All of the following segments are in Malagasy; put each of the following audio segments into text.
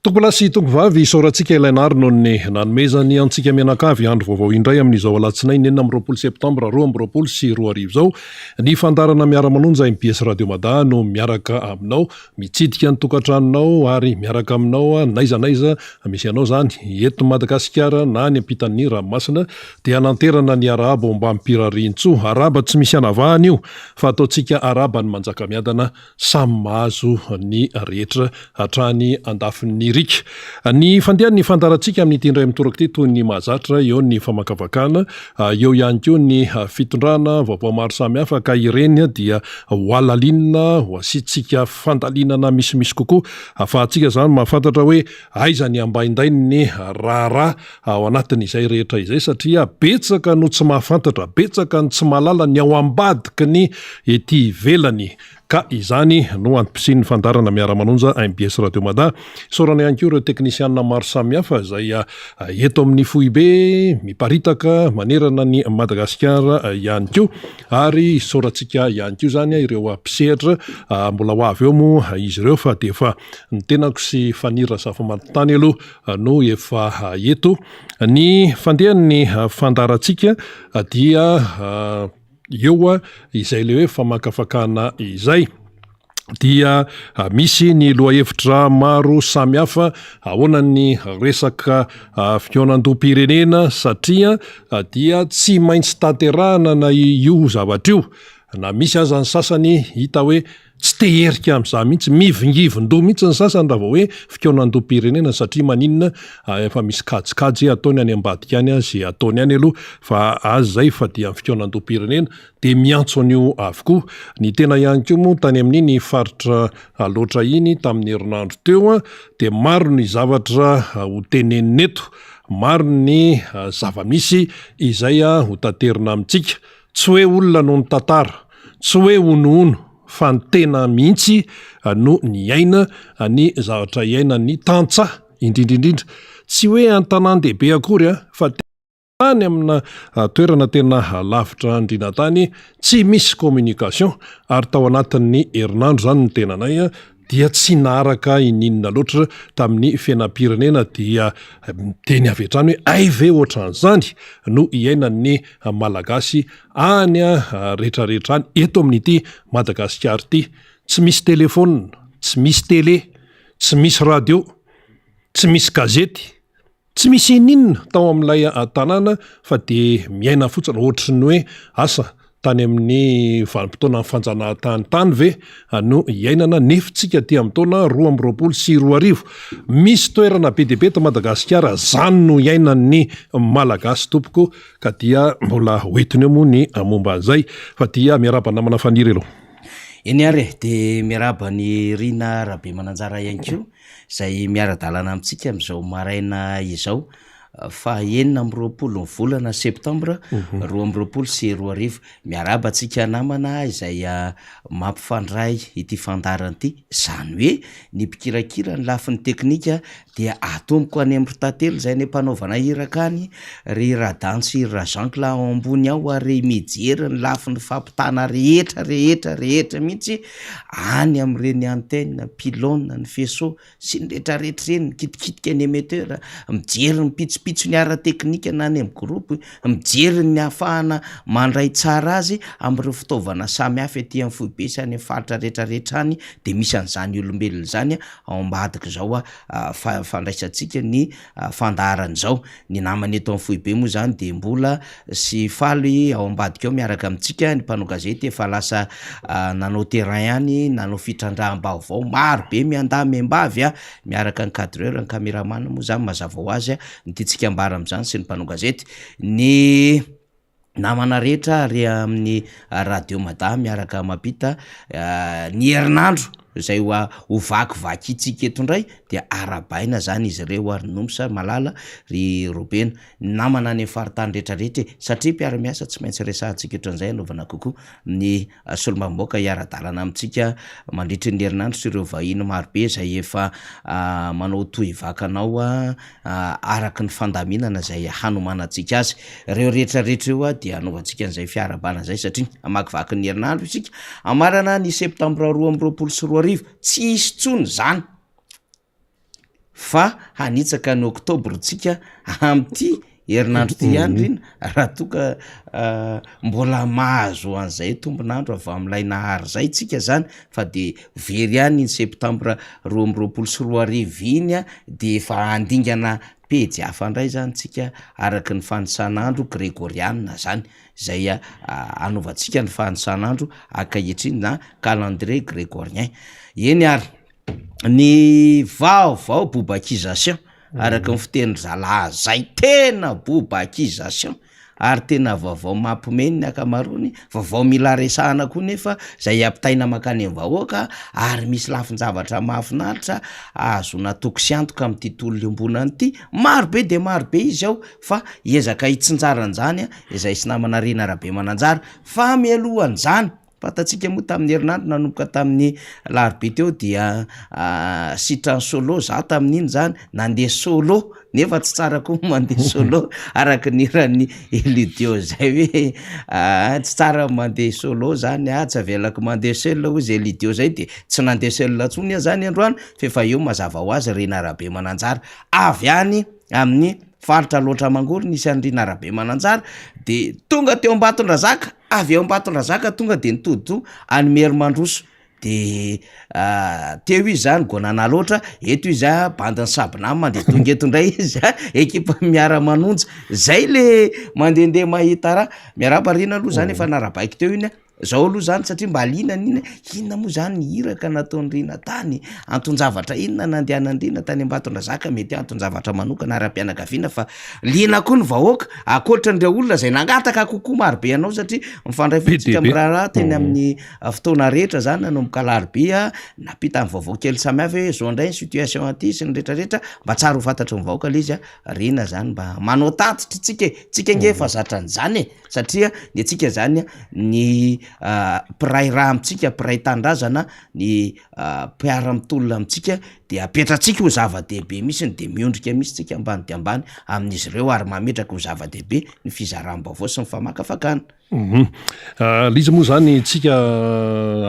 Tompolahy sy tompovavy, isaorantsika ilay Nary noho ny nanomezany antsika mianakavy andro vaovao indray amin'izao alatsinainy 26 septambra 2022 izao. Ny fandaharana Miara-manonja mbs Radio Mada no miaraka aminao, mitsidika ny tokantranonao ary miaraka aminao n'aiza n'aiza misy anao izany, eto Madagasikara na any ampitan'ny ranomasina, dia hananterana ny arahaba ombam-pirarian-tsoa. Arahaba tsy misy anavahana io fa ataontsika arahaba ny Manjakamiadana Samy mahazo ny rehetra hatrany andafin'ny riaka. Ny fandehan'ny fandaharantsika amin'ity indray mitoraka ity toy ny mahazatra, eo ny famakafakana, eo ihany koa ny fitondrana vaovao maro samihafa ka ireny dia ho halalinina, ho asiantsika fandalinana misimisy kokoa ahafahantsika izany mahafantatra hoe aiza ny ambaindain'ny raharaha ao anatin'izay rehetra izay satria betsaka no tsy mahafantatra, betsaka ny tsy mahalala ny ao ambadiky ny ety ivelany ka izany no antom-pisian'ny fandaharana Miara-manonja mbs Radio Mada. Isaorana ihany koa ireo teknisianina maro samihafa izay eto amin'ny foibe miparitaka manerana ny Madagasikara ihany koa ary isaorantsika ihany koa izany ireo mpisehatra mbola ho avy eo moa izy ireo fa dia efa ny tenako sy Faniry Razafimantontany aloha no efa eto. Ny fandehan'ny fandaharantsika dia eo izay ilay hoe famakafakana izay dia misy ny lohahevitra maro samihafa ahoana ny resaka fihaonandoham-pirenena satria dia tsy maintsy tanterahana na io zavatra io na misy aza ny sasany hita hoe Tsy te herika amin'izany mihitsy, mivingivin-doha mihitsy ny sasany raha vao hoe fikaonandoham-pirenena satria maninona efa misy kajikajy ataony any ambadika any izay ataony any aloha fa azy izay fa dia ny fikaonandoham-pirenena dia miantso an'io avokoa. Ny tena ihany koa moa tany amin'iny faritra Alaotra iny tamin'ny herinandro teo dia maro ny zavatra ho tenenina eto, maro ny zava-misy izay ho taterina amintsika. Tsy hoe olona no nitantara, tsy hoe honohono fa ny tena mihitsy no niaina ny zavatra iainan'ny tantsaha indrindra indrindra. Tsy hoe an-tanàn-dehibe akory fa tany amina toerana tena lavitra andriana tany, tsy misy communication ary tao anatin'ny herinandro izany ny tenanay dia tsy naharaka ininona loatra tamin'ny fiainam-pirenena dia miteny avy hatrany hoe hay ve ohatran'izany no iainan'ny Malagasy any rehetrarehetra any eto amin'ity Madagasikara ity. Tsy misy telefaonina, tsy misy tele, tsy misy radio, tsy misy gazety. Tsy misy ininona tao amin'ilay tanàna fa dia miaina fotsiny ohatry ny hoe asa tany amin'ny vanim-potoanan'ny fanjanahantany tany ve no iainana nefa tsika aty amin'ny taona 2022. Misy toerana be dia be eto Madagasikara zany no iainan'ny Malagasy tompoko ka dia mbola ho entiny eo moa ny momba an'izay fa dia miarahaba namana Faniry aloha. Eny ary e, dia miarahaba an'i Rina Rabemananjara ihany koa. izay miara-dalana amintsika amin'izao maraina izao, faha 26 ny volana septambra 2022. Miarahaba antsika namana izay mampifandray ity fandaharana ity, izany hoe ny mpikirakira ny lafiny teknika dia atomboko any amin'ny ry Tantely izay any am-panaovana iraka any, ry Radany sy ry Rajeancla ao ambony ao ary mijery ny lafiny fampitana rehetra rehetra rehetra mihitsy any amin'ireny antenne, pylone, ny faisceau sy ny rehetra rehetra ireny, mikitikitika ny émetteur, mijery ny pitsopitsony ara-teknika na any amin'ny groupe, mijery ny ahafahana mandray tsara azy amin'ireo fitaovana samihafa ety amin'ny foibe sy any amin'ny faritra rehetra rehetra any de misy an'izany olombelona izany ao ambadik'izao fandraisantsika ny fandaharana izao. Ny namana eto amin'ny foibe moa izany dia Mbola sy Faly ao ambadika ao miaraka amintsika, ny mpanao gazety efa lasa nanao terrain any, nanao fitrandraham-baovao maro be miandahy miambavy miaraka ny cadreur, ny cameraman moa izany mazava ho azy ny tiantsika ambara amin'izany sy ny mpanao gazety. Ny namana rehetra ary amin'ny radio mada miaraka mampita ny herinandro izay ho ho vakivakintsika eto indray dia arahabaina zany izy ireo ary Nomsa malala ry Robena ny namana any amin'ny faritany rehetra rehetra e satria mpiara-miasa tsy maintsy resahantsika ohatran'izay anaovana kokoa ny solombavambahoaka hiara-dalana amintsika mandritry ny herinandro sy ireo vahiny marobe izay efa manao tohivakana ao araka ny fandaminana izay hanomanantsika azy. Ireo rehetra rehetra ireo dia hanaovantsika an'izay fiarahabana izay satria hamakivaky ny herinandro isika, hamarana ny septambra 2022, tsy hisy intsony izany. fa hanitsaka ny oktobra tsika amin'ity herinandro ity ihany Rina raha toa ka mbola mahazo an'izay tombon'andro avy amin'ilay Nahary zay tsika zany fa de very ihany iny septambra 2022 iny a, de efa handingana pejy hafa indray zany tsika araka ny fanisan'andro gregoriana zany zay anaovantsika ny fanisan'andro ankehitriny na calendrier grégorien. Eny ary ny vaovao bobakisation araka ny fitenin-dry zalahy zay tena bobakisation ary tena vaovao mampiomehy ny ankamaroany, vaovao mila resahana koa nefa zay ampitaina mankany amin'ny vahoaka ary misy lafin-javatra mahafinaritra ahazoana toky sy antoka amin'ity tolona iombonana ity, maro be dia maro be izy ao fa hiezaka hitsinjara an'izany izay sy namana Rina Rabemananjara fa mialohan'izany Fantatsika moa tamin'ny herinandro nanomboka tamin'ny alarobia teo dia sitran'ny solo za tamin'iny zany nandeha solo nefa tsy tsara koa ny mandeha solo araka ny hiran'ny Elidiot zay hoe tsy tsara ny mandeha solo zany ah tsy avelako mandeha seul hoy izy Elidiot zay de tsy nandeha seul intsony aho zany androany f'efa eo mazava ho azy Rina Rabemananjara avy any amin'ny faritra Alaotra Mangoro nisy an'i Rina Rabemananjara de tonga teo Ambatondrazaka Avy eo Ambatondrazaka tonga de nitodi-doha any Merimandroso de teo izy zany Gonana loatra, eto izy a bandin'i Sabnam de tonga eto ndray izy a ekipa miara-manonja, zay le mandehandeha mahita raha, miarahaba Rina aloha zany efa narahabaiko teo iny a, zao aloha zany satria mba liana iny hoe inona moa zany ny iraka nataon'i Rina tany, anton-javatra inona nandehanan'i Rina tany Ambatondrazaka, mety anton-javatra manokana ara-pianakaviana fa Liana koa ny vahoaka, ankoatran'ireo olona izay nangataka kokoa marobe anao satria mifandray fotsika amin'ny raharaha teny amin'ny fotoana rehetra zany nanomboka alarobia, nampita ny vaovao kely samihafa hoe zao indray ny situation aty sy ny rehetrarehetra, mba tsara ho fantatry ny vahoaka le izy a, Rina zany mba manao tatitra tsika e, tsika ange efa zatra an'izany e, satria ny antsika zany ny mpiray rà amintsika, mpiray tanindrazana, ny mpiara-mitolona amintsika de apetratsika ho zava-dehibe mihitsy de miondrika mihitsy tsika ambany dia ambany amin'izy ireo ary mametraka ho zava-dehibe ny fizaram-baovao sy ny famakafakana. Le izy moa zany tsika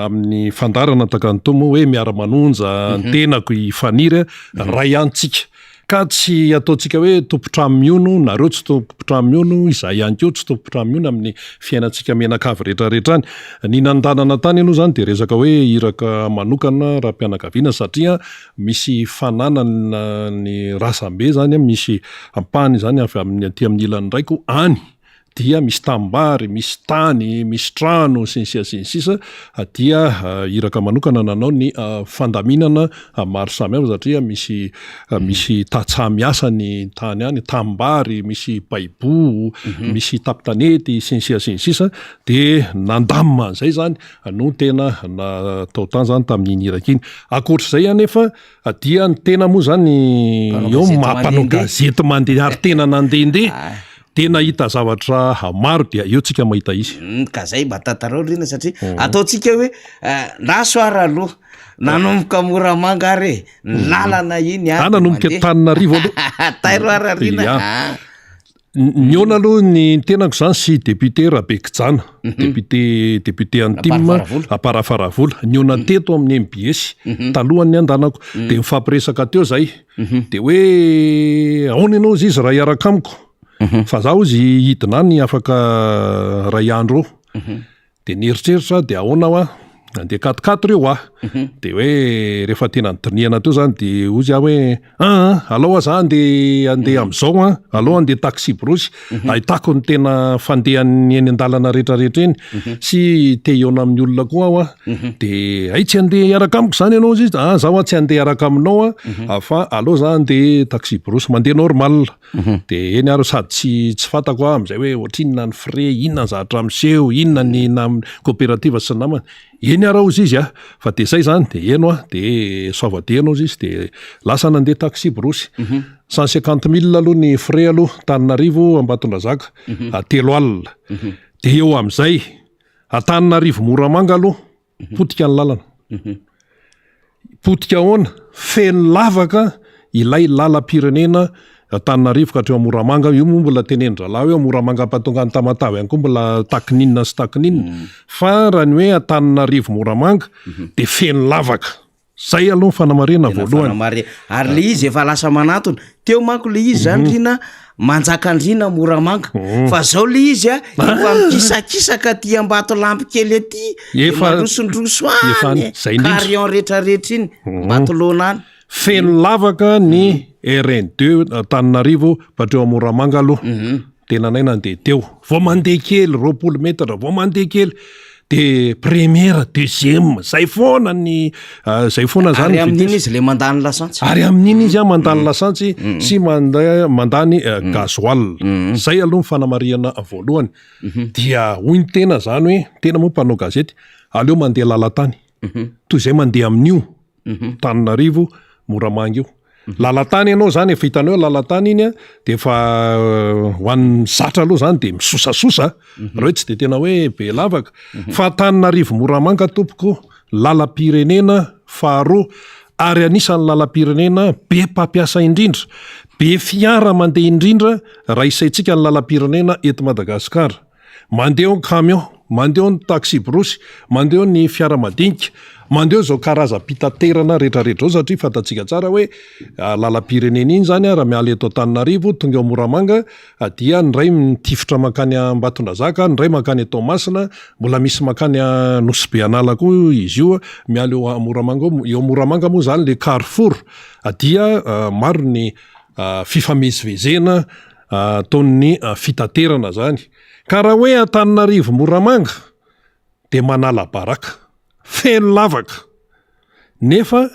amin'ny fandaharana tahaka an'itony moa hoe miara-manonja ny tenako i Faniry a, ray ihany tsika. Ka tsy ataontsika hoe tompon-trano mihono, nareo tsy tompon-trano mihono, izahay ihany koa tsy tompon-trano mihono amin'ny fiainantsika mianakavy rehetrarehetra any. Ny nandanana tany aloha izany dia resaka hoe iraka manokana raha-pianakaviana satria misy fananana ny razambe izany, misy ampahany izany avy amin'ny aty amin'ny ilan'ny raiko any. dia misy tanimbary, misy tany, misy trano, sy ny sisa sy ny sisa dia iraka manokana nanao ny fandaminana maro samihafa satria misy misy tantsaha miasa ny tany any, tanimbary, misy baiboho, misy tapitanety, sy ny sisa sy ny sisa dia nandamina an'izay zany no tena natao tany zany tamin'iny iraka iny. Ankoatr'izay anefa dia ny tena moa zany eo maha mpanao gazety mandeha ary tena nandehandeha Dia nahita zavatra maro dia eo tsika mahita izy. Ka zay mba tantarao ry Rina satria ataontsika hoe lasa ary aloha nanomboka Moramanga ary e, ny lalana iny ary. Nanomboka Antananarivo aloha. Tairo ary Rina. Ya. Nihaona aloha ny tenako zany sy député Rabekijana, député député Antim Amparafaravola. Nihaona teto amin'ny MBS talohan'ny andanako. Dia nifampiresaka teo zay. Dia hoe ahoana ianao hozy izy raha hiaraka amiko? Fa za hozy hidina any afaka iray andro eo. Dia nieritreritra aho dia ahoana hoa? Nandeha quatre quatre io aho. Dia hoe rehefa tena nodinihana teo zany dia hozy aho hoe aa alao hoa za andeha andeha am'zao an, alao andeha taxi-brousse ahitako ny tena fandehan'ny eny an-dalana rehetrarehetra eny sy te hihaona amin'ny olona koa aho an. De hay tsy andeha hiaraka amiko zany ianao hozy izy, ah za hoa tsy andeha hiaraka aminao an fa aleo za andeha taxi-brousse mandeha normal. De eny ary sady tsy tsy fantako aho am'zay hoe ohatrinona ny frais, inona ny zavatra miseho, inona ny nam- coopérative sy ny namany. Eny ary hozy izy a, fa de zay zany, de eny hoa, de soava dia eny hozy izy de lasa nandeha taxi-brousse. 150 mille aloha ny frais aloha, Antananarivo Ambatondrazaka, 30 alina. De eo am'zay, Antananarivo Moramanga aloha, potika ny lalana. Potika ahoana? Feno lavaka ilay lalam-pirenena Antananarivo ka hatreo Moramanga, io moa mbola tenenin-drahalahy hoe Moramanga ampatonga an'i Tamatave ihany koa mbola takininina sy takininina, fa raha ny hoe Antananarivo Moramanga de feno lavaka. Zay aloha ny fanamarihana Tena voalohany. fanamari- Ary le izy efa lasa manantona. Teo manko le izy zany Rina Manjakandriana Moramanga. Fa zao le izy a efa mikisakisaka aty Ambatolampy kely aty. de Efa- mandrosondroso efa any. zay indrindra. Carion retraretra iny. Ambatolaona any. Feno lavaka ny RN deux Antananarivo hatreo Moramanga aloha. Tenanay nandeha teo. Vao mandeha kely 20 metatra, vao mandeha kely de première, deuxième, zay foana ny zay foana zany Ary ny amin'iny vitesse. izy le mandany lasantsy. Ary amin'iny izy an mandany lasantsy sy mandeha mandany gasoil. Zay aloha ny fanamarihana voalohany. Dia hoy ny tena zany hoe, tena moa mpanao gazety, aleo mandeha lalan-tany toy izay mandeha amin'io Antananarivo Moramanga io. Lalan-tany ianao zany efa hitanao hoe lalan-tany iny an, de efa ho an'ny zatra aloha zany de misosasosa raha hoe tsy de tena hoe be lavaka. Fa Antananarivo Moramanga tompoko lalam-pirenena faharoa ary anisan'ny lalam-pirenena be mpampiasa indrindra, be fiara mandeha indrindra raha isaintsika ny lalam-pirenena eto Madagasikara. Mandeha eo ny camion, mandeha eo ny taxi-brousse, mandeha eo ny fiara madinika, mandeha eo izao karazam-pitaterana rehetrarehetra izao satria fantatsika tsara hoe lalam-pirenena iny izany raha miala eto Antananarivo tonga eo Moramanga dia ny iray mitifitra mankany Ambatondrazaka, ny iray mankany Toamasina, mbola misy mankany Nosy Be An'ala koa izy io miala eo Moramanga eo, eo Moramanga moa izany ilay carrefour dia maro ny fifamezivezena ataon'ny fitaterana zany. Ka raha hoe Antananarivo Moramanga dia manala baraka, feno lavaka. Nefa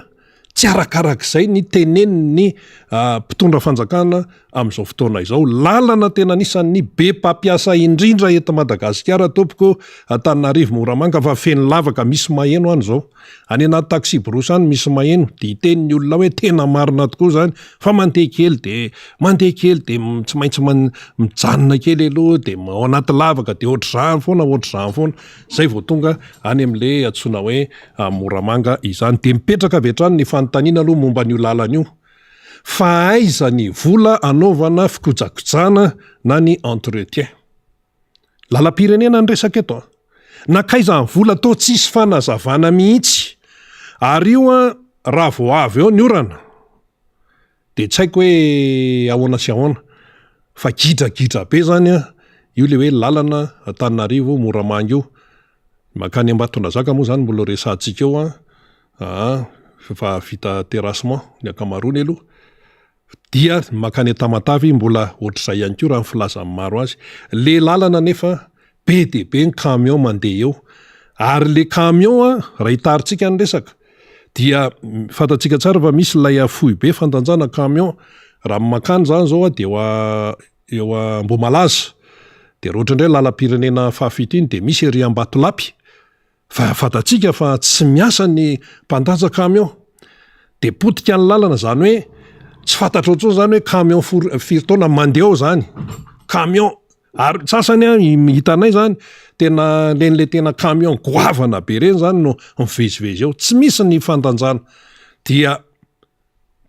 tsy arakarak'izay ny tenenin'ny mpitondra fanjakana amin'izao fotoana izao. Lalana tena anisan'ny be mpampiasa indrindra eto Madagasikara tompoko Antananarivo Moramanga fa feno lavaka, misy maheno any izao. Any anaty taxi-brousse any misy maheno dia hiteny ny olona hoe tena marina tokoa izany fa mandeha kely dia mandeha kely dia tsy maintsy mijanona kely aloha dia ao anaty lavaka dia ohatr'izany foana ohatr'izany foana izay vao tonga any amin'ilay antsoina hoe Moramanga izany. Dia mipetraka avy hatrany ny fanontaniana aloha momba an'io lalana io fa aiza ny vola anaovana fikojakojana na ny entretien? Lalam-pirenena ny resaka eto an! Nankaiza ny vola toa tsisy fanazavana mihitsy. Ary io an raha vao avy eo ny orana dia tsy haiko hoe ahoana sy ahoana fa gidragidra be zany an io le hoe lalana Antananarivo Moramanga io. Mankany Ambatondrazaka moa zany mbola resahantsika eo an, aa fa vita terrassement ny ankamaroany aloha. Dia mankany Tamatave mbola ohatr'izay ihany koa raha ny filazan'ny maro azy. Le lalana anefa be dia be ny camion mandeha eo. Ary le camion an, raha hitarintsika ny resaka dia fantatsika tsara fa misy ilay foibe fandanjana camion. Raha mankany izany izao dia eo eo Ambohimalaza. Dia raha ohatra indray lalam-pirenena fahafito iny dia misy ery Ambatolampy. Fa fantatsika fa tsy miasa ny mpandanja camion. Dia potika ny lalana, izany hoe tsy fantatrao intsony izany hoe camion firy taona mandeha ao izany. Camion, ary ny sasany an, hitanay izany, tena ireny le tena camion goavana be ireny izany no mivezivezy eo. Tsy misy ny fandanjana. Dia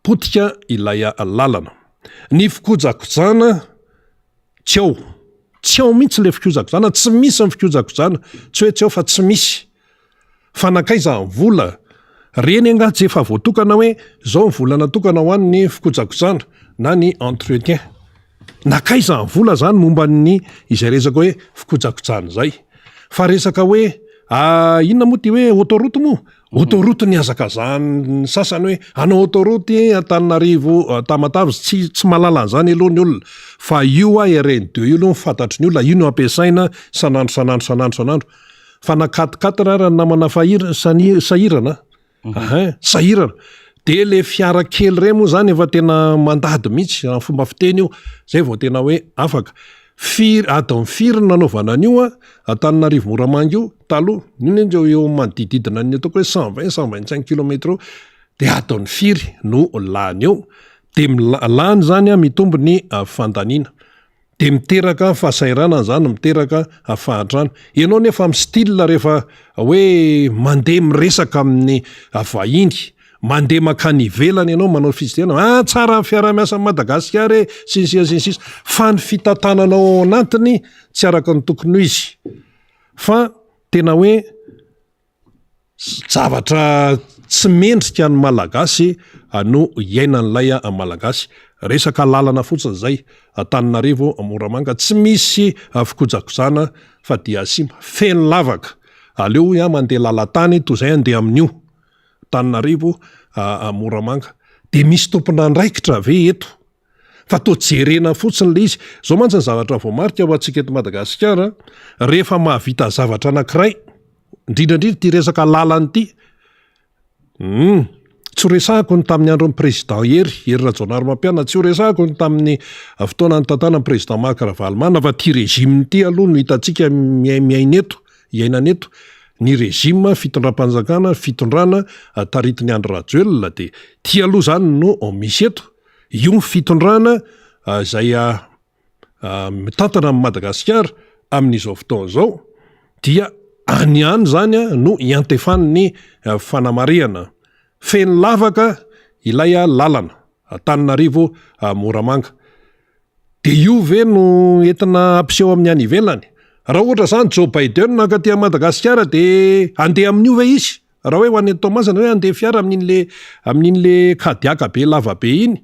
potika ilay lalana. Ny fikojakojana tsy ao. Tsy ao mihitsy ilay fikojakojana, tsy misy ny fikojakojana. Tsy hoe tsy ao fa tsy misy. Fa nankaiza ny vola? Reny angaha tsy efa voatokana hoe izao ny vola natokana ho an'ny fikojakojana na ny entretien. Nankaiza ny vola zany momba ny izay resaka hoe fikojakojana izay? Fa resaka hoe inona moa ity hoe autoroute moa? Autoroute nihazakazahan'ny sasany hoe hanao autoroute Antananarivo Tamatave, tsy tsy mahalala an'izany aloha ny olona fa io a RN deux io aloha no fantatry ny olona, io no ampiasaina isan'andro isan'andro isan'andro isan'andro fa na quatre quatre ara ny namana fahir- sani- sahirana ahin, sahirana de le fiara kely reny moa zany efa tena mandady mihitsy raha ny fomba fiteny io, zay vao tena hoe afaka. Firy, adiny firy no nanaovana an'io an, Antananarivo Moramanga io taloha, iny anie eo eo manodidididina ny ataoko hoe 120, 125 kilomètre eo, de adiny firy no lany eo, de lany zany an mitombo ny fandaniana, de miteraka fahasahiranana zany, miteraka fahantrana, ianao nefa mi-style rehefa hoe mandeha miresaka amin'ny vahiny, Mandeha mankany ivelany ianao manao fitsidihana, ah tsara ny fiaraha-miasa amin'i Madagasikara e, sy ny sisa sy ny sisa, fa ny fitantanana ao anatiny tsy araka ny tokony ho izy, fa tena hoe zavatra. tsy mendrika ny Malagasy no iainan'ilay Malagasy. Resaka lalana fotsiny izay, Antananarivo, Moramanga, tsy misy fikojakojana fa dia simba, feno lavaka. Aleo hoy aho mandeha lalan-tany toy izay handeha amin'io. Antananarivo, Moramanga. Dia misy tompon'andraikitra ve eto? Fa toa jerena fotsiny ilay izy. Izao mantsy ny zavatra voamarika ho antsika eto Madagasikara, rehefa mahavita zavatra anankiray, indrindra indrindra ity resaka lalana ity, hum, tsy ho resahako ny tamin'ny andron'ny président Hery, Hery Rajaonarimampianina, tsy ho resahako ny tamin'ny fotoana nitantanan'ny président Marc Ravalomanana fa ity régime ity aloha no hitantsika miaina eto, iainana eto. Ny régime, fitondram-panjakana, fitondrana taritin'i Andry Rajoelina dia ity aloha izany no misy eto. Io ny fitondrana izay mitantana an'i Madagasikara amin'izao fotoana izao dia any ihany izany no iantefan'ny fanamarihana. Feno lavaka ilay lalana Antananarivo Moramanga. Dia io ve no entina hampiseho amin'ny any ivelany? Raha ohatra izany Joe Biden nankaty Madagasikara dia handeha amin'io ve izy? Raha hoe ho any Toamasina hoe handeha fiara amin'iny le amin'iny le Kadiaka be lava be iny?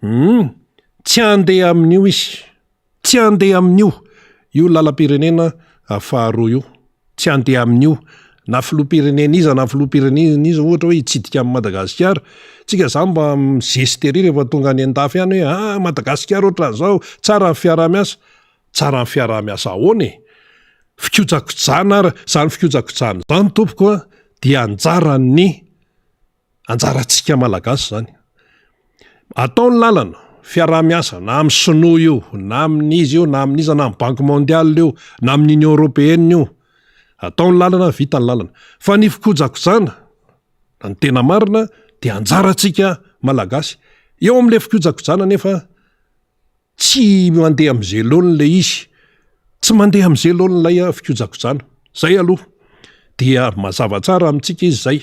Hum, tsy handeha amin'io izy. Tsy handeha amin'io io lalam-pirenena faharoa io. Tsy handeha amin'io. Na filoham-pirenena iza na filoham-pirenena iza ohatra hoe hitsidika an'i Madagasikara, tsika zany mba mi-zeste ery rehefa tonga any an-dafy any hoe ah Madagasikara ohatran'izao, tsara ny fiaraha-miasa. Tsara ny fiaraha-miasa ahoana e? Fikojakojana ary, izany fikojakojana izany tompoko a, dia anjaran'ny, anjarantsika Malagasy izany. Atao ny lalana, fiaraha-miasa na amin'ny sinoa io, na amin'iza io, na amin'iza, na amin'ny banque mondiale io, na amin'ny union européenne io. Atao ny lalana, vita ny lalana. Fa ny fikojakojana, ny tena marina dia anjarantsika Malagasy. Eo amin'ilay fikojakojana anefa, Tsy mandeha amin'izay laoniny ilay izy. Tsy mandeha amin'izay laoniny ilay fikojakojana. Izay aloha. Dia mazava tsara amintsika izy izay.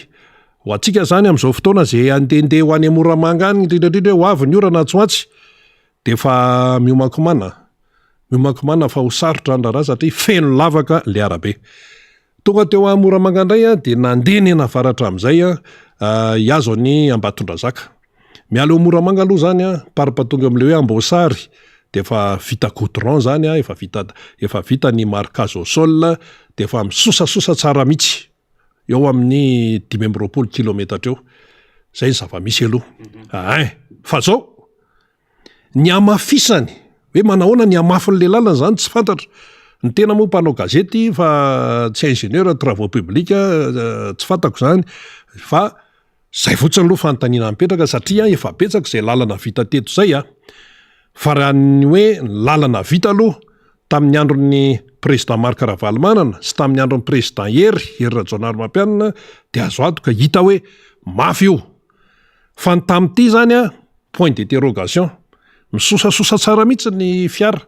Ho antsika izany amin'izao fotoana izay handehandeha ho any Moramanga any, indrindra indrindra hoe ho avy ny orana atsy ho atsy, dia efa miomankomana. Miomankomana fa ho sarotra ny raharaha satria feno lavaka ilay arabe. Tonga teo Moramanga indray aho dia nandeha nianavaratra amin'izay aho hihazo an'i Ambatondrazaka. Miala eo Moramanga aloha izany an, par tonga eo amin'ilay hoe Amboasary dia efa vita goudron izany an, efa vita efa vita ny marquage au sol dia efa misosasosa tsara mihitsy eo amin'ny 25 kilometatra eo. Izay ny zava-misy aloha. Ein! Fa izao, Ny hamafisany, hoe manahoana ny hamafin'ilay lalana izany tsy fantatra. Ny tena moa mpanao gazety fa tsy ingénieur travaux publics, tsy fantako izany fa izay fotsiny aloha fanontaniana mipetraka satria efa betsaka izay lalana vita teto izay a! Fa raha ny hoe ny lalana vita aloha tamin'ny andron'ny président Marc Ravalomanana sy tamin'ny andron'ny président Hery, Hery Rajaonarimampianina dia azo antoka hita hoe mafy io. Fa ny tamin'ity izany an, point d'interrogation. Misosasosa tsara mihitsy ny fiara.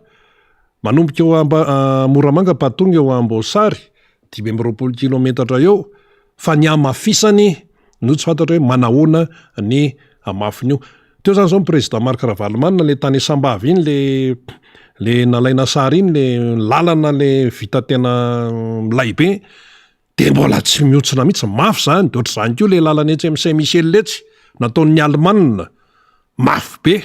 Manomboka eo Amba, Moramanga pa tonga eo Amboasary, 25 kilometatra eo, fa ny hamafisany no tsy fantatra hoe manahoana ny hamafin'io. Teo izany izao ny président Marc Ravalomanana le tany Sambava iny le le nalaina sary iny le lalana le vita tena milay be. Dia mbola tsy mihontsina mihitsy, mafy izany, dia ohatr'izany koa ilay lalana etsy amin'ny Saint Michel etsy, nataon'ny Alemana, mafy be,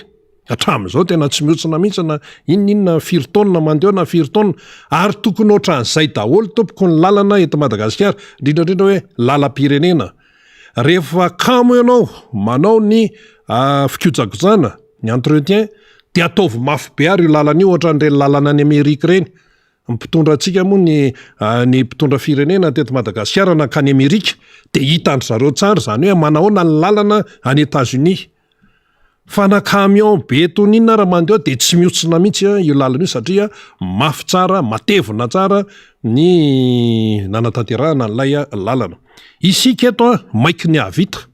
hatramin'izao tena tsy mihontsina mihitsy na inona inona firy taonina mandeha eo na firy taonina, ary tokony ohatran'izay daholo tompoko ny lalana eto Madagasikara, indrindra indrindra hoe lalam-pirenena, rehefa kamo ianao manao ny fikojakojana, ny entretien, dia ataovy mafy be ary io lalana io ohatran'ireny lalana any Amerika ireny, Ny mpitondra antsika moa ny ny mpitondra firenena teto Madagasikara nankany Amerika dia hitan-dry zareo tsara izany hoe manahoana ny lalana any Etats-Unis. Fa na camion be toy ny inona ara mandeha ao dia tsy mihotsina mihitsy io lalana io satria mafy tsara, matevina tsara ny nanatanterahana an'ilay lalana. Isika eto maiky ny hahavita.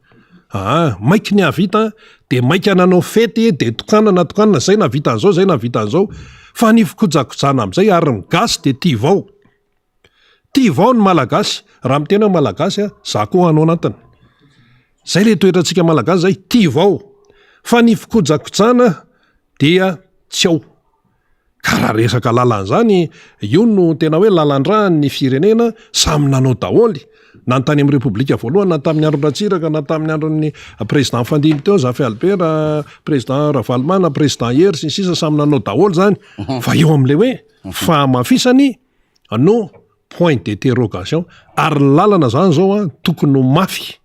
Aa maiky ny hahavita dia maika nanao fety dia tokanana tokanana zay nahavita an'izao zay nahavita an'izao fa ny fikojakojana amin'izay ary ny gasy dia tia vao tia vao ny malagasy raha miteny hoe malagasy a za koa anao anatiny zay le toetrantsika malagasy zay tia vao fa ny fikojakojana dia tsy ao Ka raha resaka lalana izany, io no tena hoe lalan-drà ny firenena, samy nanao daholo. Na ny tany amin'ny Repoblika voalohany, na tamin'ny andron-dRatsiraka, na tamin'ny andron'ny président nifandimby teo, Zafy Albert, président Ravalomanana, président Hery sy ny sisa samy nanao daholo zany. Fa eo amin'ilay hoe fahamafisany no point d'interrogation. Ary ny lalana zany zao an, tokony ho mafy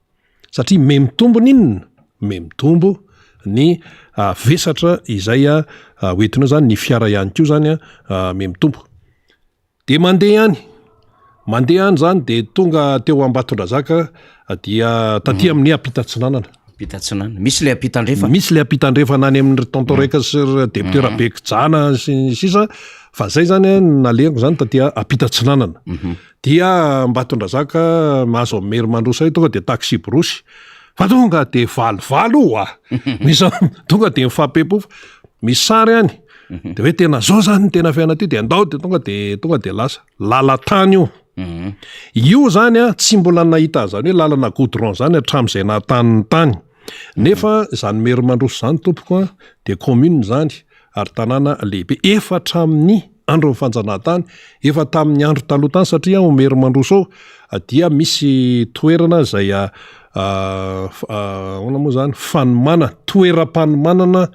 satria me mitombo ny inona? Me mitombo ny vesatra izay hoentinao zany, ny fiara ihany koa zany an, me mitombo. Dia mandeha ihany, mandeha ihany zany dia tonga teo Ambatondrazaka dia taty amin'ny ampita atsinanana. Ampita atsinanana. Misy le ampita andrefana. Misy le ampita andrefana any amin'ny ry Tonton Reka sy ry député Rabekijana sy ny sisa fa zay zany an nalehako zany taty ampita atsinanana. Dia Ambatondrazaka mahazo an'i Mery Mandroso tonga dia taxi borosy fa tonga dia valovalo oa. Misy tonga dia mifampipofa. Misy sary any. De hoe tena zao zany ny tena fiainana ty de andao de tonga de tonga de lasa. Lalan-tany io. Io zany an, tsy mbola nahita an'izany hoe lalana goudron zany hatramin'izay nahatany ny tany. Nefa izany Merimandroso izany tompoko an, de commune izany ary tanàna lehibe. Efa hatramin'ny andron'ny fanjanahantany, efa tamin'ny andro taloha tany satria ao Merimandroso ao dia misy toerana izay ahoana moa zany, fanomanana, toeram-panomanana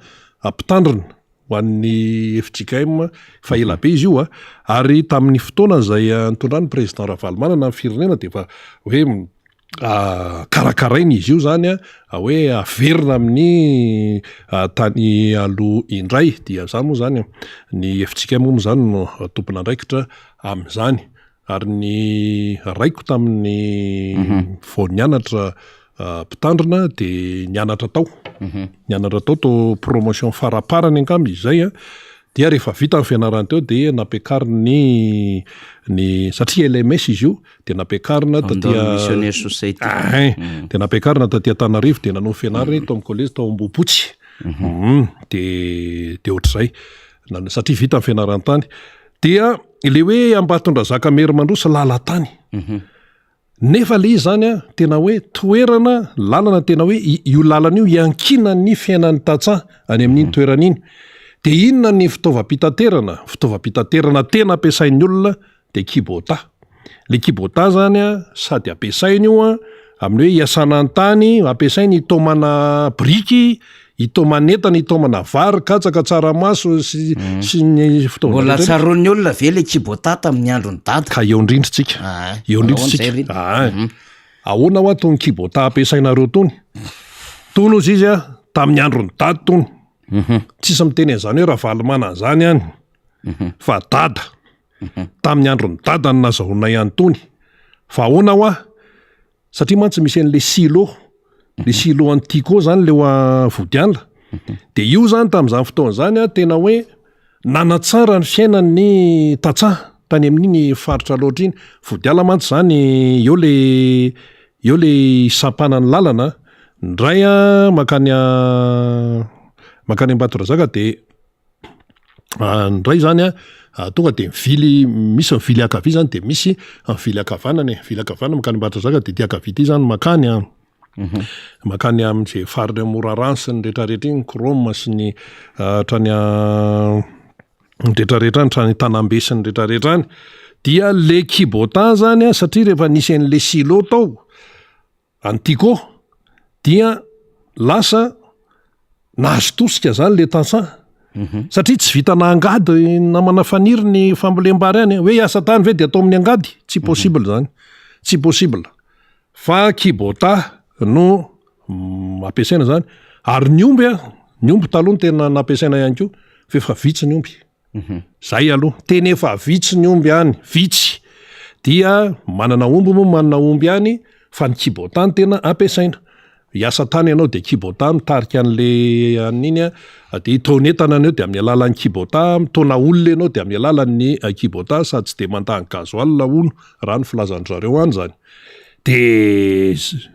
mpitandrina ho an'ny fjkm, efa ela be izy io a, ary tamin'ny fotoana izay nitondran'ny président Ravalomanana ny firenena dia efa hoe karakaraina izy io zany a, hoe averina amin'ny tany aloha indray, dia zany moa zany ny fjkm moa zany no tompon'andraikitra amin'izany. Ary ny raiko tamin'ny vao nianatra mpitandrina dia nianatra tao. Nianatra tao tao promotion faraparany angamba izy izay an, dia rehefa vita ny fianarany teo dia nampiakariny ny, satria LMS izy io, dia nampiakarina taty London Missionary Society. Ein, dia nampiakarina taty Antananarivo dia nanao fianarany tao amin'ny kolejy tao Ambohipotsy. Dia dia ohatr'izay, satria vita ny fianarany tany. Dia ilay hoe Ambatondrazaka Merimandroso lalan-tany. Nefa ilay izy izany an, tena hoe toerana, lalana tena hoe io lalana io iankinan'ny fiainan'ny tantsaha any amin'iny toerana iny. Dia inona ny fitaovam-pitaterana? Fitaovam-pitaterana tena ampiasain'ny olona dia kibota. Ilay kibota izany an, sady ampiasaina io an, amin'ny hoe hiasana ny tany, ampiasaina hitaomana biriky, hitaomana entana, hitaomana vary, katsaka, tsaramaso sy sy ny fitaovana Mbola rehetra. tsaroan'ny olona ve ilay kibota tamin'ny andron'i Dada? Ka eo indrindra tsika. Ah, Eo indrindra ahoana tsika. izay Rina? Ah. Ahoana hoa tony kibota ampiasainareo tony? Tony ozy izy a, tamin'ny andron'i Dada tony. Tsisy miteny an'izany hoe Ravalomanana izany any. Fa Dada. Tamin'ny andron'i Dada no nazahoanay an'itony. Fa ahoana hoa? Satria mantsy misy an'le silo, le silo an'i Tiko zany le ao Vodiala. De io zany tamin'izany fotoana izany an, tena hoe nanatsara ny fiainan'ny tantsaha tany amin'iny faritra Alaotra iny. Vodiala mantsy zany eo le eo le sampanan'ny lalana, ny iray an mankany mankany Ambatondrazaka de Ny iray zany an, tonga de mivily, misy mivily ankavia zany de misy mivily ankavanana e, mivily ankavanana mankany Ambatondrazaka de ity ankavia ity zany mankany an, mankany am'zay faritra Morarano sy ny retraretra iny, Chrome sy ny hatrany ny retraretra any, hatrany Tanambe sy ny retraretra any. Dia le Kibota zany an, satria rehefa nisy an'le silo tao, Antico dia lasa nahazo tosika zany le tantsaha satria tsy vitana angady namana faniry ny fambolem-bary any hoe hiasa tany ve de atao amin'ny angady tsy possible zany tsy possible fa kibota no ampiasaina zany ary ny omby a ny omby taloha no tena nampiasaina ihany koa fa efa vitsy ny omby Zay aloha, tena efa vitsy ny omby any, vitsy. Dia manana omby moa manana omby any fa ny kibota no tena ampiasaina. Hiasa tany ianao dia kibota mitarika an'le an'iny an, dia hitaona entana anao dia amin'ny alalan'ny kibota, mitaona olona ianao dia amin'ny alalan'ny kibota sady tsy dia mandany gasoil hono raha ny filazan-dry zareo any izany. De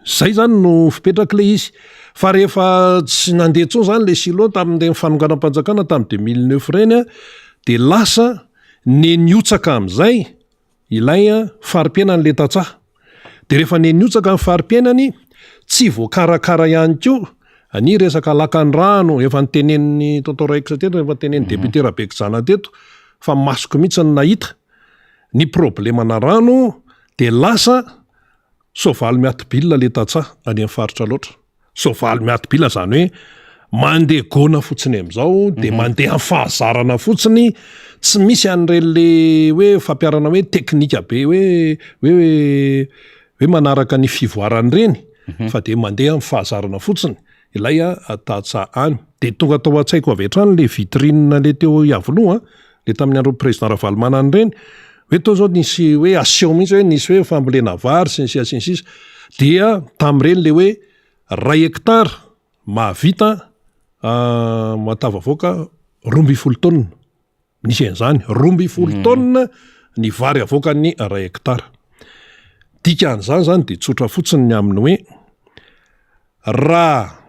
zay zany no fipetrak'ilay izy. Fa rehefa tsy nandeha intsony zany le silo tamin'ireny fanonganam-panjakana tamin'ny 2009 ireny an, de lasa nenihotsaka amin'izay ilay fari-piainan'ilay tantsaha. De rehefa nenihotsaka ny fari-piainany, tsy voakarakara ihany koa ny resaka lakan-drano, efa notenenin'i Tonton Raikitra teto, efa notenenin'ny député Rabekijana teto, fa masoko mihitsy no nahita ny problemana rano. Dia lasa Soavaly miati-bilona le tantsaha any amin'ny faritra loatra. Soavaly miati-bilona izany hoe mandeha gona fotsiny amin'izao dia mandeha amin'ny fahazarana fotsiny, tsy misy an'ireny le hoe fampiharana hoe teknika be hoe hoe hoe manaraka ny fivoarana ireny fa dia mandeha amin'ny fahazarana fotsiny ilay tantsaha any. Dia tonga tao an-tsaiko avy hatrany le vitrine le teo Iavoloha an, le tamin'ny andron'ny président Ravalomanana ireny, hoe tao zao nisy hoe aseho mihitsy hoe nisy hoe fambolena vary sy ny sisa sy ny sisa, dia tamin'ireny le hoe ray hectare mahavita mahatafavoaka 12 taonina, nisy an'izany, 12 taonina ny vary avoakan'ny ray hectare. Dikan'izany zany de tsotra fotsiny ny amin'ny hoe raha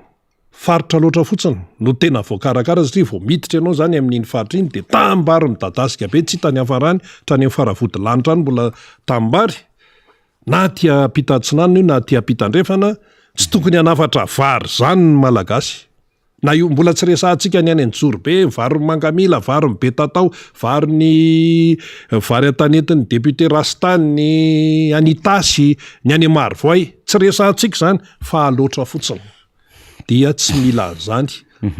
Faritra loatra fotsiny no tena voakarakara satria vao miditra ianao izany amin'iny faritra iny dia tanimbary midadasika be tsy hita ny hafarany hatrany amin'ny faravodilanitra any mbola tanimbary na aty ampita atsinanana io na aty ampita andrefana tsy tokony hanafatra vary izany ny Malagasy na io mbola tsy resahantsika ny any Anjozorobe varin'ny Mangamila varin'ny Betatao varin'ny vary an-tanetin'ny député Rastany ny any Itasy ny any Marovoay tsy resahantsika izany fa loatra fotsiny dia tsy mila an'izany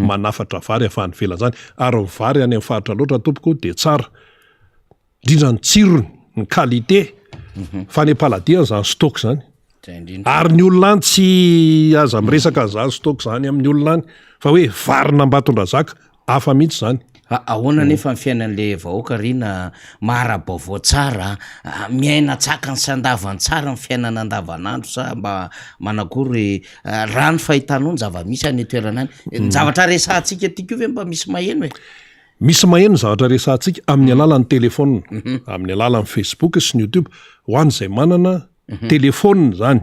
manafatra vary avy any ivelany izany ary ny vary any amin'ny faritra loatra tompoko dia tsara indrindra ny tsirony ny qualité fa any am-paladia izany stock izany ary ny olona any tsy aza miresaka an'izany stock izany amin'ny olona any fa hoe varin'Ambatondrazaka Hafa mihitsy izany. Ahoana anefa ny fiainan'le vahoaka ry na mahara-baovao tsara, miaina an-tsakany sy an-davany tsara ny fiainana andavanandro sa mba manakory raha ny fahitanao ny zava-misy any an-toerana any? Ny zavatra resahantsika aty koa ve mba misy maheno e? Misy maheno ny zavatra resahantsika amin'ny alalan'ny telefaonina, amin'ny alalan'ny Facebook sy ny YouTube, ho an'izay manana telefaonina izany.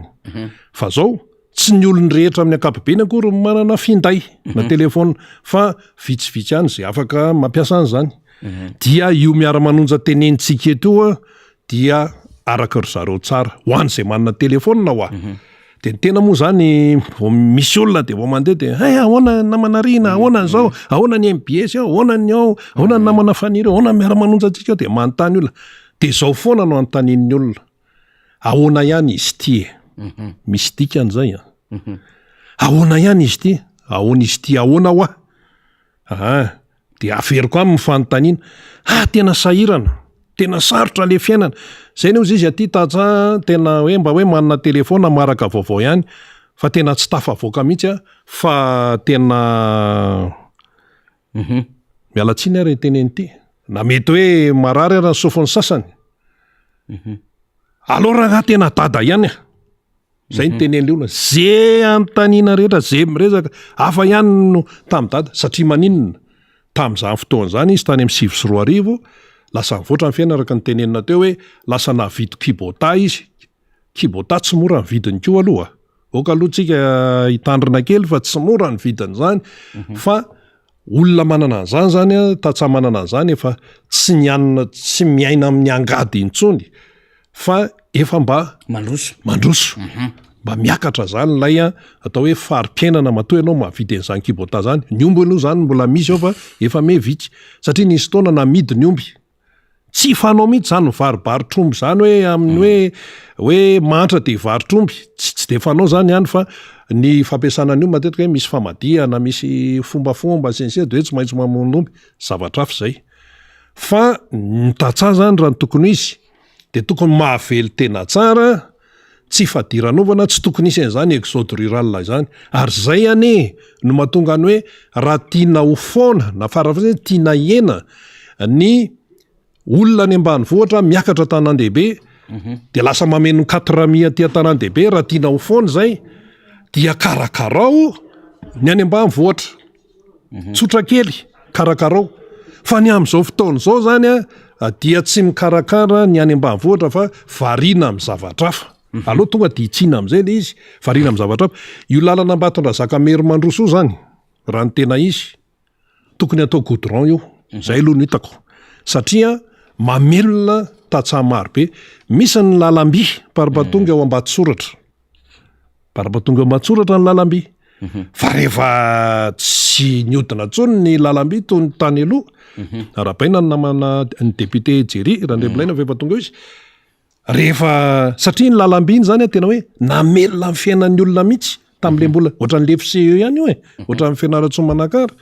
Fa zao, Tsy ny olon rehetra amin'ny ankapobeny akory no manana finday na telephone fa vitsivitsy ihany izay afaka mampiasa an'izany. Dia io miara-manonja tenenintsika eto io an, dia araka ry zareo tsara ho an'izay manana telephone hoa. Dia ny tena moa izany vao misy olona dia vao mandeha dia hay ahoana namana Rina, ahoana an'izao, ahoana ny mbs ao, ahoana ny ao, ahoana ny namana Faniry ao, ahoana ny miara-manonja antsika ao, dia manontany olona. Dia izao foana no anontanian'ny olona. Ahoana ihany izy ity e? Misy dikany izay an. Ahoana ihany izy ity? Ahoana izy ity ahoana hoa? Aa, dia averiko aminy ny fanontaniana. Ah, tena sahirana, tena sarotra le fiainana. Zay anie hozy izy aty tantsaha tena hoe mba hoe manana telefaona maharaka vaovao ihany fa tena tsy tafavoaka mihitsy aho fa tena Miala tsiny ary teneno ity. Na mety hoe marary ara ny sofin'ny sasany. Aleo rangahy tena dada ihany a. Zay ny tenen'le olona. Ze anontaniana rehetra, ze miresaka, hafa ihany no tamin'i dada. Satria maninona? Tamin'izany fotoana izany izy tany amin'ny 2009, lasa nivoatra ny fiainana araka ny tenenina teo hoe lasa nahavidy Kubota izy. Kubota tsy mora ny vidiny koa aloha. Aoka aloha tsika hitandrina kely fa tsy mora ny vidin'izany fa olona manana an'izany zany a, tantsaha manana an'izany efa tsy nianina, tsy miaina amin'ny angady intsony fa efa mba Mandroso. mandroso. Mba miakatra zany ilay atao hoe fari-piainana matoa ianao mahavidy an'izany Kubota zany. Ny omby aloha zany mbola misy ao fa efa miha vitsy satria nisy fotoana namidy ny omby. Tsy fanao mihitsy izany mivarobarotr'omby izany hoe amin'ny hoe hoe mahantra dia hivarotr'omby, tsy tsy dia fanao izany any fa ny fampiasana an'io matetika hoe misy famadihana, misy fombafomba sy ny sisa dia hoe tsy maintsy mamono omby, zavatra hafa izay. Fa ny tantsaha izany raha ny tokony ho izy dia tokony mahavelon-tena tsara, tsy fadiranovana, tsy tokony hisy an'izany exode rural izany, ary izay anie no mahatonga ny hoe raha tiana ho foana na farafahakeliny tiana hihena ny olona any ambanivohitra miakatra an-tanàn-dehibe dia lasa mameno quatre mille aty an-tanàn-dehibe, raha tiana ho foana izay dia karakarao ny any ambanivohitra. Tsotra kely, karakarao. Fa ny amin'izao fotoana izao zany a, dia tsy mikarakara ny any ambanivohitra fa variana amin'ny zavatra hafa. Aleo tonga dia hitsiana amin'izay ilay izy, variana amin'ny zavatra hafa. Io lalana Ambatondrazaka Merimandroso io zany, raha ny tena izy, tokony atao goudron io. Izay aloha no hitako. Satria mamelona tantsaha maro be. Misy ny lalam-by Parbatonga ao Ambatosoratra. Barba tonga aman-tsoratra ny lalamby. Fa rehefa tsy niodina intsony ny lalamby toy ny tany aloha, arahabaina ny namana ny député Jerry Randriamilaina fa efa tonga eo izy. Rehefa, satria iny lalam-by iny zany tena hoe namelona ny fiainan'ny olona mihitsy tamin'le mbola, ohatran'le FCE ihany io e, ohatran'ny Fianarantsoa Manakara.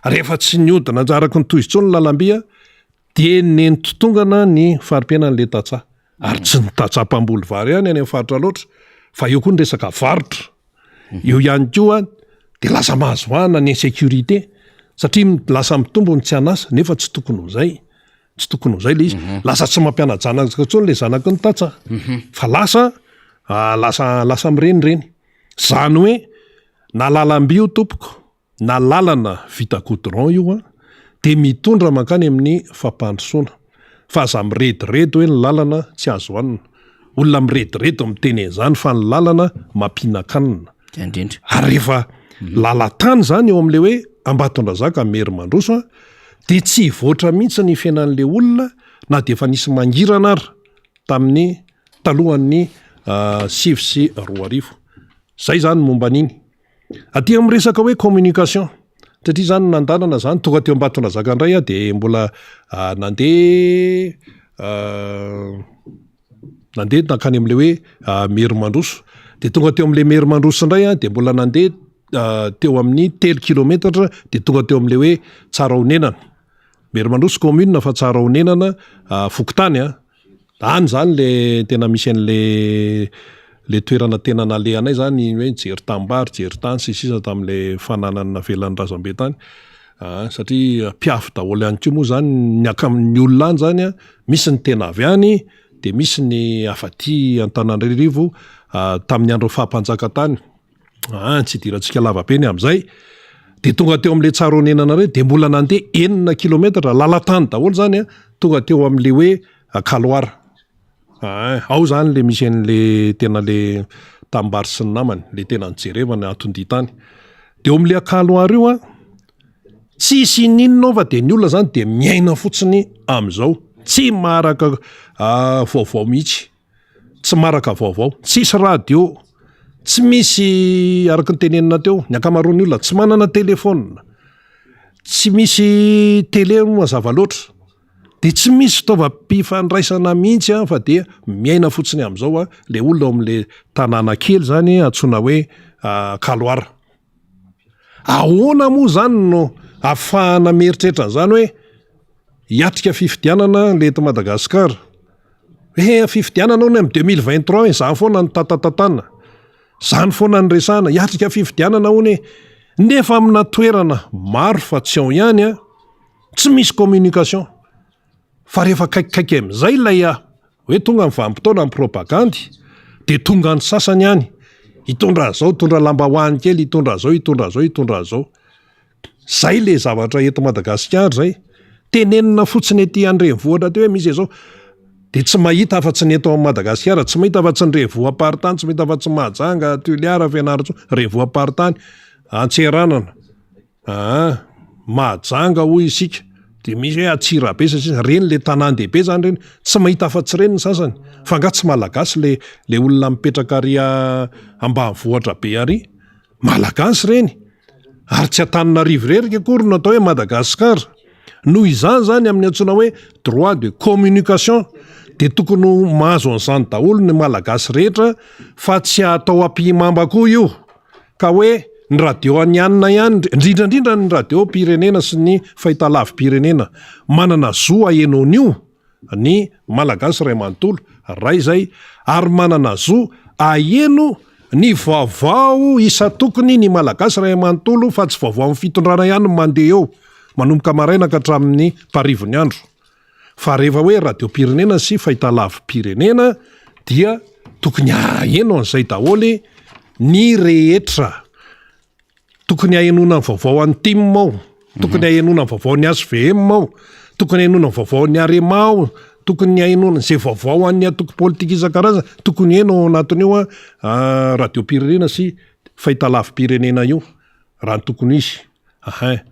Rehefa tsy nihodina araka ny toy izy intsony ny lalam-by dia nentotongana ny fari-piainan'le tantsaha. Ary tsy ny tantsaha mpamboly vary ihany any amin'ny faritra loatra fa eo koa ny resaka varotra. Eo ihany koa dia lasa mahazo vahana ny insécurité satria lasa mitombo ny tsy an'asa nefa tsy tokony ho izay. Tsy tokony ho izay ilay izy. Lasa tsy mampiana-janaka intsony ilay zanaky ny tantsaha fa lasa lasa lasa mirenireny. Izany hoe na lalam-by io tompoko na lalana vita goudron io an, dia mitondra mankany amin'ny fampandrosoana. Fa aza mirediredy hoe ny lalana tsy azo hanina. Olona mirediredy miteny an'izany fa ny lalana mampihinan-kanina. Zay indrindra. Ary rehefa lalan-tany izany eo amin'ilay hoe Ambatondrazaka Merimandroso an, dia tsy hivoatra mihitsy ny fiainan'ilay olona na dia efa nisy mangirana ara tamin'ny talohan'ny 2009. Izay izany ny momba an'iny. Aty amin'ny resaka hoe communication, satria zany nandanana zany tonga teo Ambatondrazaka indray aho de mbola nandeha nandeha nankany amin'ilay hoe Merimandroso, de tonga teo amin'ilay Merimandroso indray aho de mbola nandeha teo amin'ny telo kilometatra de tonga teo amin'ilay hoe Tsarahonenana, Merimandroso commune fa Tsarahonenana fokontany an. Any zany le tena misy an'le le toerana tena nalehanay zany hoe nijery tanimbary, nijery tany sy ny sisa tam'le fananana navelan'ny razambe tany an, satria mpiavy daholo ihany koa moa zany ny anka- ny olona any zany an, misy ny tena avy any de misy ny avy aty Antananarivo tamin'ny andron'ny faha mpanjaka tany. Aa tsy idirantsika lava be ny amin'izay. Dia tonga teo amin'ilay Tsaronenana indray dia mbola nandeha enina kilometatra, lalan-tany daholo izany an, tonga teo amin'ilay hoe Kaloara. Aa ao izany ilay misy an'ilay tena ilay tanimbary sy ny namany, ilay tena nijerevana anton-dia tany. Dia eo amin'ilay Kaloara io an, tsisy ininona ao fa dia ny olona izany dia miaina fotsiny amin'izao, tsy maharaka vaovao mihitsy. Tsy maharaka vaovao, tsisy radio, tsy misy araka ny tenenina teo, ny ankamaroan'ny olona tsy manana telephone, tsy misy tele moa mazava loatra, de tsy misy fitaovam-pifandraisana mihitsy an fa dia miaina fotsiny amin'izao an le olona ao amin'le tanàna kely zany antsoina hoe Kaloara. Ahoana moa zany no ahafahana mieritreritra an'izany hoe hiatrika fifidianana le eto Madagasikara? He fifidianana hono amin'ny 2023 e, zany foana no tatatatana, zany foana no resahana, hiatrika fifidianana hono e, nefa amina toerana maro fa tsy ao ihany an, tsy misy communication. Fa rehefa akaikikaiky amin'izay ilay hoe tonga ny vanim-potoana ny propagandy dia tonga ny sasany any hitondra an'izao, hitondra lambahoany kely, hitondra an'izao, hitondra an'izao, hitondra an'izao. Zay le zavatra eto Madagasikara zay. Tenenina fotsiny ety an-drenivohitra aty hoe misy an'izao dia tsy mahita afa-tsy ny eto Madagasikara, tsy mahita afa-tsy ny renivohim-paritany, tsy mahita afa-tsy Mahajanga, Toliara, Fianarantsoa, renivohim-paritany, Antseranana. Aa Mahajanga hoy isika dia misy hoe Antsirabe sy ny sisa, ireny le tanàn-dehibe zany ireny, tsy mahita afa-tsy ireny ny sasany, fa angaha tsy malagasy le le olona mipetraka ary ambanivohitra be ary? Malagasy ireny, ary tsy Antananarivo irery akory no atao hoe Madagasikara, noho izany zany amin'ny antsoina hoe droit de communication dia tokony ho mahazo an'izany daholo ny malagasy rehetra fa tsy atao ampihimamba koa io. Ka hoe ny radio an'i anona ihany, indrindra indrindra ny radiom-pirenena sy ny fahitalavi-pirenena, manana zo haheno an'io ny Malagasy iray manontolo, ray izay, ary manana zo haheno ny vaovao isan-tokony ny Malagasy iray manontolo fa tsy vaovao amin'ny fitondrana ihany no mandeha eo, manomboka maraina ka hatramin'ny mparivo ny andro. Fa rehefa hoe radiom-pirenena sy fahitalavi-pirenena dia tokony haheno an'izay daholo ny rehetra. Tokony hahenoana ny vaovao an'ny tim ao, tokony hahenoana ny vaovao an'ny HVM ao, tokony hahenoana ny vaovao an'ny Arema ao, tokony hahenoana izay vaovao an'ny antoko politika isan-karazany, tokony heno ao anatin'io radiom-pirenena sy fahitalavi-pirenena io raha ny tokony ho izy. Ahin.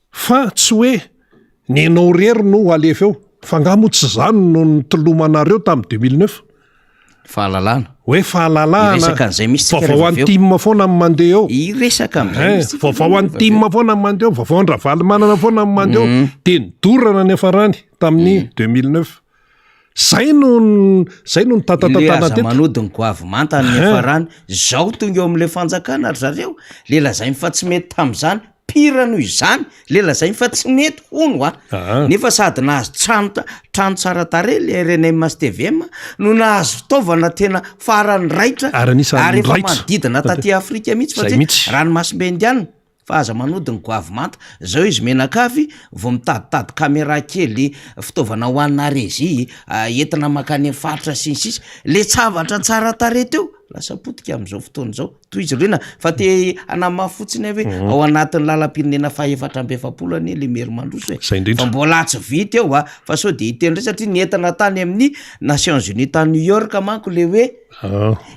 Fa tsy hoe nenao irery no alefa eo, fa nga moa tsy zany no nitolomanareo tamin'ny 2009? Fahalalana. Hoe fahalalahana. Hiresaka an'izay mihitsy tsika Vaovao rehefa an'i avy eo. Tim foana ny mandeha eo. Hiresaka amin'izay Hein, mihitsy tsika vaovao rehefa an'i avy Tim eo. foana ny mandeha eo, vaovao an-dRavalomanana foana ny mandeha eo. Dia nidorana ny hafarany tamin'ny 2009. Zay no zay no nitatatatana teto. Manody ny goavy manta ny niafarany. Zao tonga eo amin'ilay fanjakana ry zareo, le lazainy fa tsy mety tamin'izany, pire noho izany, le lazainy fa tsy nety hono a. Nefa sady nahazo trano trano tsara tarehy le rnm sy tvm no nahazo fitaovana tena farany raitra ary efa manodidina taty Afrika mihitsy fa tsy ranomasimbe Indiana. Fa aza manody ny goavy manta. Zao izy mianakavy vao mitaditady camera kely, fitaovana ho anà régie, entina mankany amin'ny faritra sy ny sisa. Le zavatra tsara tarehy teo lasa potika amin'izao fotoana izao. Tohizo Rina fa te hanamafy fotsiny aho hoe ao anatin'ny lalam-pirenena faha-44 anie le Merimandroso e. Zay indrindra. Fa mbola tsy vita eo a, fa sao de hiteny indray satria nentina tany amin'ny Nations Unies tany New York manko le hoe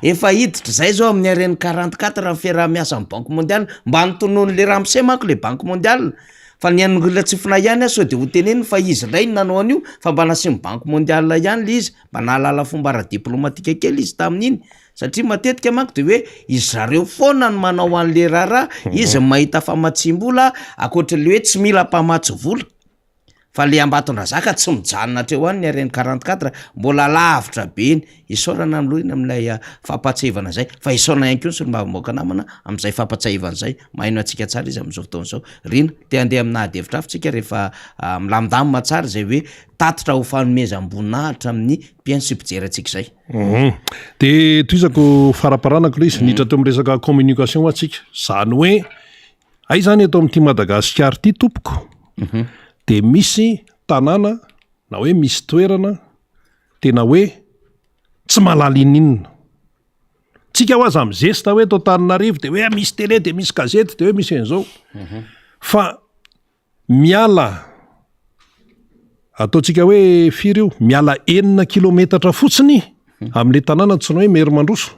Efa hiditra izay zao amin'ny RN 44 ny fiaraha-miasa amin'ny banque mondiale, mba notononin'le ramose manko le banque mondiale fa ny an'ny olona tsy f'nahy ihany aho sao de ho teneniny fa izy indray no nanao an'io fa mba nasian'ny banque mondiale ihany le izy, mba nahalala fomba ara-diplomatika kely izy tamin'iny satria matetika manko de hoe izy zareo foana no manao an'le raharaha, izy no mahita famatsiam-bola ankoatran'le hoe tsy mila mpamatsy vola. Fa le Ambatondrazaka tsy mijanona hatreo any ny RN 44, mbola lavitra be iny. Isaorana aloha iny amin'ilay fampahatsiahivana izay, fa isaorana ihany koa ny solombavambahoaka namana amin'izay fampahatsiahivana izay. Maheno antsika tsara izy amin'izao fotoana izao. Rina, te handeha amina ady hevitra hafa tsika rehefa milamindamina tsara izay hoe tatitra ho fanomezam-boninahitra amin'ny mpihaino sy mpijery antsika izay. Dia tohizako faramparanako ilay izy, niditra teo amin'ny resaka communication hoa tsika. Izany hoe Hay zany eto amin'ity Madagasikara ity tompoko de misy tanàna na hoe misy toerana tena hoe tsy mahalala ininona. Tsika ho aza mizesta hoe eto Antananarivo de hoe misy télé de misy gazety de hoe misy an'izao. Fa miala Ataontsika hoe firy io? Miala enina kilometatra fotsiny amin'ilay tanàna antsoina hoe Merimandroso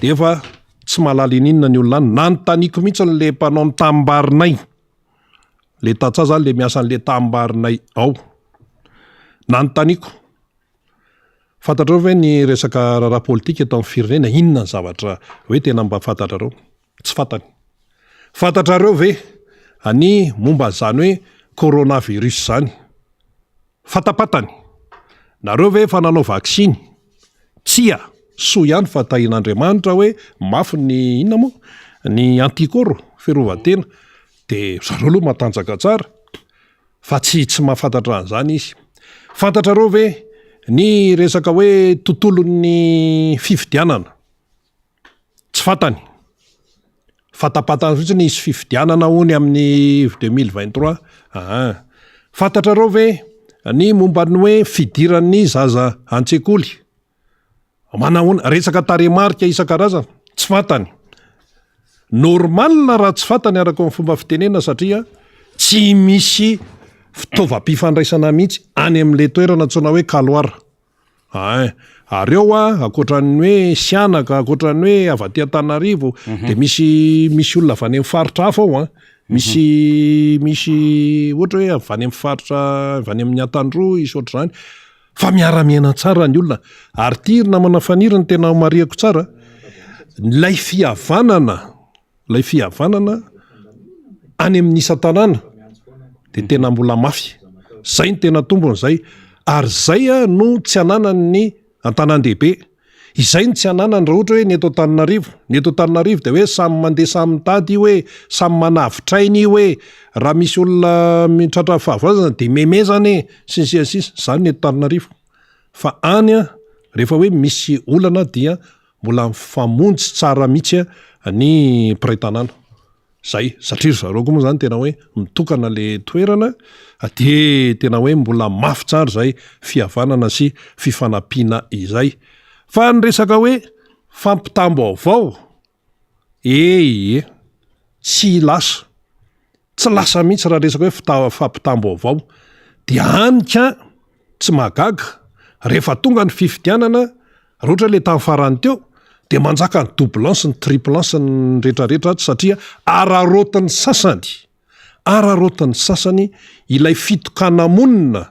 dia efa tsy mahalala ininona ny olona any. Nanontaniako mihitsy ilay mpanao ny tanimbary-nay, ilay tantsaha izany ilay miasa an'ilay tanimbary-nay ao. Nanontaniako, fantatrao ve ny resaka raharaha politika eto amin'ny firenena? Inona ny zavatra hoe tena mba fantatrareo? Tsy fantany. Fantatrareo ve ny momba an'izany hoe coronavirus izany? Fatapatany. Nareo ve efa nanao vaksiny? Tsia. Soa ihany fa tahian'Andriamanitra hoe mafy ny inona moa? Ny anticorps, fiarovan-tena. Dia zareo aloha matanjaka tsara fa tsy tsy mahafantatra an'izany izy. Fantatrareo ve ny resaka hoe tontolon'ny fifidianana? Tsy fantany. Fatapatany fotsiny hisy fifidianana hono amin'ny 2023. Aa. Fantatrareo ve ny momba ny hoe fidiran'ny zaza an-tsekoly? Manahoana? Resaka tarehimarika isan-karazany? Tsy fantany. Normal raha tsy fantany araka ny fomba fitenena satria tsy misy fitaovam-pifandraisana mihitsy any amin'ilay toerana antsoina hoe Kaloara. Ein! Ary eo a, ankoatran'ny hoe Sihanaka, ankoatran'ny hoe avy aty Antananarivo, de misy misy olona avy any amin'ny faritra hafa ao an, misy misy ohatra hoe avy any amin'ny faritra avy any amin'ny Antandroy sy ohatr'izany, fa miara-miaina tsara ny olona, ary ity ry namana Faniry no tena marihako tsara, ilay fihavanana Ilay fihavanana any amin'ny isan-tanàna dia tena mbola mafy. Zay no tena tombony zay. Ary zay no tsy ananan'ny an-tanàn-dehibe. Izay no tsy ananany raha ohatra hoe ny eto Antananarivo. Ny eto Antananarivo dia hoe samy mandeha samy mitady io hoe, samy manavotra aina io hoe, raha misy olona tratra fahavoazana dia memezana e, sy ny sisa sy ny sisa. Zany ny eto Antananarivo. Fa any rehefa hoe misy olana dia Mbola mifamonjy tsara mihitsy ny mpiray tanàna. Zay, satria ry zareo koa moa zany tena hoe mitokana le toerana de tena hoe mbola mafy tsara izay fihavanana sy fifanampiana izay. Fa ny resaka hoe fampitam-baovao, ee, tsy lasa. Tsy lasa mihitsy raha resaka hoe fita- fampitam-baovao. Dia any ka tsy mahagaga, rehefa tonga ny fifidianana, raha ohatra hoe le tamin'ny farany teo, dia manjaka ny doublon sy ny triplon sy ny retraretra ato satria araraotin'ny sasany, araraotin'ny sasany ilay fitokana-monina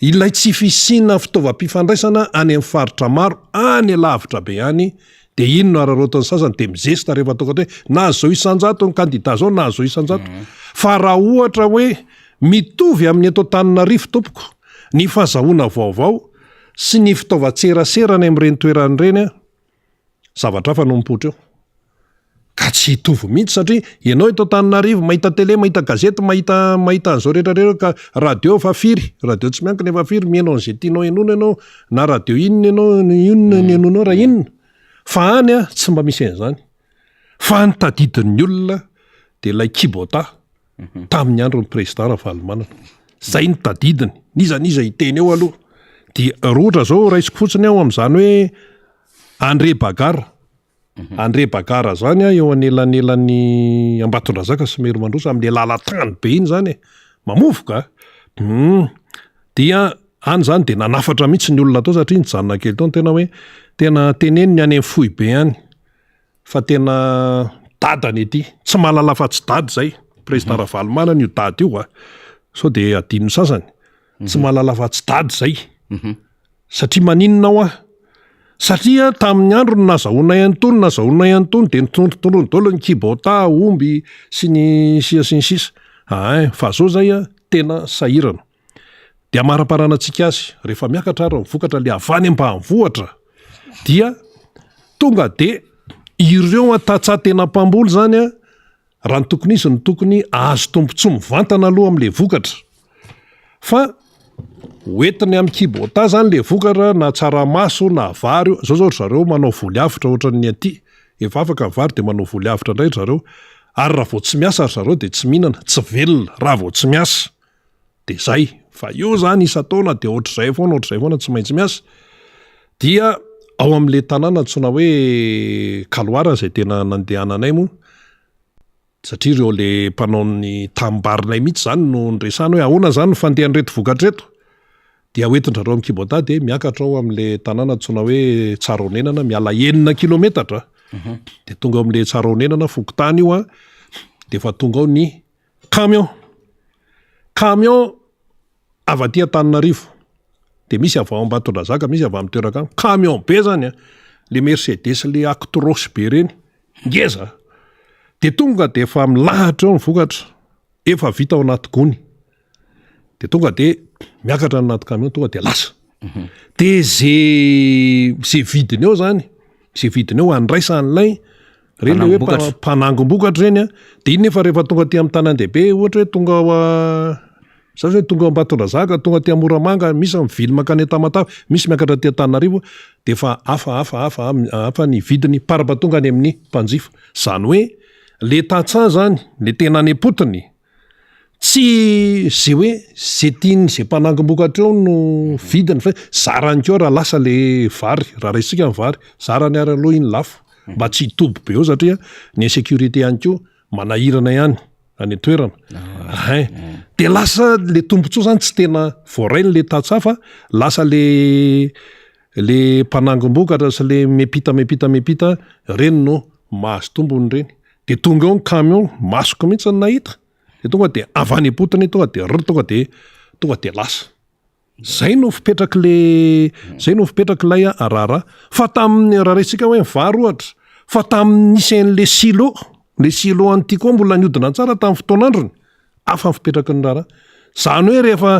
Ilay tsy fisiana fitaovam-pifandraisana any amin'ny faritra maro, any lavitra be any, dia iny no araraotin'ny sasany dia mizesta rehefa tonga ato hoe nahazo izao isan-jato ny kandida izao, nahazo izao isan-jato. Fa raha ohatra hoe mitovy amin'ny eto Antananarivo tompoko, Ny fahazahoana vaovao sy ny fitaovan-tserasera any amin'ireny toerana ireny, zavatra hafa no mipoitra eo. Ka tsy hitovy mihitsy satria ianao eto Antananarivo mahita télé, mahita gazety, mahita mahita an'izao rehetra rehetra ka radio efa firy, radio tsy miankina efa firy, mihaino an'izay tianao henoina ianao, na radio inona ianao, inona no henoinao raha inona. Fa any an, tsy mba misy an'izany. Fa ny tadidin'ny olona dia ilay kibota tamin'ny andron'ny président Ravalomanana. Zay ny tadidiny. N'iza n'iza hiteny eo aloha. Dia raha ohatra zao raisiko fotsiny aho amin'izany hoe André Bagara. André Bagara zany an eo anelanelan'ny Ambatondrazaka sy Merimandroso amin'ilay lalan-tany be iny zany e. Mamovoka a! Hum. Dia any zany dia nanafatra mihitsy ny olona tao satria nijanona kely tao ny tena hoe tena teneno ny any amin'ny foibe any fa tena dadany ety. Tsy mahalala afa-tsy dada izay. Président Ravalomanana io dada io a! Sao dia adinon'ny sasany. Tsy mahalala afa-tsy dada izay. Satria maninona hoa? Satria tamin'ny andro no nazahoanay an'itony, nazahoanay an'itony, dia nitondrotondrony daholo ny kibota, omby, sy ny sisa sy ny sisa. Ain, fa zao zay an, tena sahirana. Dia amaramparanantsika azy, rehefa miakatra ary ny vokatra le avy any ambanivohitra, dia tonga dia ireo tantsaha tena mpamboly zany an, Raha ny tokony izy no tokony ahazo tombotsoa mivantana aloha amin'ilay vokatra fa hoentiny amin'ny kibota zany le vokatra na tsaramaso na vary io, zao zao ry zareo manao voly avotra ohatran'ny aty, efa afaka ny vary de manao voly avotra indray ry zareo, ary raha vao tsy miasa ry zareo de tsy mihinana, tsy velona raha vao tsy miasa. De zay, fa io zany isan-taona de ohatr'izay foana ohatr'izay foana tsy maintsy miasa, dia ao amin'le tanàna antsoina hoe Kaloara izay tena nandehananay moa, satria ireo le mpanao ny tanimbary-nay mihitsy zany no niresahana hoe ahoana zany ny fandehan'ireto vokatra ireto, dia hoentin-dry zareo amin'ny kibota de miakatra ao amin'le tanàna antsoina hoe Tsarahonenana, miala enina kilometatra, de tonga ao amin'le Tsarahonenana fokontany io an, de efa tonga ao ny Camion, camion avy aty Antananarivo, de misy avy ao Ambatondrazaka, misy avy amin'ny toeran-kafa, camion be zany an, le mercedes le actros be reny, ngeza, de tonga de efa milahatra eo ny vokatra, efa vita ao anaty gony. De tonga de miakatra ny anaty camion tonga de lasa. De ze ze vidiny eo zany, ze vidiny eo andraisan'ilay reny le hoe Mpanangom-bokatra. mpanangom-bokatra reny an, de iny nefa rehefa tonga aty amin'ny tanan-dehibe ohatra hoe tonga ao a- za zao hoe tonga ao Ambatondrazaka, tonga aty Moramanga, misy mivily mankany Tamatave, misy miakatra aty Antananarivo de efa hafa hafa hafa hafa ny vidiny par mba tonga any amin'ny mpanjifa. Zany hoe le tantsaha zany, le tena any am-potony Tsy ze hoe ze tiany ze mpanangom-bokatra eo no vidiny fa zarany koa raha lasa le vary, raha raisintsika ny vary, zarany ary aloha iny lafo mba tsy hitoby be eo satria ny insécurité ihany koa manahirana ihany any an-toerana. Ein, de lasa le tombotsoa zany tsy tena voarain'le tantsaha fa lasa le le mpanangom-bokatra sy le miampita miampita miampita reny no mahazo tombony reny. De tonga eo ny camion, masoko mihitsy no nahita, de tonga de avy any am-potony tonga de rr tonga de tonga de lasa. Zay no fipetrak'le zay no fipetrak'ilay raharaha. Fa tamin'ny raha raisitsika hoe ny vary ohatra, fa tamin'ny nisy an'le silo, le silo an'i Tiko mbola nihodina tsara tamin'ny fotoan'androny, hafa ny fipetraky ny raharaha. Zany hoe rehefa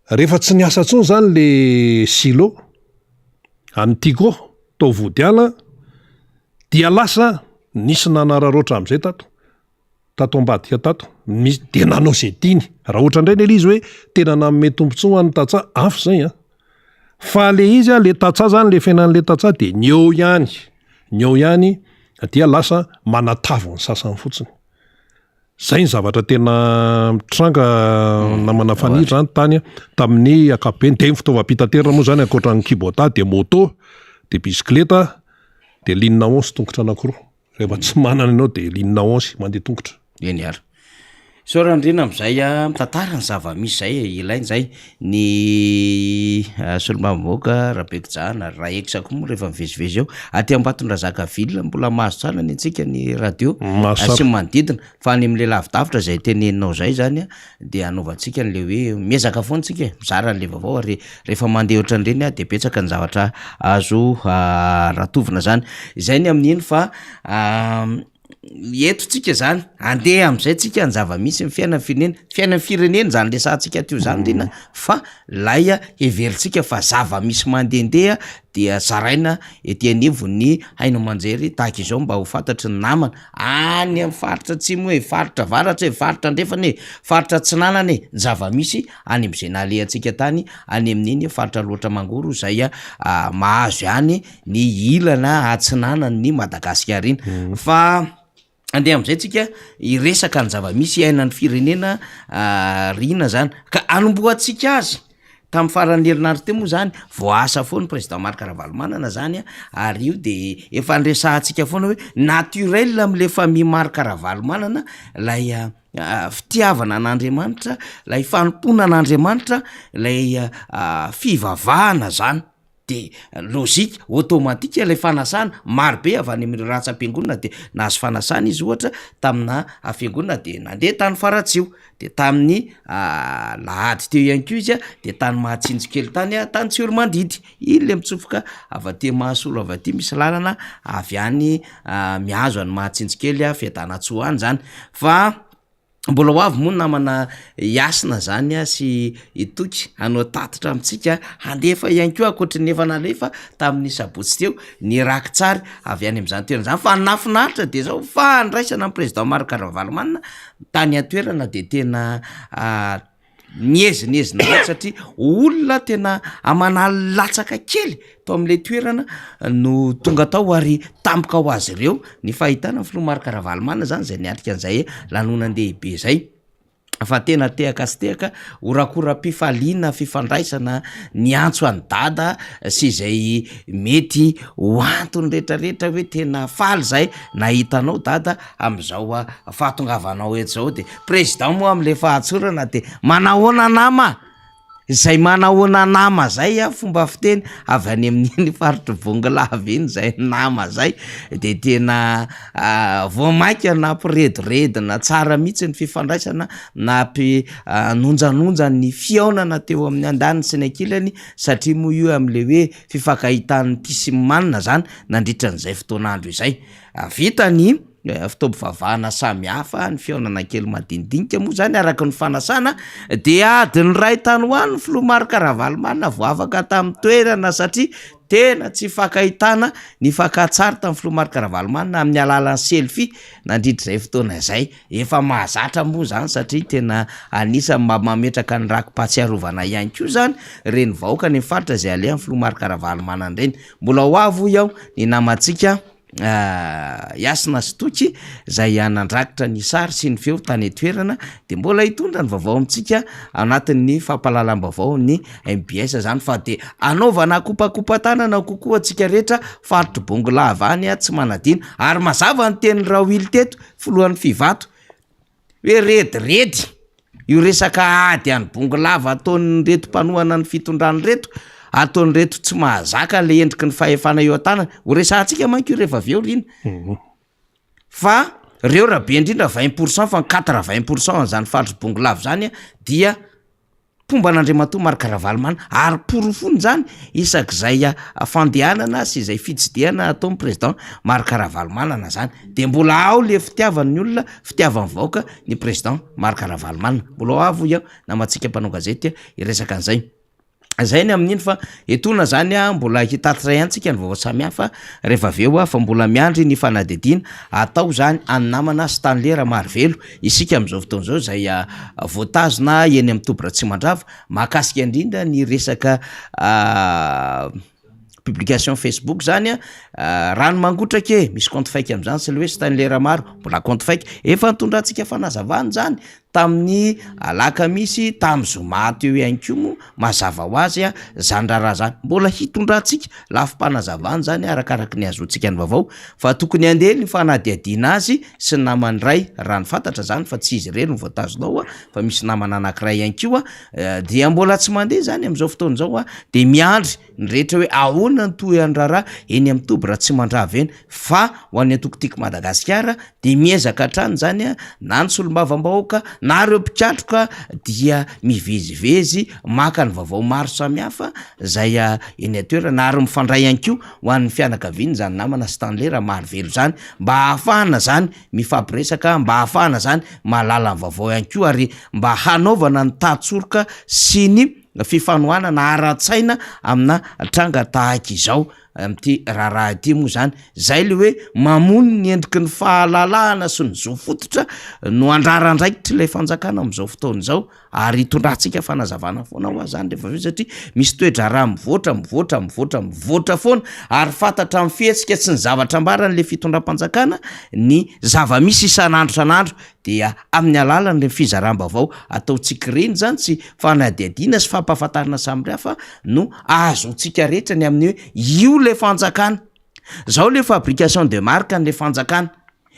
Rehefa tsy niasa intsony izany le silo an'i Tigo tao Vodiala dia lasa nisy nanararaotra amin'izay tato, tato ambadika tato, nisy dia nanao izay tiany. Raha ohatra indray anie le izy hoe tena nanome tombontsoa ho an'ny tantsaha, hafa izay an! Fa le izy an, le tantsaha zany, le fiainan'le tantsaha dia ny eo ihany, ny eo ihany dia lasa manatavy ny sasany fotsiny. Zay ny zavatra tena mitranga namana Faniry zany tany tamin'ny ankapobeny, de ny fitaovam-pitaterana moa zany ankoatran'ny kibota de moto, de bisikileta, de ligne onze tongotra anakiroa, rehefa tsy manana ianao de ligne onze mandeha tongotra. Eny ary. Isaorana indrindra amin'izay mitantara ny zava-misy zay e, ilaina zay. Ny solombavambahoaka Rabekojana, Raex koa moa rehefa mivezivezy eo, aty Ambatondrazaka ville mbola mahazo tsara ny antsika ny radio sy ny manodidina fa any amin'le lavidavitra zay teneninao zay zany a de anaovantsika an'le hoe miezaka foana tsika e, mizara an'le vaovao ary rehefa mandeha ohatran'ireny a de betsaka ny zavatra azo ratovina zany, izay ny amin'iny fa. Eto tsika zany, andeha am'zay tsika ny zava-misy ny fiainan'ny firenena, fiainan'ny firenena zany resahantsika teo zany Rina fa lay heverintsika fa zava-misy mandehandeha dia zaraina ety anivon'ny haino aman-jery tahaka izao mba ho fantatry ny namana any amin'ny faritra atsimo e, faritra avaratra e, faritra andrefana e, faritra atsinanana e, ny zava-misy any am'zay nalehantsika tany any amin'iny faritra Alaotra Mangoro zay mahazo ihany ny ilana atsinanan'ny Madagasikara iny fa andeha am'izay tsika hiresaka ny zava-misy iainan'ny firenena Rina zany ka anombohantsika azy tamin'ny faran'ny herinandro teo moa zany voaasa foana président Marc Ravalomanana zany a ary io de efa niresahantsika foana hoe naturel am'le famille Marc Ravalomanana lay fitiavana an'Andriamanitra, lay fanompoana an'Andriamanitra, lay fivavahana zany. De logique, automatique lay fanasana, marobe avy any amin'ireo ratsam-piangonana de nahazo fanasana izy ohatra tamina fiangonana de nandeha tany Faratsiho, de tamin'ny lahady teo ihany koa izy a de tany Mahatsinjo kely tany a tany Tsiroamandidy, iny le mitsofoka avy aty Mahasolo avy aty misy lalana avy any mihazo an'i Mahatsinjo kely a Fiadanantsoa any zany fa Mbola ho avy moa ny namana Hasina zany sy i Toky hanao tatitra amintsika, handefa ihany koa ankoatry ny efa nalefa tamin'ny sabotsy teo ny rakitsary avy any amin'izany toerana izany fa ny nahafinaritra dia zao fandraisana ny président Marc Ravalomanana tany an-toerana dia tena Niezinezina loatra satria olona tena aman'aliny latsaka kely tao amin'ilay toerana no tonga tao ary tampoka ho azy ireo ny fahitana ny filoha Marc Ravalomanana zany izay niatrika an'izay lanonan-dehibe izay fa tena tehaka sy tehaka, horakoram-pifaliana, fifandraisana, niantso an'i Dada sy izay mety ho antony rehetrarehetra hoe tena faly izahay nahita anao Dada amin'izao fahatongavanao eto izao de président moa am'le fahatsorana de manahoana nama, zay manahoana nama zay a fomba fiteny avy any amin'iny faritry Bongolava iny zay nama zay de tena vao mainka nampirediredina tsara mihitsy ny fifandraisana nampi- nonjanonja ny fihaonana teo amin'ny andaniny sy ny ankilany satria moa io am'le hoe fifankahitan'ny tia sy ny manina zany nandritra an'izay fotoan'andro izay. Vita ny fotoam-pivavahana samihafa, ny fihaonana kely madinidinika moa zany araka ny fanasana dia adiny iray tany ho any ny filoha Marc Ravalomanana vao afaka tamin'ny toerana satria tena tsy ifankahitana ny fakan-tsary tamin'ny filoha Marc Ravalomanana amin'ny alalan'ny selfie nandritra izay fotoana izay. Efa mahazatra moa zany satria tena anisan'ny mba mametraka ny raki-pahatsiarovana ihany koa zany ireny vahoaka any amin'ny faritra izay alehan'ny filoha Marc Ravalomanana ireny. Mbola ho avy hoy aho ny namantsika Hasina sy Toky izay nandrakitra ny sary sy ny feo tany an-toerana dia mbola hitondra ny vaovao amintsika anatin'ny fampahalalam-baovao ny mbs zany fa dia anaovana kopakopa-tanana kokoa antsika rehetra faritry Bongolava any tsy manadino ary mazava ny tenin'i Raoily teto filohan'ny Fivato hoe rediredy io resaka ady any Bongolava ataon'ireto mpanohana ny fitondrana ireto, ataon'ireto tsy mahazaka le endriky ny fahefana eo an-tanana, ho resahantsika manko io rehefa avy eo ry ina, fa reo raha be indrindra vingt pour cent fa ny quatre vingt pour cent an'izany faritry Bongolava zany dia Mpomba an'Andriamatoa Marc Ravalomanana ary porofony izany isak'izay fandehanana sy izay fitsidihana ataon'ny président Marc Ravalomanana izany de mbola ao le fitiavan'ny olona, fitiavan'ny vahoaka ny président Marc Ravalomanana. Mbola ho avy hoy aho namantsika mpanao gazety hiresaka an'izay. Zay ny amin'iny fa etoana zany a mbola hitatitra ihany tsika ny vaovao samihafa rehefa avy eo fa mbola miandry ny fanadihadiana atao zany any namana Stanley Ramarivelo Isika amin'izao fotoana izao izay voatazona eny amin'ny toby Ratsimandrava mahakasika indrindra ny resaka publication Facebook zany a, rano mangotraka e, misy compte fake amin'izany sy le hoe Stanley Ramaro, mbola compte fake, efa nitondrantsika fanazavana izany tamin'ny alakamisy, tamin'ny zoma teo ihany koa moa mazava ho azy a, zany raharaha zany, mbola hitondrantsika lafim-panazavana zany arakaraky ny ahazoantsika ny vaovao fa tokony handeha ny fanadihadiana azy sy ny namany iray raha ny fantatra zany fa tsy izy irery no voatazona ao fa misy namana anankiray ihany koa dia mbola tsy mandeha zany amin'izao fotoana izao dia miandry ny rehetra hoe ahoana ny tohin'ny raharaha eny amin'ny toby Ratsimandrava eny fa ho an'ny antoko Tiako Madagasikara dia miezaka hatrany zany na ny solombavambahoaka na ireo mpikatroka dia mivezivezy maka ny vaovao maro samihafa izay eny an-toerana ary mifandray ihany koa ho an'ny fianakaviany izany namana Stanley Ramarivelo izany mba hahafahana izany mifampiresaka, mba hahafahana izany mahalala ny vaovao ihany koa ary mba hanaovana ny tantsoroka sy ny fifanohanana ara-tsaina amina tranga tahaka izao. Amin'ity raharaha ity moa izany, izay ilay hoe mamono ny endriky ny fahalalahana sy ny zo fototra no andrarandraikitr'ilay fanjakana amin'izao fotoana izao ary hitondrantsika fanazavana foana hoa zany rehefa avy eo satria misy toe-draharaha mivoatra, mivoatra, mivoatra, mivoatra foana ary fantatra amin'ny fihetsika sy ny zavatra ambaran'ilay fitondram-panjakana ny zava-misy isan'andro isan'andro dia amin'ny alalan'ireny fizaram-baovao ataontsika ireny izany sy fanadihadiana sy fampahafantarana samihafa no ahazoantsika rehetra ny amin'ny hoe io ilay fanjakana, zao ilay fabrication de marque an'ilay fanjakana.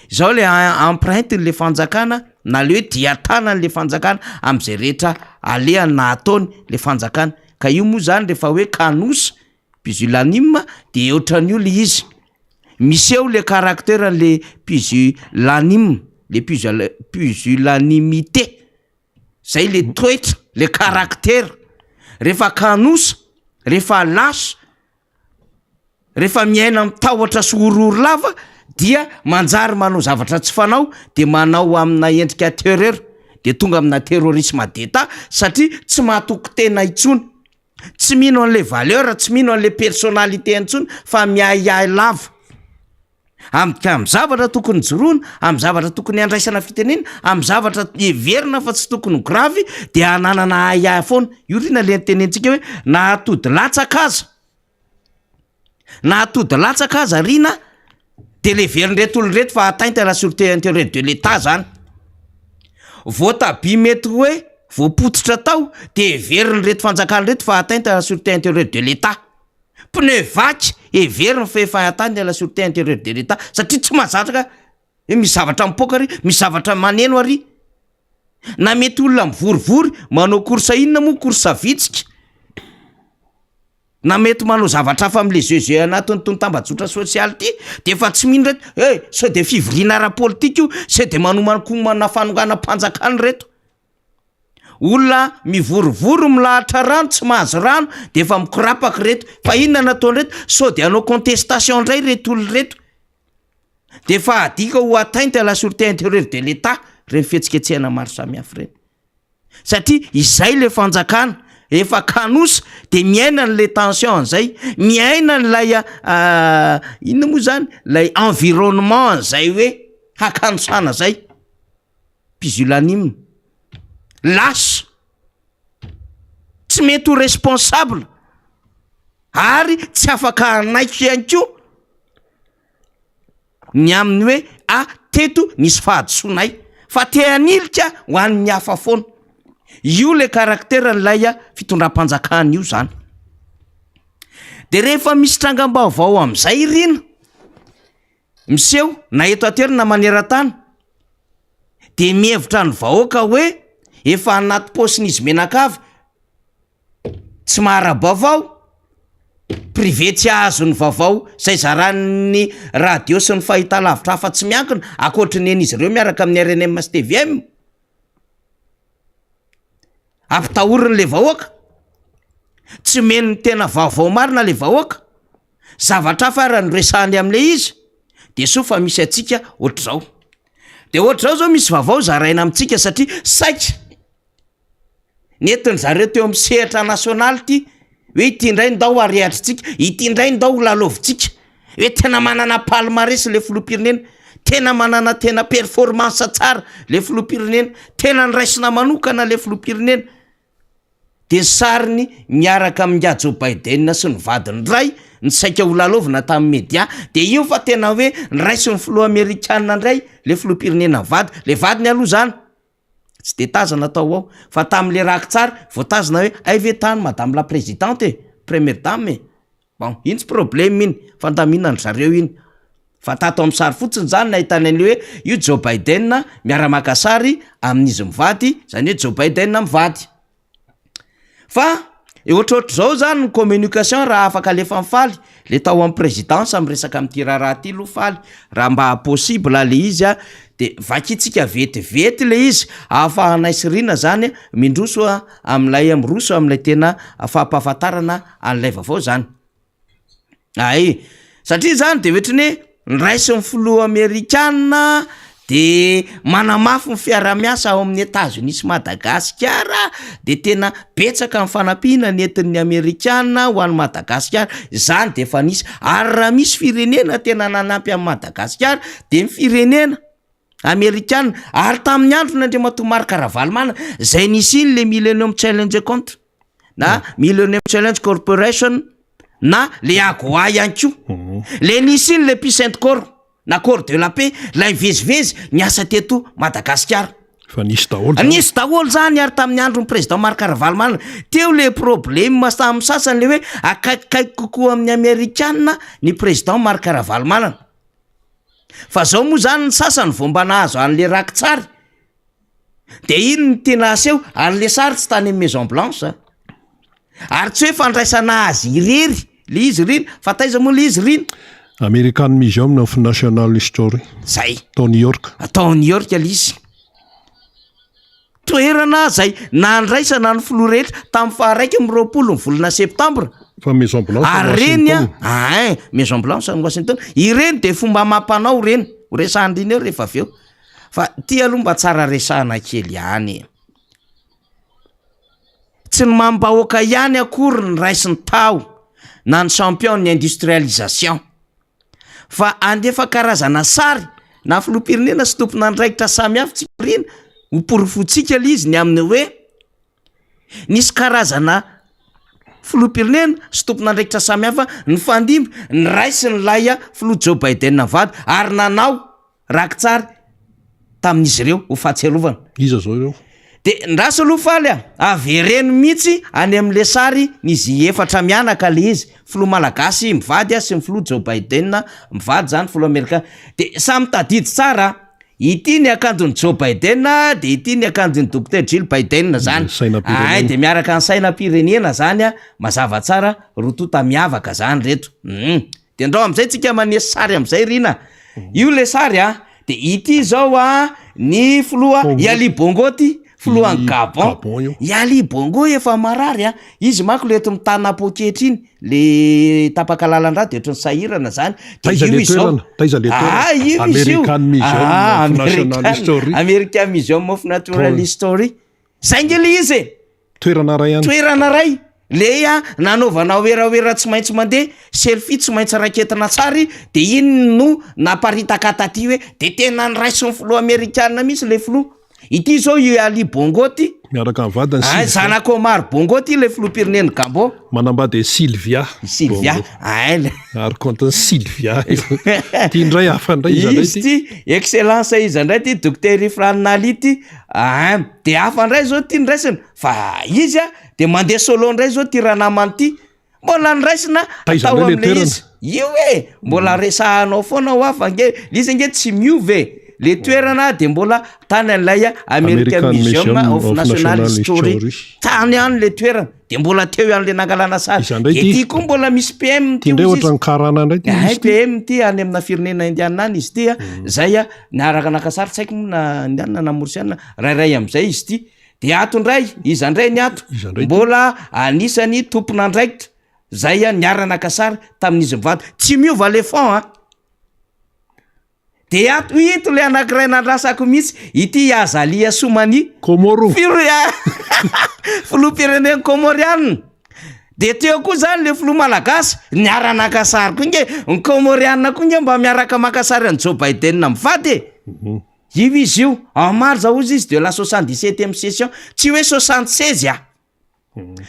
Izao le empreinte le fanjakana na le hoe dian-tanany le fanjakana am'zay rehetra alehany na ataony le fanjakana, ka io moa zany rehefa hoe kanosa, pusillanime, de ohatran'io le izy, miseho le caractère an'le pusillanime, le pusilla- pusillanimité, zay le toetra, le caractère, rehefa kanosa, rehefa lasa, Rehefa miaina amin'ny tahotra sy horohoro lava dia manjary manao zavatra tsy fanao de manao amina endrika terreur de tonga amina terrorisme d'Etat satria tsy mahatoky tena intsony, tsy mino an'le valeur, tsy mino an'le personnalité intsony fa miahiahy lava. Am- ka amin'ny zavatra tokony hijoroana, amin'ny zavatra tokony handraisana fitenena, amin'ny zavatra heverina fa tsy tokony ho gravy de hananana ahiahy foana. Io ry na le nitenentsika hoe na atody latsaka aza. Na atody latsaka aza rina de leverin'ireto olona ireto fa atteinte à la sûreté intérieure de l'Etat zany. Voatabia mety hoe voapotsitra tao de heverin'ireto fanjakana ireto fa atteinte à la sûreté intérieure de l'Etat. Pneu vaky heveriny fa efa atteinte à la sûreté intérieure de l'Etat satria tsy mahazatra ka hoe misy zavatra mipoaka ary, misy zavatra maneno ary. Na mety olona mivorivory manao course inona moa course vitsika. Na mety manao zavatra hafa amle jeu jeu anatin'itony tambajotra sosialy ity de efa tsy mino reto eh sao de fivoriana ara-politika io sao de manomankomana fanonganam-panjakana reto. Olona mivorivory milahatra rano tsy mahazo rano de efa mikorapaka reto fa inona no ataon'ireto sao de hanao contestation ndray reto olona reto. De efa adika ho atteinte à la sûreté intérieure de l'Etat reny fihetsiketsehana maro samihafa ireny. Satria izay le fanjakana efa kanosa de miaina an'le tension an'izay, miaina an'ilay inona moa zany lay environnement an'izay hoe hakanosana zay, pusillanime, lasa, tsy mety ho responsable ary tsy afaka hanaiky ihany koa. Ny amin'ny hoe ah teto nisy fahadisoanay fa te hanilika ho an'ny hafa foana. Io le caractère an'ilay fitondram-panjakana io zany. De rehefa misy trangam-baovao am'zay rina miseho na eto an-toerana na maneran-tany de mihevitra ny vahoaka hoe efa anaty paosin'izy mianakavy Tsy mahara-baovao, privé tsy hahazo ny vaovao izay zaran'ny radio sy ny fahitalavitra hafa tsy miankina ankoatry ny an'izy ireo miaraka amin'ny rnm sy tvm. Ampitahoriny le vahoaka, tsy omeny ny tena vaovao marina le vahoaka, zavatra hafa ary no resahany am'le izy, de soa fa misy antsika ohatr'izao. De ohatr'izao zao misy vaovao zaraina amintsika satria saika Nentin-dry zareo teo amin'ny sehatra nasionaly ity hoe ity indray ndao arehatritsika, ity indray ndao ho lalaovintsika, hoe tena manana palmarès le filoham-pirenena, tena manana tena performance tsara le filoham-pirenena, tena noraisina manokana le filoham-pirenena. De ny sariny miaraka amin'ingahy Joe Biden sy ny vadiny indray no saika ho lalaovina tamin'ny media, de io fa tena hoe noraisin'ny filoha amerikana indray le filoham-pirenena mivady, le vadiny aloha zany. Tsy de tazana tao ao fa tamin'le rakitsary vao tazana hoe hay ve tany madame la présidente e, première dame e, bon iny tsy problème iny fandaminan-dry zareo iny fa tato amin'ny sary fotsiny zany nahitana an'le hoe io Joe Biden miara-maka sary amin'izy mivady zany hoe Joe Biden mivady. Fa ohatrohatr'izao zany ny communication raha afaka alefa mifaly le tao amin'ny présidence miresaka amin'ity raharaha ty aloha faly raha mba possible le izy a. De vakintsika vetivety le izy ahafahanay sy Rina zany mindroso amin'ilay miroso amin'ilay tena fampahafantarana an'ilay vaovao zany. Ay, satria zany de ohatry ny hoe niraisin'ny filoha amerikana de manamafy ny fiarahamiasa ao amin'ny Etats-Unis sy Madagasikara de tena betsaka ny fanampiana nentin'ny amerikana ho an'i Madagasikara, izany de efa nisy, ary raha misy firenena tena nanampy an'i Madagasikara de ny firenena amerikana, ary tamin'ny androny Andriamatoa Marc Ravalomanana zay nisian'ny le Millennium Challenge Account na Millennium Challenge Corporation na le AGOA ihany koa, le nisian'ny le Peace and Corps na Corps de la paix lay nivezivezy niasa teto Madagasikara. Fa nisy daholo zany. Nisy daholo zany ary tamin'ny andron'ny président Marc Ravalomanana teo le problème tamin'ny sasany le hoe akaikikaiky kokoa amin'ny amerikana ny président Marc Ravalomanana. Fa zao moa zany ny sasany vao mba nahazo an'le rakitsary de iny no tena aseho ary le sary tsy tany amin'ny maison blanche a. Ary tsy hoe fandraisana azy irery le izy rina fa taiza moa le izy rina? American Museum of National History. Zay. Tao New York. Tao New York le izy. Toerana izay nandraisana ny filoha rehetra tamin'ny faha-21 ny volana septambra. Fa Maison Blanche any Washington. Ary ireny an, ein, Maison Blanche any Washington. Ireny dia fomba amam-panao ireny, ho resahan-dRina eo rehefa avy eo. Fa ity aloha mba tsara resahana kely ihany e. Tsy ny mamim-bahoaka ihany akory ny raisiny tao na ny champion ny industrialisation. Fa handefa karazana sary na filoham-pirenena sy tompon'andraikitra samihafa tsy marina ho porofointsika ilay izy ny amin'ny hoe nisy karazana filoham-pirenena sy tompon'andraikitra samihafa nifandimby niraisin'ilay filoha Joe Biden vady ary nanao Rakitsary tamin'izy ireo ho fahatsiarovana. Iza zao ireo? De ndraso aloha Faly a! Avereno mihitsy any amin'le sary n'izy efatra mianaka le izy, filoha malagasy mivady sy ny filoha Joe Biden mivady zany filoha amerikana. De samy tadidy tsara a! Ity ny akanjon'i Joe Biden de ity ny akanjon'i Docteur Jill Biden zany. Sainam-pirenena. Ay de miaraka ny sainam-pirenena zany a, mazava tsara, roa tonta miavaka zany reto. Hum. De ndrao amizay tsika manisy sary amizay Rina. Io le sary a, de ity zao a ny filoha i Ali Bongo ty, filohan'i Gabon. Gabon io. I Ali Bongo efa marary a, izy manko le eto mitana poketra iny, le tapaka lalan-drà de ohatran'ny sahirana zany. De Taiza io le izy zao. toerana? Taiza le toerana? Ah, io izy io. American Museum Ah, of National American, History. American Museum of Natural Tao. History. Zay nge le izy e. Toerana iray ihany. Toerana iray, le a nanaovana werawera tsy maintsy mandeha, selfie tsy maintsy raiketina an-tsary, de iny no naparitaka taty hoe de tena niraisin'ny filoha amerikana mihitsy le filoha. Ity zao i Ali Bongo ty. Miaraka amin'ny vadiny Ay, Sylvia. zanak'i Omar Bongo ty le filoham-pirenen'i Gabon. Manambady an'i Sylvia. I Sylvia, Bongo. ay le. Ary compte-n'i Sylvia io. Ty indray hafa indray iza indray Izy ty? ty, excellence iza indray ty, Docteur Ifrane Ali ty, ain, de hafa indray zao ty ny raisina, fa izy a de mandeha solo ndray zao ty ranamana ty, mbola noraisina Taiza tao indray le am'le toerana? izy, io e, mbola resahanao foana hoa fa nge le izy nge tsy miova e, le toerana de mbola tany an'ilay American American Museum Museum of of National National History, History. tany ihany le toerana, de mbola teo ihany le nangalana sary, Iza indray de ty? ty koa mbola misy PM Ty ty indray hozy izy. ohatran'ny karana indray ty Hay izy ty. PM ty any amina firenena indiana any izy ty a, zay a niaraka naka sary tsy haiko moa na indiana na maurisiana, rairay am'zay izy ty, de ato indray iza indray ny ato, Iza indray ty? mbola anisany tompon'andraikitra zay a niara-naka sary tamin'izy mivady, tsy miova le fond a. De ato ito le anankiray nandrasako mihitsy, ity Azalia Soumani, Komoro. Filoha filoham-pirenen'i Kômôrianina. De teo koa zany le filoha malagasy niara-naka sary koa nge, ny Kômôrianina koa nge mba miaraka maka sary an'i Joe Biden mivady e. Io izy io, en marge hozy izy de la 77e session, tsy hoe 76 a.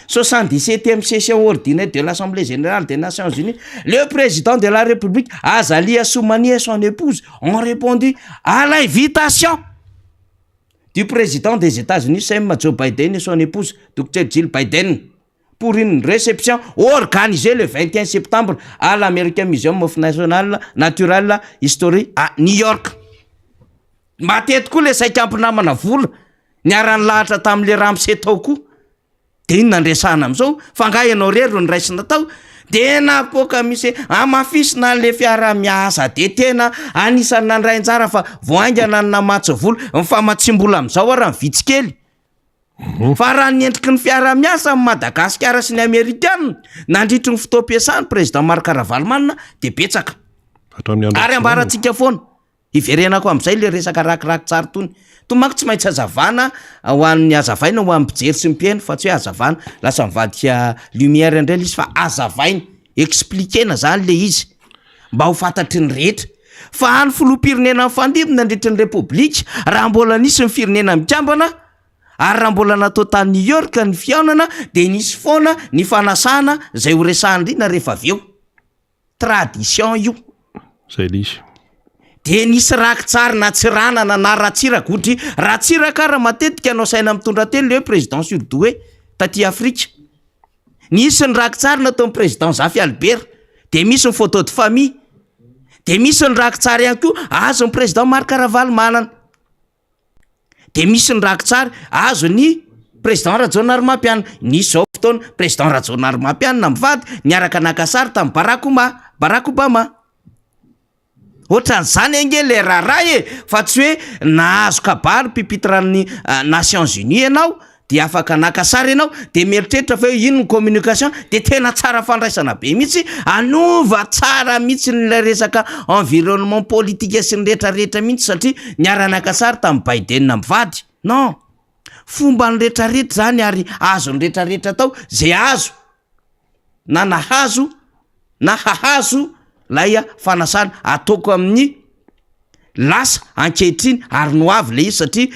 77e session ordinaire de l'Assemblée générale des Nations Unies, le président de la République, Azali Assoumani et son épouse ont répondu à l'invitation du président des États-Unis, Sam Joe Biden et son épouse, Dr Jill Biden, pour une réception organisée le 21 septembre à l'American Museum of National Natural History à New York. Matety koa le saika ampinamana vola niara-nilahatra tamin'le ramose tao koa. De inona no resahana am'zao? Fa angaha ianao rery no niraisina tao? De napoaka misy hoe hamafisina an'le fiaraha-miasa de tena anisan'ny nandray anjara fa vao haingana ny namatsy vola, ny famatsiam-bola amin'izao ara ny vitsy kely. Fa raha ny endriky ny fiaraha-miasa amin'i Madagasikara sy ny Amerikana nandritry ny fotoam-piasan'ny Président Marc Ravalomanana de betsaka. Hatramin'ny andro Ary ambarantsika foana. Hiverenako amin'izay le resaka rakiraky tsara tony. Tony manko tsy maintsy hazavana ho an'ny hazavaina ho an'ny mpijery sy ny mpihaino fa tsy hoe hazavana lasa mivadika lumière indray le izy fa hazavaina, expliquer-na zany le izy mba ho fantatry ny rehetra. Fa any filoham-pirenena nifandimby nandritry ny repoblika raha mbola nisy ny firenena mikambana ary raha mbola natao tany New York ny fihaonana dia nisy foana ny fanasana izay ho resahan-drina rehefa avy eo. Tradition io. Zay le izy. De nisy rakitsary na Tsiranana na Ratsiraka ohatry Ratsiraka ara matetika no asaina mitondra teny le hoe président surdoué taty Afrika. Nisy ny rakitsary nataon'ny président Zafy Albert, de misy ny photo de famille, de misy ny rakitsary ihany koa azon'ny président Marc Ravalomanana. De misy ny rakitsary azon'ny président Rajaonarimampianina. Nisy zao fotoana président Rajaonarimampianina mivady niaraka naka sary tamin'i Barack Oma- Barack Obama. Ohatran'izany ange le raharaha e, fa tsy hoe nahazo kabary pupitre-n'ny Nations Unies ianao de afaka naka sary ianao de mieritreritra fa hoe ino ny communication de tena tsara fandraisana be mihitsy, hanova tsara mihitsy ilay resaka environnement politique sy ny retraretra mihitsy satria niara-naka sary tamin'i Biden mivady, non, fomban'ny retraretra zany ary azon'ny retraretra atao zay azo na nahazo na hahazo lay fanasana ataoko amin'ny lasa ankehitriny ary no avy le izy satria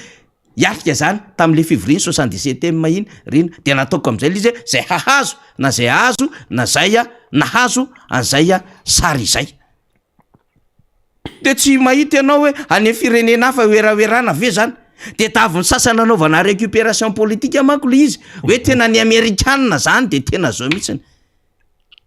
hiatrika zany tam'le fivoriana 77e iny rina de nataoko am'izay le izy hoe zay hahazo na zay azo na zay a nahazo an'izay a sary izay de tsy mahita ianao hoe any firenena hafa oeraoerana ve zany de daviny sasany nanaovana récupération politique manko le izy hoe tena ny amerikanina zany de tena zao mihitsiny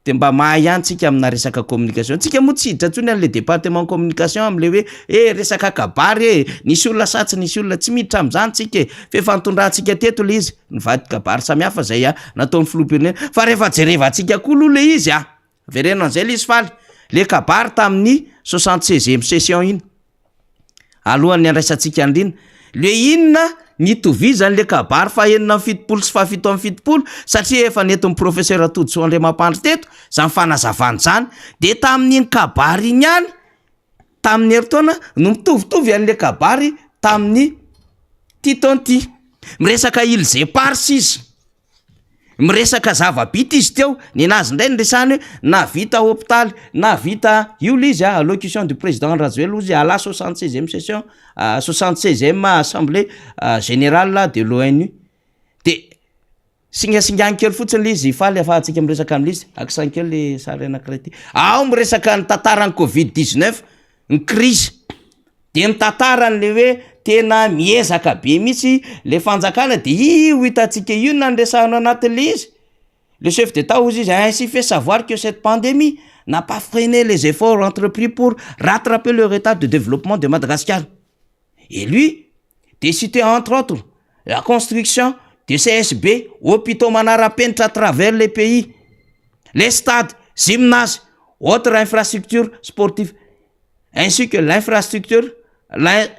de mba mahay ihany tsika amina resaka communication tsika moa tsy hiditra ntsony an'le département communication am'le hoe e resaka kabary e nisy olona sa tsy nisy olona tsy miditra am'zany tsika e fa efa nitondrantsika teto le izy nivady kabary samihafa zay a nataon'ny filoham-pirenena fa rehefa jerevantsika koa aloha le izy a vereno an'izay le izy faly le kabary tamin'ny 76e session iny alohan'ny andraisantsika andrina le inona nitovizan'le kabary fa 76 sy faha-77 satria efa nentin'ny professeur Todisoa Andriamampandry teto zany fanazavana zany de tamin'iny kabary iny ihany tamin'ny herintaona no mitovitovy an'le kabary tamin'ny titonty miresaka îles éparses izy miresaka zava-bita izy teo ny anazy indray ny resahany hoe na vita hôpitaly na vita io le izy a allocution du président Rajoelina ozy à la 76e session 76e assemblée générale de l'ONU de singasingany kely fotsiny le izy faly afahantsika miresaka am'le izy akisany kely le sary anankiray ty ao miresaka ny tantaran'ny Covid 19 ny crise de mitantarany hoe tena miezaka be mihitsy le fanjakana de io hitantsika io na nyresahana anatin'le izy. Le chef d'État ozy izy ainsi fait savoir que cette pandémie n'a pas freiné les efforts entrepris pour rattraper le retard de développement de Madagascar et lui de citer entre autres la construction de CSB, hôpitaux manara-penitra à travers les pays, les stades, gymnases, autres infrastructures sportives, ainsi que l'infrastructure,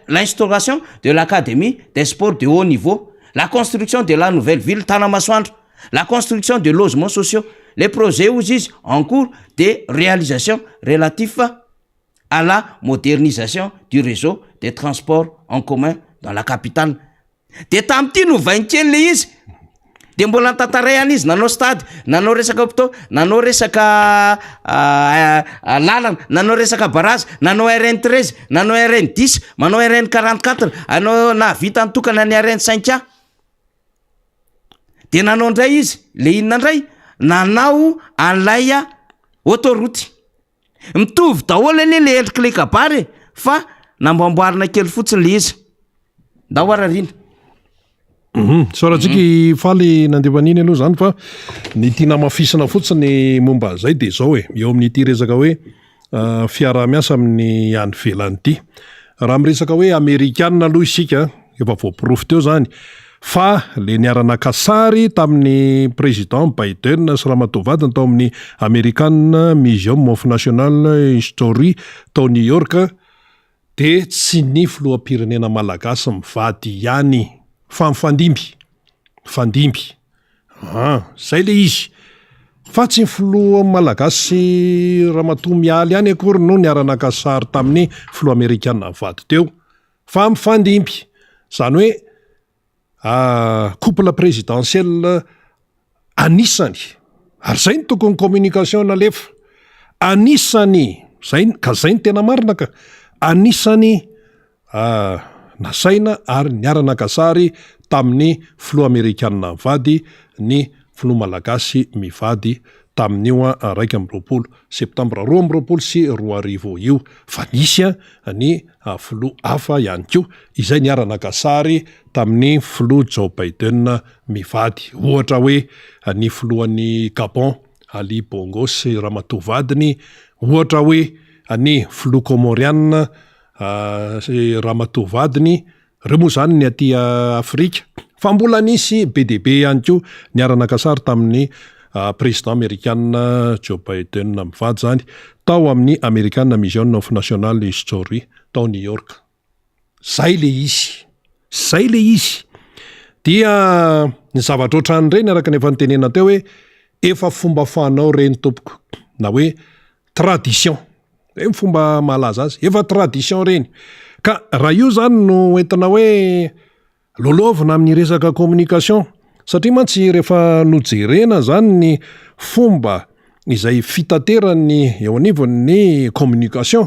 l'instauration de l'académie des sports de haut niveau, la construction de la nouvelle ville Tanamasoandro, la construction de logements sociaux, les projets ozy izy en cours de réalisation relatifs à la modernisation du réseau des transports en commun dans la capitale. De tam'ity no vainkely le izy de mbola nitantaray any izy nanao stade, nanao resaka hôpitaux, nanao resaka lalana, nanao resaka barazy, nanao RN 13, nanao RN 10, manao RN 44, anao nahavita nitokana ny RN 5 A de nanao indray izy le inona indray nanao an'lay a autoroute mitovy daholo anie le endriky le kabary e fa namboamboarina kely fotsiny le izy ndao ararina. Soratsika faly nandefaniny aloha zany fa ny tiana mafisina fotsiny momba an'izay de zao e eo amin'ity resaka hoe fiaraha-miasa amin'ny any velany ity raha miresaka hoe amerikanina aloha isika efa voaporofo teo zany. Fa le niara-naka sary tamin'ny Président Biden sy ramatoa vadiny tao amin'ny American Museum of National History tao New York dia tsy ny filoham-pirenena malagasy mivady ihany fa mifandimby, mifandimby. Aa, zay le izy. Fa tsy ny filoha malagasy ramatoa Mialy ihany akory no niara-naka sary tamin'ny filoha amerikana mivady teo fa mifandimby. Izany hoe couple présidentiel anisany, ary izay no tokony communication nalefa, anisany, zay, ka zay no tena marina ka, anisany nasaina ary niara-naka sary tamin'ny filoha amerikana mivady ny filoha malagasy mivady tamin'io 21 septambra 2022 io, fa nisy ny filoha hafa ihany koa izay niara-naka sary tamin'ny filoha Joe Biden mivady, ohatra hoe ny filohan'i Gabon Ali Bongo sy ramatoa vadiny, ohatra hoe ny filoha Kômôriana sy ramatoa vadiny, ireo moa izany ny aty Afrika, fa mbola nisy be dia be ihany koa niara-naka sary tamin'ny Président amerikana Joe Biden mivady izany tao amin'ny American Museum of National History tao New York. Zay le izy. Zay le izy. Dia ny zavatra ohatran'ireny araka ny efa nitenenana teo hoe efa fomba fanao ireny tompoko na hoe tradition. Zay ny fomba mahalaza azy. Efa tradition ireny. Ka raha io zany no entina hoe Loloavina amin'ny resaka communication satria mantsy rehefa nojerena zany ny fomba izay fitateran'ny eo anivon'ny communication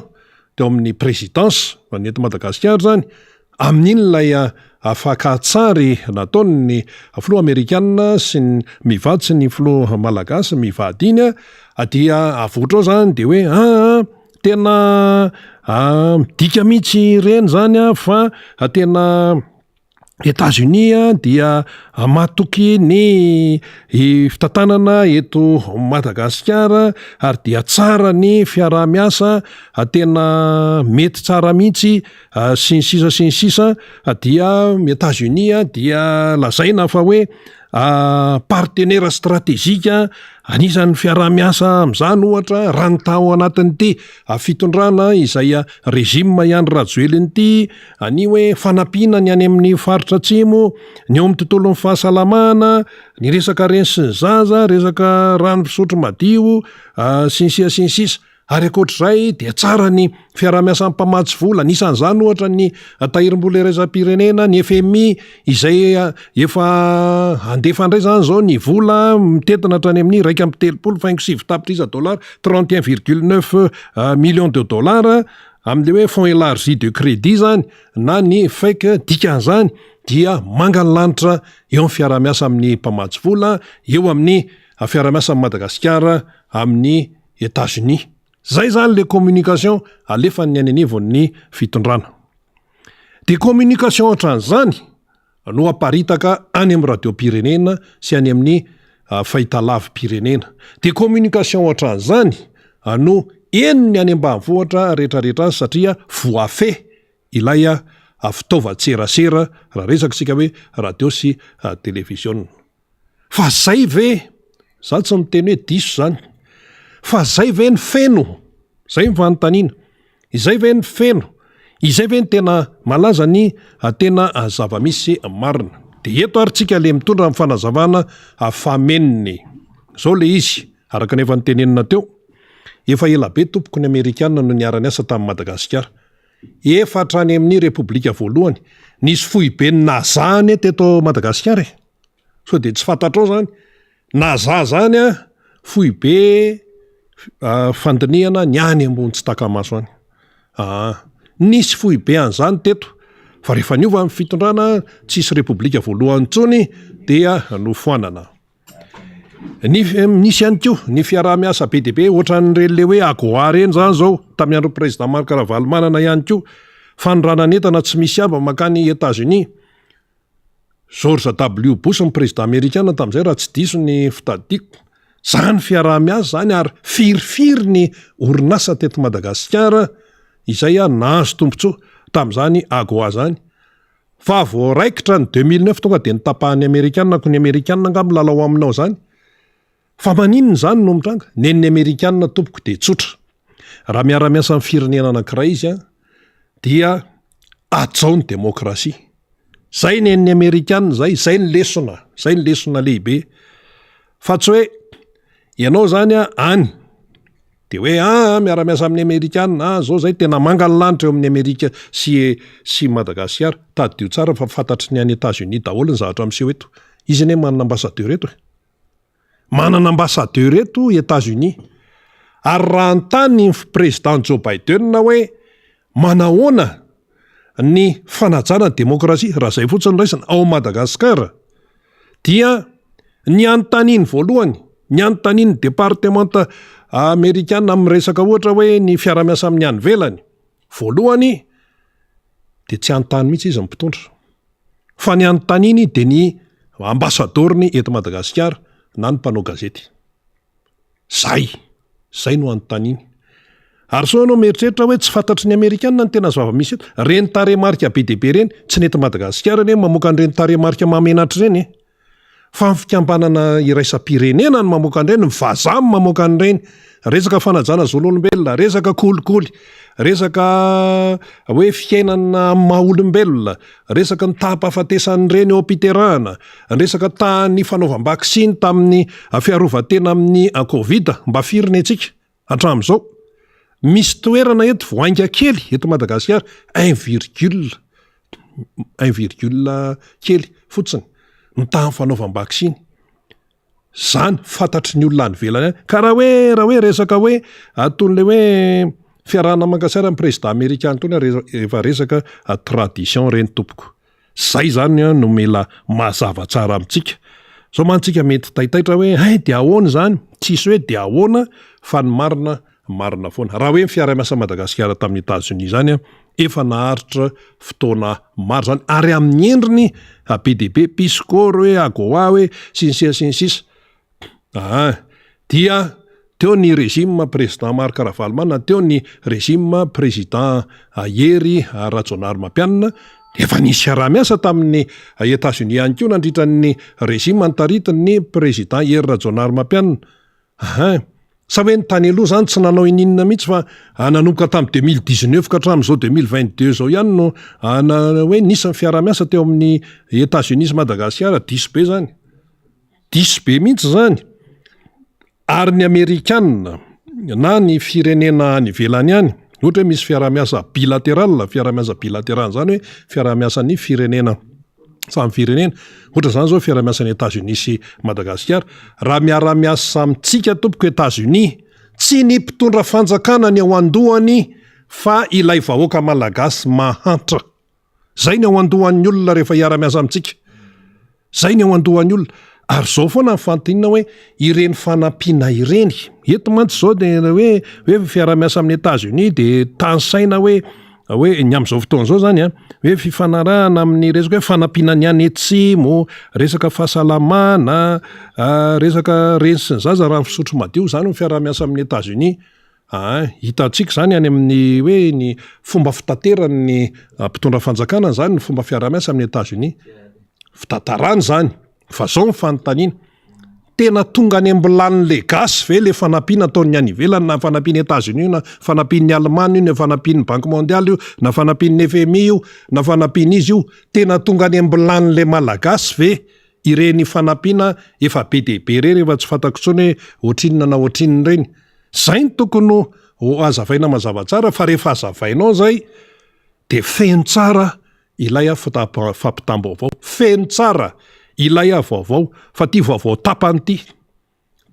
teo amin'ny présidence fa ny eto Madagasikara zany amin'iny ilay fakan-tsary nataon'ny filoha amerikana sy ny mivady sy ny filoha malagasy mivady iny dia avoitra ao zany de hoe aa tena midika mihitsy ireny zany a fa tena Etats-Unis dia matoky ny fitantanana eto Madagasikara ary dia tsara ny fiaraha-miasa tena mety tsara mihitsy sy ny sisa sy ny sisa dia Etats-Unis dia lazaina fa hoe partenaire stratégique anisan'ny fiaraha-miasa amin'izany ohatra raha ny tao anatin'ity fitondrana izay régime i Andry Rajoelina ity ny hoe fanampiana ny any amin'ny faritra atsimo, ny eo amin'ny tontolon'ny fahasalamana, ny resaka reny sy ny zaza, resaka rano fisotro madio sy ny sisa sy ny sisa. Ary ankoatr'izay dia tsara ny fiaraha-miasan'ny mpamatsy vola, anisan'izany ohatra ny Tahirim-bola iraisam-pirenena, ny FMI, izay efa handefa indray izany izao ny vola mitentina hatrany amin'ny 31 faingo sivy tapitrisa dollars, 31,9 millions de dollars, amin'ilay hoe fonds élargi de crédit izany na ny FEC, dikan'izany dia manga ny lanitra eo amin'ny fiaraha-miasa amin'ny mpamatsy vola, eo amin'ny fiaraha-miasan'i Madagasikara amin'ny Etats Unis. Zay zany le communication alefan'ny any anivon'ny fitondrana. De communication ohatran'izany no aparitaka any amin'ny radiom-pirenena sy any amin'ny fahitalavi-pirenena. De communication ohatran'izany no henon'ny any ambanivohitra rehetrarehetra any satria voafehy ilay fitaovan-tserasera raha resaka isika hoe radio sy televiziona. Fa zay ve, za tsy miteny hoe diso zany, fa zay ve ny feno? Zay ny fanontaniana. Izay ve ny feno? Izay ve ny tena malaza ny tena zava-misy marina? De eto ary tsika le mitondra ny fanazavana fameniny. Zao le izy, araka ny efa notenenina teo, efa ela be tompoko ny amerikana no niara-niasa tamin'i Madagasikara. Efa hatrany amin'ny repoblika voalohany, nisy foiben'ny NASA anie teto Madagasikara e! Sao dia tsy fantatrao zany? NASA zany an, foibe fandinihana ny any ambony tsy taka-maso any. Aa. Nisy foibe an'izany teto, fa rehefa niova ny fitondrana, tsisy repoblika voalohany intsony dia nofoanana. Ny nisy ihany koa ny fiaraha-miasa be dia be ohatran'ireny le hoe AGOA ireny zany zao tamin'ny andron'ny président Marc Ravalomanana ihany koa, fanondranan'entana tsy misy haba mankany Etats-Unis. George W Bush ny président amerikana tamin'izay raha tsy diso ny fitadidiako. Zany fiaraha-miasa zany ary firifiry ny orinasa teto Madagasikara izay nahazo tombontsoa tamin'izany AGOA zany. Fa vao raikitra ny 2009 tonga dia notapahan'ny Amerikana, ko ny Amerikana angaha milalao aminao izany? Fa maninona izany no mitranga? Nen'ny Amerikana tompoko dia tsotra. Raha miara-miasa amin'ny firenena anankiray izy an, dia hajao ny demokrasia. Zay nen'ny Amerikana zay, zay ny lesona, zay ny lesona lehibe. Fa tsy hoe ianao zany an any de hoe aa miara-miasa amin'ny Amerikana, aa zao zay tena manga ny lanitra eo amin'ny Amerika sy sy Madagasikara. Tadidio tsara fa fantatry ny any Etats-Unis daholo ny zavatra miseho eto. Izy anie manana ambassadeur eto e. Manana ambassadeur eto Etats-Unis. Ary raha anontany ny président Joe Biden hoe manahoana ny fanajana ny demokrasia, raha izay fotsiny no raisina, ao Madagasikara, dia ny anontaniany voalohany, ny anontanian'ny departemanta amerikana amin'ny resaka ohatra hoe ny fiara-miasa amin'ny any ivelany, voalohany dia tsy hanontany mihitsy izy ny mpitondra. Fa ny anontaniany dia ny ambasadaoriny eto Madagasikara na ny mpanao gazety. Zay! Zay no anontaniany. Ary sao ianao mieritreritra hoe tsy fantatry ny Amerikana ny tena zava-misy eto. Reny tarehimarika be dia be ireny, tsy ny eto Madagasikara anie no mamoaka an'ireny tarehimarika mahamenatra ireny e! Fa ny fikambanana iraisam-pirenena no mamoaka an'ireny, ny vazaha no mamoaka an'ireny. Resaka fanajana zon'olombelona, resaka kolikoly, resaka hoe fiainana amin'ny maha olombelona, resaka ny taham-pahafatesan'ny reny eo am-piterahana, resaka tahan'ny fanaovam-baksiny tamin'ny fiarovan-tena amin'ny covid, mba firy ny antsika hatramin'izao? Misy toerana eto vao hainga kely eto Madagasikara, un virgule, un virgule kely fotsiny ny tahan'ny fanaovam-baksiny. Zany fantatry ny olona any ivelany any. Ka raha hoe raha hoe resaka hoe ataon'ilay hoe fiarahana mankasiara ny président amerikana itony ary efa resaka tradition ireny tompoko. Zay zany no mila mazava tsara amintsika. Zao mantsy tsika mety taitaitra hoe hay dia ahoana izany? Tsisy hoe dia ahoana fa ny marina marina foana. Raha hoe ny fiaraha-miasa Madagasikara tamin'i Etazonia izany efa naharitra fotoana maro izany ary amin'ny endriny be dia be, Peace Corps hoe, AGOA hoe, sy ny sisa sy ny sisa. Aa dia teo ny régime président Marc Ravalomanana, teo ny régime président Hery Rajaonarimampianina, efa nisy fiaraha-miasa tamin'ny Etazonia ihany koa nandritra ny régime notaritin'ny président Hery Rajaonarimampianina. Ahaa. Sa hoe ny tany aloha zany tsy nanao ininona mihitsy fa nanomboka tamin'ny 2019 ka hatramin'izao 2022 izao ihany no hoe nisy ny fiaraha-miasa teo amin'ny Etats-Unis sy Madagasikara, diso be zany. Diso be mihitsy zany. Ary ny Amerikana na ny firenena any ivelany any, ohatra hoe misy fiaraha-miasa bilateral, fiaraha-miasa bilateral zany hoe fiaraha-miasan'ny firenena samy firenena. Ohatra izany izao fiaraha-miasan'i Etats-Unis sy Madagasikara. Raha miara-miasa amintsika tompoko Etats-Unis, tsy ny mpitondra fanjakana ny ao an-dohany fa ilay vahoaka malagasy mahantra. Izay ny ao an-dohan'ny olona rehefa hiara-miasa amintsika. Izay ny ao an-dohan'ny olona. Ary izao foana ny fanontaniana hoe ireny fanampiana ireny, eto mantsy izao dia hoe hoe fiaraha-miasa amin'ny Etats-Unis dia tanisaina hoe hoe ny amin'izao fotoana izao izany an, hoe fifanarahana amin'ny resaka hoe fanampiana ny any atsimo, resaka fahasalamana, resaka reny sy ny zaza, rano fisotro madio, izany ny fiaraha-miasa amin'ny Etats-Unis. Aa, hitantsika izany any amin'ny hoe ny fomba fitateran'ny mpitondra fanjakana izany ny fomba fiaraha-miasa amin'ny Etats-Unis. Fitantarana izany, fa izao ny fanontaniana, tena tonga any am-bilanin'ilay gasy ve ilay fanampiana ataon'ny any ivelany na fanampian'i Etats-Unis io na fanampian'ny Alemana io na fanampian'ny Banque mondiale io na fanampian'ny FMI io na fanampian'iza io, tena tonga any am-bilanin'ilay malagasy ve ireny fanampiana efa be dia be ireny efa tsy fantako intsony hoe ohatrinona na ohatrinona ireny. Izay no tokony ho hazavaina mazava tsara fa rehefa hazavainao izay dia feno tsara ilay fampitam-baovao, feno tsara ilay vaovao fa ity vaovao tapany ity.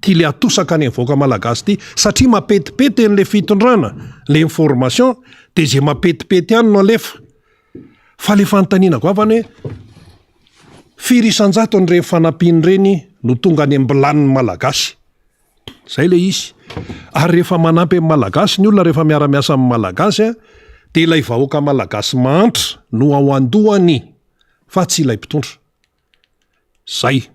Ty le atosaka any vahoaka malagasy ty satria mapetipety anle fitondrana le information de ze mapetipety any no alefa fa le fanontaniana goavana hoe firy isan-jatony reny fanampiana ireny no tonga any am-bilanin'ny malagasy zay le izy ary rehefa manampy amin'ny malagasy ny olona rehefa miara-miasa amin'ny malagasy a de ilay vahoaka malagasy mahantra no ao an-dohany fa tsy ilay mpitondra Zay.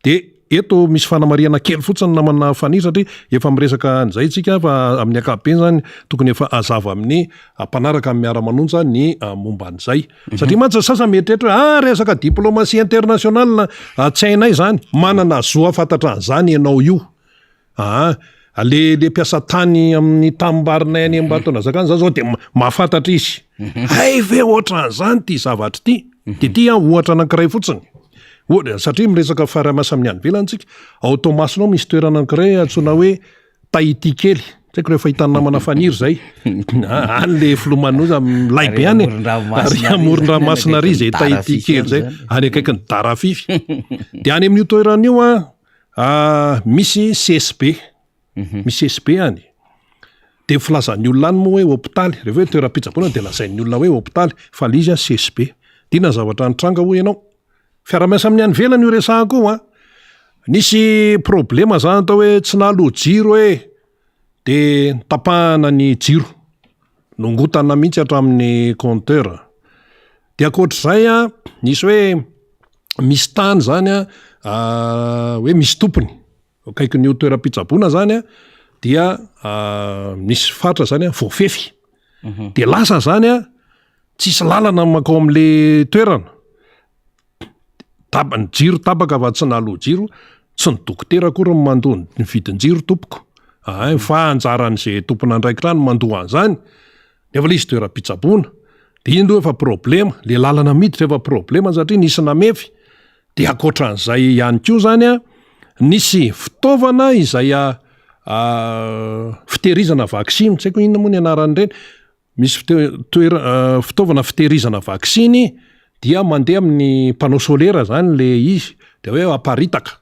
De. eto misy fanamarihana kely fotsiny namana Faniry satria efa miresaka an'izay isika fa amin'ny ankapobeny zany tokony efa hazava amin'ny mpanaraka ny miara-manonja ny momba an'izay. Satria mantsy ny sasany mieritreritra hoe ah resaka diplomatie internationale tsy hainay izany. Manana zo hahafantatra an'izany ianao io. Aa le le mpiasa tany amin'ny tanimbarinay any Ambatonazaka any zany zao de mahafantatra izy. Hay ve ohatran'izany ity zavatra ity? De ity an ohatra anankiray fotsiny. Ohatra satria miresaka fiaraha-miasa amin'ny any ivelany tsika, ao Toamasina ao misy toerana anankiray antsoina hoe Tahiti kely, tsy haiko rehefa hitan'ny namana Faniry zay. Any le filomanoza milay be any e. Ary amoron-dranomasina ary zay Tahiti kely zay, any akaikin'ny Darafify. De any amin'io toerana io an, misy CSB, misy CSB any. De ny filazan'ny olona any moa hoe hopitaly, rehefa hoe toeram-pitsaboana de lazain'ny olona hoe hopitaly, fa le izy an CSB. De inona ny zavatra nitranga hoy ianao? Fiaraha-miasa amin'ny any ivelany io resahako io an. Nisy problema zany atao hoe tsy nahaloa jiro e, de notapahana ny jiro, nongotana mihitsy hatramin'ny compteur. De ankoatr'izay an, nisy hoe misy tany zany an, hoe misy tompony, akaikin'io toeram-pitsaboana zany an, dia misy faritra zany an voafefy, de lasa zany an Tsisy lalana mankao amle toerana, tap- ny jiro tapaka fa tsy nahaloa jiro, tsy ny dokotera akory no mandoa ny vidin-jiro tompoko, ein fa anjaran'izay tompon'andraikitra any mandoa an'izany, nefa le izy toeram-pitsaboana, de iny aloha efa problema, le lalana miditra efa problema satria nisy namefy, de ankoatran'izay ihany koa zany an, nisy fitaovana izay fitehirizana vaksiny, tsy haiko inona moa ny anaran'ireny, Misy toera- fitaovana fitehirizana vaksiny dia mandeha amin'ny panneau solaire zany le izy de hoe aparitaka,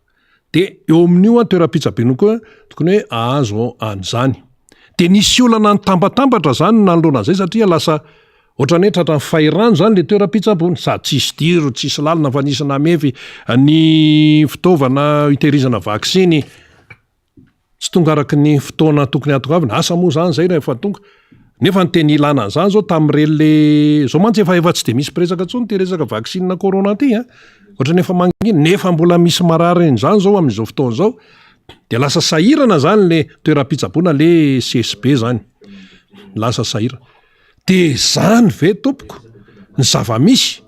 de eo amin'io an toeram-pitsaboana io koa tokony hoe ahazo an'izany. De nisy olana nitambatambatra zany nanoloana an'izay satria lasa ohatran'ny hoe tratran'ny fahirano zany le toeram-pitsaboana, sady tsisy jiro, tsisy lalana fa nisy namefy ny fitaovana hitehirizana vaksiny. Tsy tonga araka ny fotoana tokony hahatongavana, asa moa zany zay rehefa tonga, nefa ny tena ilana an'izany zao tamin'ireny le, zao mantsy efa efa tsy de misy mpiresaka intsony ity resaka vaccine corona ity an, ohatran'ny efa mangina, nefa mbola misy marary an'izany zao amin'izao fotoana izao, de lasa sahirana zany le toeram-pitsaboana le CSB zany, lasa sahirana. De zany ve tompoko ny zava-misy,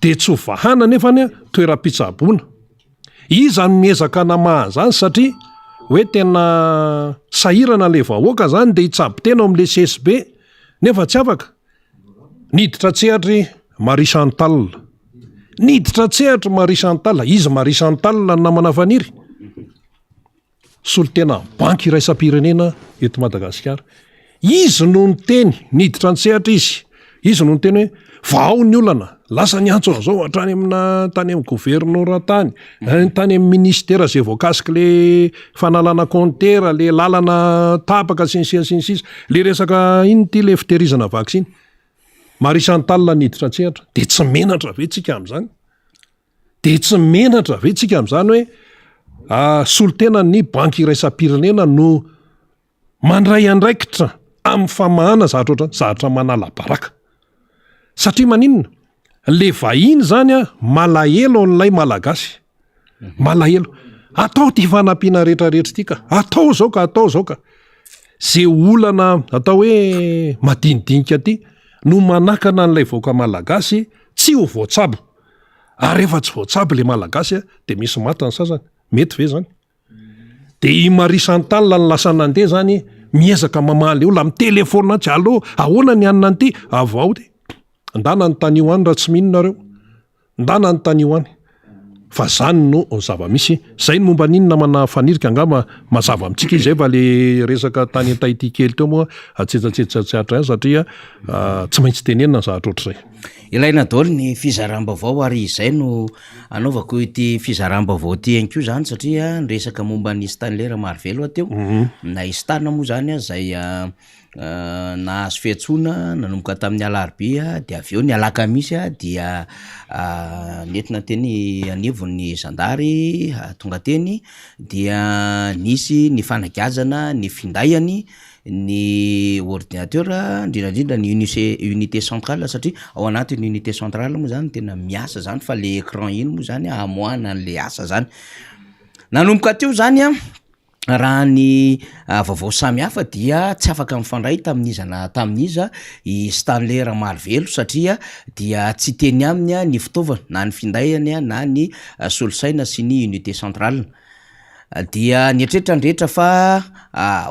de tsy ho vahana nefa ny toeram-pitsaboana. Iza no miezaka namaha an'izany satria hoe tena sahirana ilay vahoaka zany dia hitsabo tena ao amin'ilay CSB nefa tsy afaka. Niditra an-tsehatra i Marie Chantal. Niditra an-tsehatra i Marie Chantal. Izy Marie Chantal ny namana Faniry. Solontenan'ny Banky iraisam-pirenena eto Madagasikara. Izy no niteny, niditra an-tsehatra izy. Izy no niteny hoe vahao ny olana, lasa niantso an'izao hatrany amina tany amin'ny governora tany, tany amin'ny ministera izay voakasik'le fanalana kaontera, le lalana tapaka sy ny sisa sy ny sisa, le resaka inona ity le fitehirizana vaksiny. Marie Chantal niditra an-tsehatra, dia tsy menatra ve tsika amin'izany? Dia tsy menatra ve tsika amin'izany hoe solontenan'ny banky iraisam-pirenena no mandray andraikitra amin'ny famahana zavatra ohatrany, zavatra manala baraka. Satria maninona? Le vahiny zany a malahelo an'ilay malagasy. Malahelo. Atao ty fanampiana rehetrarehetra ity ka. Atao zao ka, atao zao ka. Ze olana atao hoe madinidinika ty no manakana an'ilay vahoaka malagasy tsy ho voatsabo. Ary rehefa tsy voatsabo le malagasy a, de misy maty ny sasany, mety ve zany? De i Marie Chantal no lasa nandeha zany miezaka mamaha le olona, mitelefaona tsy allo, ahoana ny hanina an'ity, avao ty, ndana anontanio any raha tsy mino nareo, ndana anontanio any. Fa zany no zava-misy, zay ny momba an'iny namana Fanirika, angamba mazava amintsika izay fa le resaka tany Tahiti kely teo moa atsetsatsetsa tsy hatra ihany satria tsy maintsy tenenina ny zavatra ohatr'izay. Ilaina daholo ny fizaram-baovao ary izay no anaovako ity fizaram-baovao ity ihany koa izany satria niresaka momba an'i Stanley Ramarivelo aho teo, na i Stan moa izany izay nahazo fiantsoana nanomboka tamin'ny alarobia dia avy eo ny alakamisy dia nentina teny anivon'ny zandary tonga teny dia nisy ny fanagiazana ny findainy ny ordinateur indrindra indrindra ny unice- unité centrale satria ao anatin'ny unité centrale moa zany tena miasa zany fa le écran iny moa zany amoahana an'le asa zany. Nanomboka teo zany an, raha ny vaovao samihafa dia tsy afaka nifandray tamin'iza na tamin'iza i Stanley Ramarivelo satria dia tsy teny aminy ny fitaovana na ny findainy na ny solosaina sy ny unité centrale. Dia nieritreritra ny rehetra fa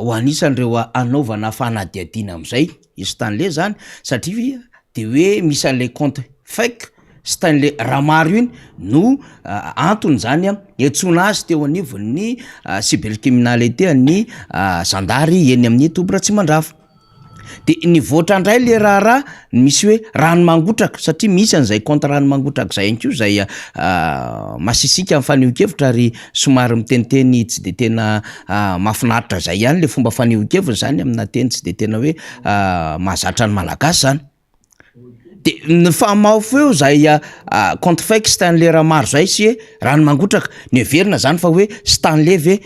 ho anisan'ireo hanaovana fanadihadiana amin'izay i Stanley zany satria de hoe misy an'ilay compte fake Stanley Ramaro iny no antony zany niantsoana azy teo anivon'ny cybercriminalité an'ny zandary eny amin'ny toby Ratsimandrava. De nivoatra indray le raharaha misy hoe rano mangotraka satria misy an'izay compte rano mangotraka zay ihany koa zay masisika amin'ny fanehoan-kevitra ary somary miteniteny tsy de tena mahafinaritra zay ihany le fomba fanehoan-keviny zany amina teny tsy de tena hoe mahazatra ny malagasy zany. De nifamaho feo zay compte fake Stanley Ramaro zay sy rano mangotraka, noheverina zany fa hoe Stanley ve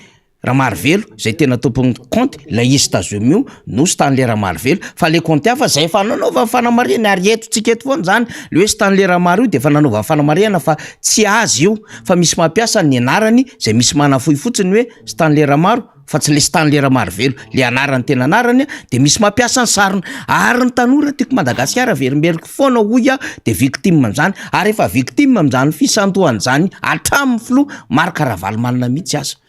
Ramarivelo zay tena tompon'ny kaonty ilay izy tazomy io no Stanley Ramarivelo fa le kaonty hafa zay efa nanaovany fanamarihana ary eto tsika eto foana zany le hoe Stanley Ramaro io de efa nanaovany fanamarihana fa tsy azy io fa misy mampiasa ny anarany zay misy manafohy fotsiny hoe Stanley Ramaro fa tsy le Stanley Ramarivelo le anarany tena anarany de misy mampiasa ny sariny ary ny tanora tiako Madagasikara averimberiko foana hoy aho de victime an'izany ary efa victime amin'izany fisandohana izany hatramin'ny filoha Marc Ravalomanana mihitsy aza.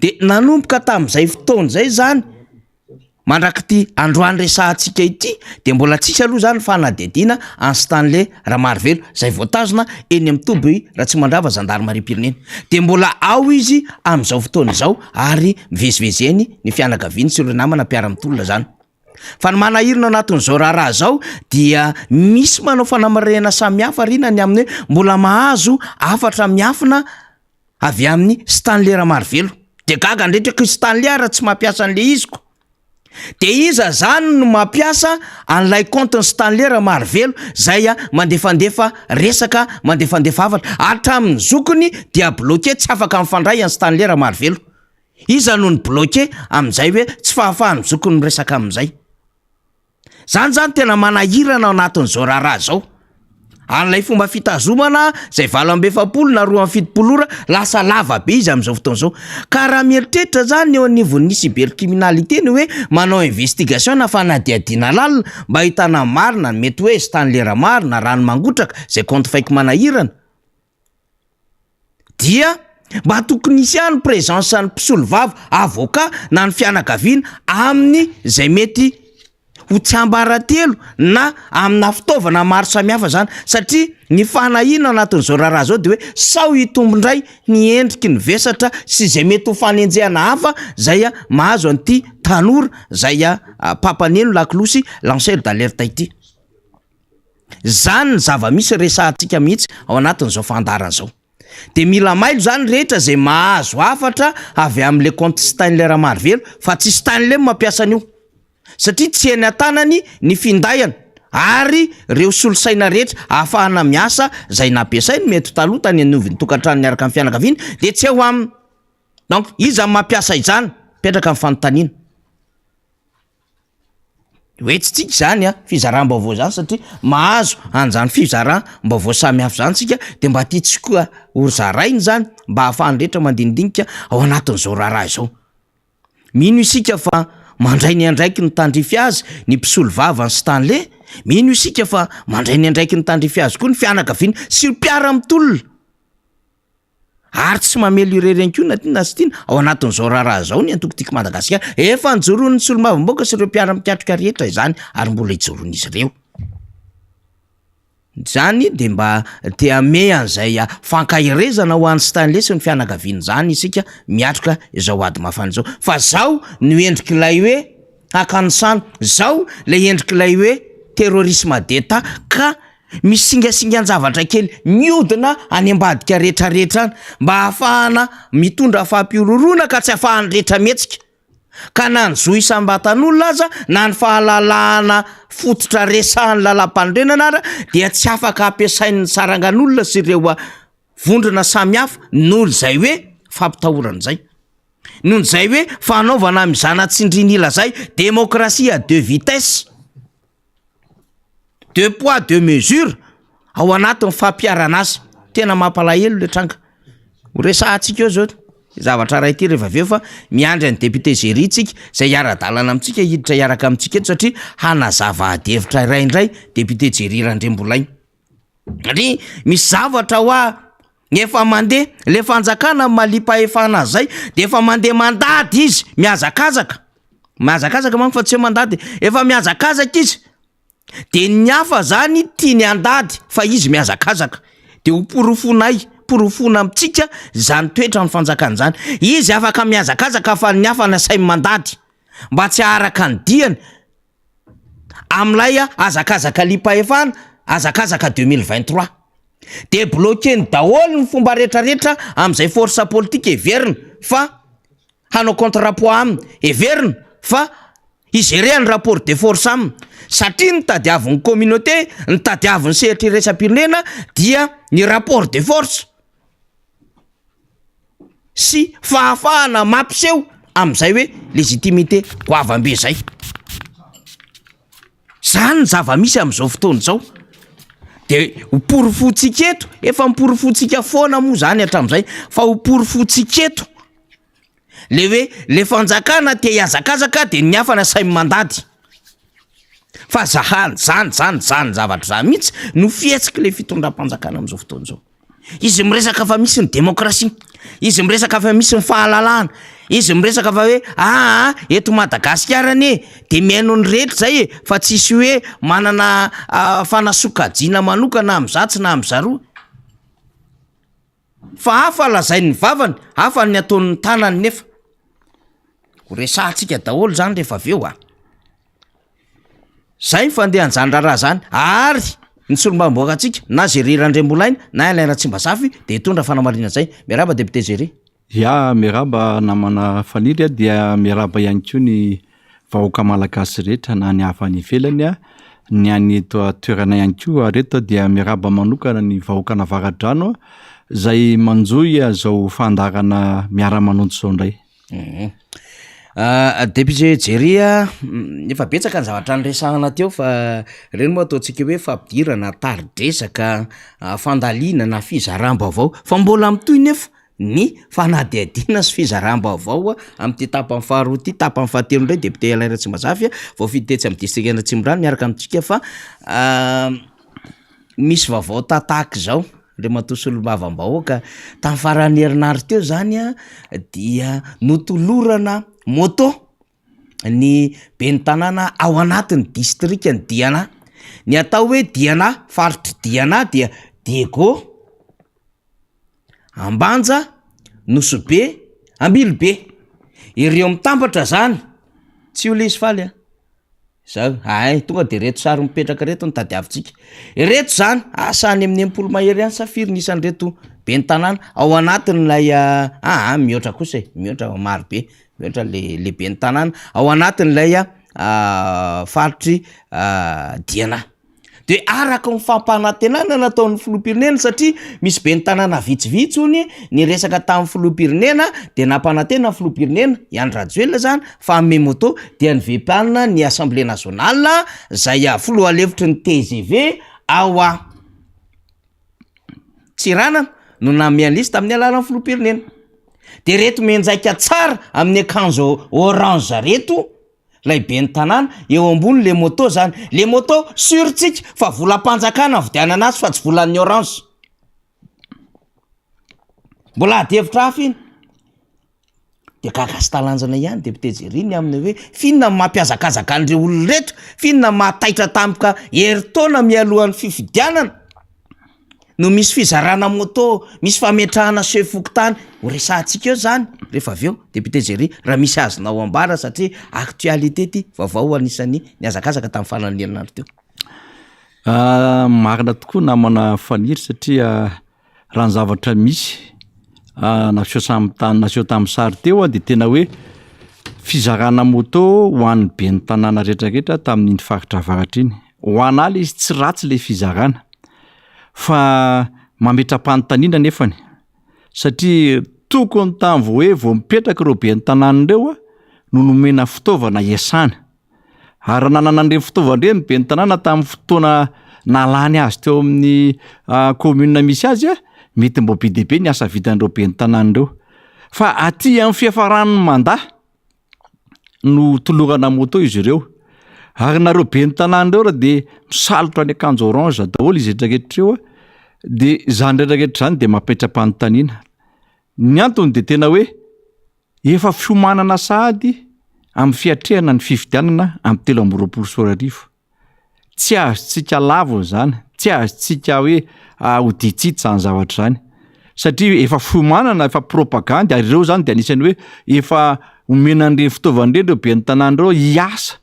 De nanomboka tamin'izay fotoana izay zany mandrak'ity androany resahantsika ity de mbola tsisy aloha zany fanadihadiana an'i Stanley Ramarivelo zay voatazona eny amin'ny toby Ratsimandrava zandarimariam-pirenena. De mbola ao izy amin'izao fotoana izao ary mivezivezy eny ny fianakaviany sy ireo namana mpiara-mitolona zany. Fa ny manahirana anatin'izao raharaha izao dia misy manao fanamarihana samihafa rina ny amin'ny hoe mbola mahazo hafatra miafina avy amin'i Stanley Ramarivelo. Dia gaga ny rehetra ko i Stanley ary tsy mampiasa an'ilay izy ko. Dia iza zany no mampiasa an'ilay compte-n'i Stanley Ramarivelo zay mandefandefa resaka, mandefandefa hafatra. Hatramin'ny zokiny dia bloqué tsy afaka mifandray an'i Stanley Ramarivelo. Iza no ni-bloquer amin'izay hoe tsy fahafahan'ny zokiny miresaka amin'izay? Zany zany tena manahirana ao anatin'izao raharaha izao. An'ilay fomba fitazomana izay 48 na 72 ora lasa lava be izy amin'izao fotoana izao. Ka raha mieritreritra zany eo anivon'ny cybercriminalité ny hoe manao investigation na fanadihadiana lalina mba ahitana ny marina ny mety hoe Stanley Ramaro na rano mangotraka izay compte fake manahirana, dia mba tokony hisy ihany présence an'ny mpisolovava, avocat, na ny fianakaviana amin'ny zay mety ho tsiambaratelo na amina fitaovana maro samihafa zany satria ny fanahiana anatin'izao raharaha zao de hoe sao hitombo indray ny endriky ny vesatra sy zay mety ho fanenjehana hafa zay mahazo an'ity tanora zay mpampaneno lakolosy lanceur d'alerte ity. Zany ny zava-misy resahantsika mihitsy ao anatin'izao fandaharana izao. De mila mailo zany rehetra zay mahazo hafatra avy amin'le compte Stanley Ramarivelo fa tsy Stanley no mampiasa an'io satria tsy eny an-tanany ny findainy ary reo solosaina rehetra ahafahana miasa zay nampiasainy mety taloha tany anivon'ny tokantrano niaraka amin'ny fianakaviany de tsy eo aminy. Donc iza no mampiasa izany? Mipetraka ny fanontaniana. Hoe tsy tsika izany an, fizaram-baovao izany satria mahazo an'izany fizaram-baovao samihafa izany tsika de mba tiantsika ho zaraina izany mba ahafahan'ny rehetra mandinidinika ao anatin'izao raharaha izao. Mino isika fa mandray ny andraikiny tandrify azy ny mpisolovava an'i Stanley, mino isika fa mandray ny andraikiny tandrify azy koa ny fianakaviana sy ny mpiara-mitolona. Ary tsy mamely irery ihany koa na tiana na tsy tiana ao anatin'izao raharaha izao ny antoko Tiako Madagasikara. Efa nijoroan'ny solombavambahoaka sy ireo mpiara-mikatroka rehetra izany ary mbola hijoroan'izy ireo. Izany dia mba te hamehy an'izay fankaherezana ho an'i Stanley sy ny fianakaviany izany isika miatrika izao ady mafana izao. Fa zao no endrik'ilay hoe hakanisana, zao ilay endrik'ilay hoe terrorisme d'Etat ka Misy singasingan-javatra kely miodina any ambadika rehetrarehetra any mba hahafahana mitondra fampihorohoroana ka tsy ahafahan'ny rehetra mihetsika. Ka na ny zo isam-batan'olona aza na ny fahalalahana fototra resahan'ny lalàmpanorenana ara dia tsy afaka ampiasain'ny sarangan'olona sy ireo vondrona samihafa noho izay hoe fampitahorana izay. Noho izay hoe fanaovana mizana tsindrin'ila izay, démocratie à deux vitesses. Deux poids deux mesures ao anatin'ny fampiharana azy. Tena mampalahelo le tranga. Ho resahantsika eo zao zavatra iray ity rehefa avy eo fa miandry an'i député Jerry tsika izay hiara-dalana amintsika hiditra hiaraka amintsika eto satria hanazava adihevitra iray indray député Jerry Randriambolaina. Satria misy zavatra hoa efa mandeha, le fanjakana maliam-pahefana azy zay de efa mandeha mandady izy, mihazakazaka, mihazakazaka manko fa tsy hoe mandady, efa mihazakazaka izy De ny hafa zany tiany handady fa izy mihazakazaka. De ho porofonay, porofoina amintsika zany toetran'ny fanjakana zany. Izy afaka mihazakazaka fa ny hafa nasainy mandady mba tsy haharaka ny diany amin'ilay hazakazaka liam-pahefana, hazakazaka 2023. De bloquer-ny daholo ny fomba retraretra amin'izay force politique heverina fa hanao contre-poids aminy, heverina fa hi-gerer ny rapport de force aminy, satria ny tadiavin'ny communauté, ny tadiavin'ny sehatra iraisam-pirenena dia ny rapport de force sy fahafahana mampiseho amin'izay hoe légitimité goavam-be zay. Zany ny zava-misy amin'izao fotoana izao. De ho porofointsika eto, efa noporofointsika foana moa zany hatramin'izay, fa ho porofointsika eto le hoe le fanjakana te hihazakazaka de ny hafa nasainy mandady. Fa zahany zany zany zany zavatra zany mihitsy no fihetsik'le fitondram-panjakana amin'izao fotoana izao. Izy miresaka fa misy ny demokrasia, izy miresaka fa misy ny fahalalahana, izy miresaka fa hoe aa eto Madagasikara anie de mihaino ny rehetra zay e, fa tsisy hoe manana fanasokajiana manokana amin'izatsy na amin'izaroa. Fa hafa lazain'ny vavany, hafa ny ataon'ny tanany nefa. Ho resahantsika daholo zany rehefa avy eo a. Zay ny fandehan'izany raharaha zany ary ny solombavambahoakantsika na Jerry Randriambolaina na Alain Ratsimbazafy dia hitondra fanamarinana izay. Miarahaba député Jerry. Ya, miarahaba namana Faniry a, dia miarahaba ihany koa ny vahoaka malagasy rehetra na ny avy any ivelany ny any eto an-toerana ihany koa ary eto dia miarahaba manokana ny vahoakan'Avaradrano izay manjohy izao fandaharana miara-manonja izao indray. Député Jerry a, efa betsaka ny zavatra niresahana teo fa ireny moa ataontsika hoe fampidirana, tari-dresaka, fandalinana, fizaram-baovao fa mbola mitohy nefa ny fanadihadiana sy fizaram-baovao amin'ity tapany faharoa ity, tapany fahatelo indray député Alain Ratsimbazafy voafidy tetsy amin'ny distrikan'Atsimondrano miaraka amintsika fa Misy vaovao tataka izao, Andriamatoa Solombavambahoaka, tamin'ny faran'ny herinandro teo izany an, dia notolorana moto ny ben'ny tanàna ao anatin'ny distrikan'i Diana. Ny atao hoe Diana, faritr'i Diana dia Diego, Ambanja, Nosy Be, Ambilobe. Ireo mitambatra zany, tsy io le izy faly a! Zao, hay, tonga de reto sary mipetraka reto no tadiavintsika. Ireto zany, asa any amin'ny 60 mahery any sa firy ny isan'ireto ben'ny tanàna ao anatin'ilay aa mihoatra kosa e, mihoatra maro be, mihoatra le le ben'ny tanàna ao anatin'ilay faritr'i Diana. De araka ny fampanantenana nataon'ny filoham-pirenena satria misy ben'ny tanàna vitsivitsy hony niresaka tamin'ny filoham-pirenena de nampanantena ny filoham-pirenena, i Andry Rajoelina zany, fa hanome moto dia ny VPAN ny assemblée nationale zay filoha lefitry ny tgv ao Antsiranana no nanome an'izy tamin'ny alalan'ny filoham-pirenena. De reto mianjaika tsara amin'ny akanjo orange reto Lay ben'ny tanàna, eo ambony le moto zany, le moto sur tsika fa volam-panjakana nividianana azy fa tsy volan'ny orange. Mbola ady hevitra hafa iny. De gaga sy talanjona ihany député Jerry ny amin'ny hoe f'inona no mampihazakazaka an'ireo olona ireto, f'inona no mahataitra tampoka herintaona mialohan'ny fifidianana. no misy fizarana moto, misy fametrahana chef fokontany, ho resahantsika eo zany rehefa avy eo député Jerry raha misy azonao ambara satria actualité ty, vaovao anisan'ny nihazakazaka tamin'ny faran'ny herinandro teo. Marina tokoa namana Faniry satria raha ny zavatra misy naseho samy ta- naseho tamin'ny sary teo dia tena hoe fizarana moto ho an'ny ben'ny tanàna rehetrarehetra tamin'iny faritra avaratra iny. Ho anà le izy tsy ratsy le fizarana fa mametra-panontaniana nefany satria tokony tamin'ny vao hoe vao mipetraka ireo ben'ny tanàna ireo no nomena fitaovana hiasana ary raha nanana an'ireny fitaovana ireny ny ben'ny tanàna tamin'ny fotoana nalany azy teo amin'ny commune misy azy a. Mety mbô be dia be ny asa vitan'ireo ben'ny tanàna ireo. Fa aty amin'ny fiafaran'ny mandat no tolorana moto izy ireo. Ary nareo ben'ny tanàna ireo raha dia misalotra ny akanjo orange daholo izy rehetrarehetra ireo dia izany rehetrarehetra izany dia mapetra-panontaniana. Ny antony dia tena hoe efa fiomanana sahady amin'ny fiatrehana ny fifidianana amin'ny 2023. Tsy azontsika lavina izany, tsy azontsika hoe hoditsitsy izany zavatra izany satria efa fiomanana, efa propagandy ary ireo izany dia anisan'ny hoe efa omena an'ireny fitaovana ireny ireo ben'ny tanàna ireo hiasa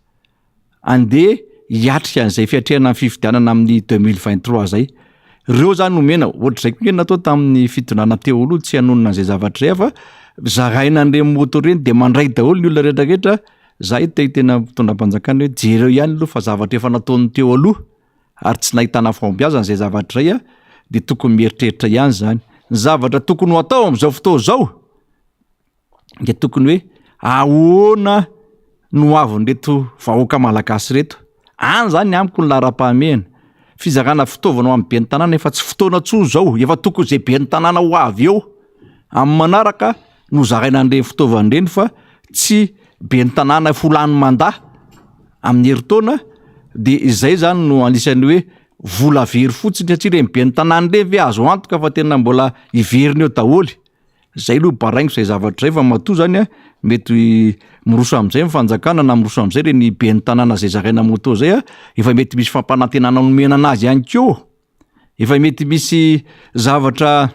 andeha hiatrika an'izay fiatrehana ny fifidianana amin'ny 2023 izay. Ireo izany omena, ohatr'izay koa nge natao tamin'ny fitondrana teo aloha, tsy hanonona an'izay zavatra izay aho fa zaraina an'ireny moto ireny dia mandray daholo ny olona rehetrarehetra Za eto te hiteny amin'ny mpitondram-panjakana hoe jereo ihany aloha fa zavatra efa nataon'ny teo aloha ary tsy nahitana fahombiazana izay zavatra izay dia tokony mieritreritra ihany izany. Ny zavatra tokony ho atao amin'izao fotoana izao dia tokony hoe ahoana no ho avin'ireto vahoaka malagasy ireto. Any izany amiko ny laharam-pahamehana. Fizarana fitaovana ho an'ny ben'ny tanàna efa tsy fotoana intsony izao, efa tokony izay ben'ny tanàna ho avy eo amin'ny manaraka no zaraina an'ireny fitaovana ireny fa tsy ben'ny tanàna efa ho lany mandat amin'ny herintaona de izay zany no anisan'ny hoe vola very fotsiny satria ireny ben'ny tanàna ireny ve azo antoka fa tena mbola hiverina eo daholo, zay aloha baraingo zay zavatra zay fa matoa zany a mety miroso amin'izay ny fanjakana na miroso amin'izay ireny ben'ny tanàna zay zaraina moto zay a efa mety misy fampanantenana nomena anazy ihany koa. Efa mety misy zavatra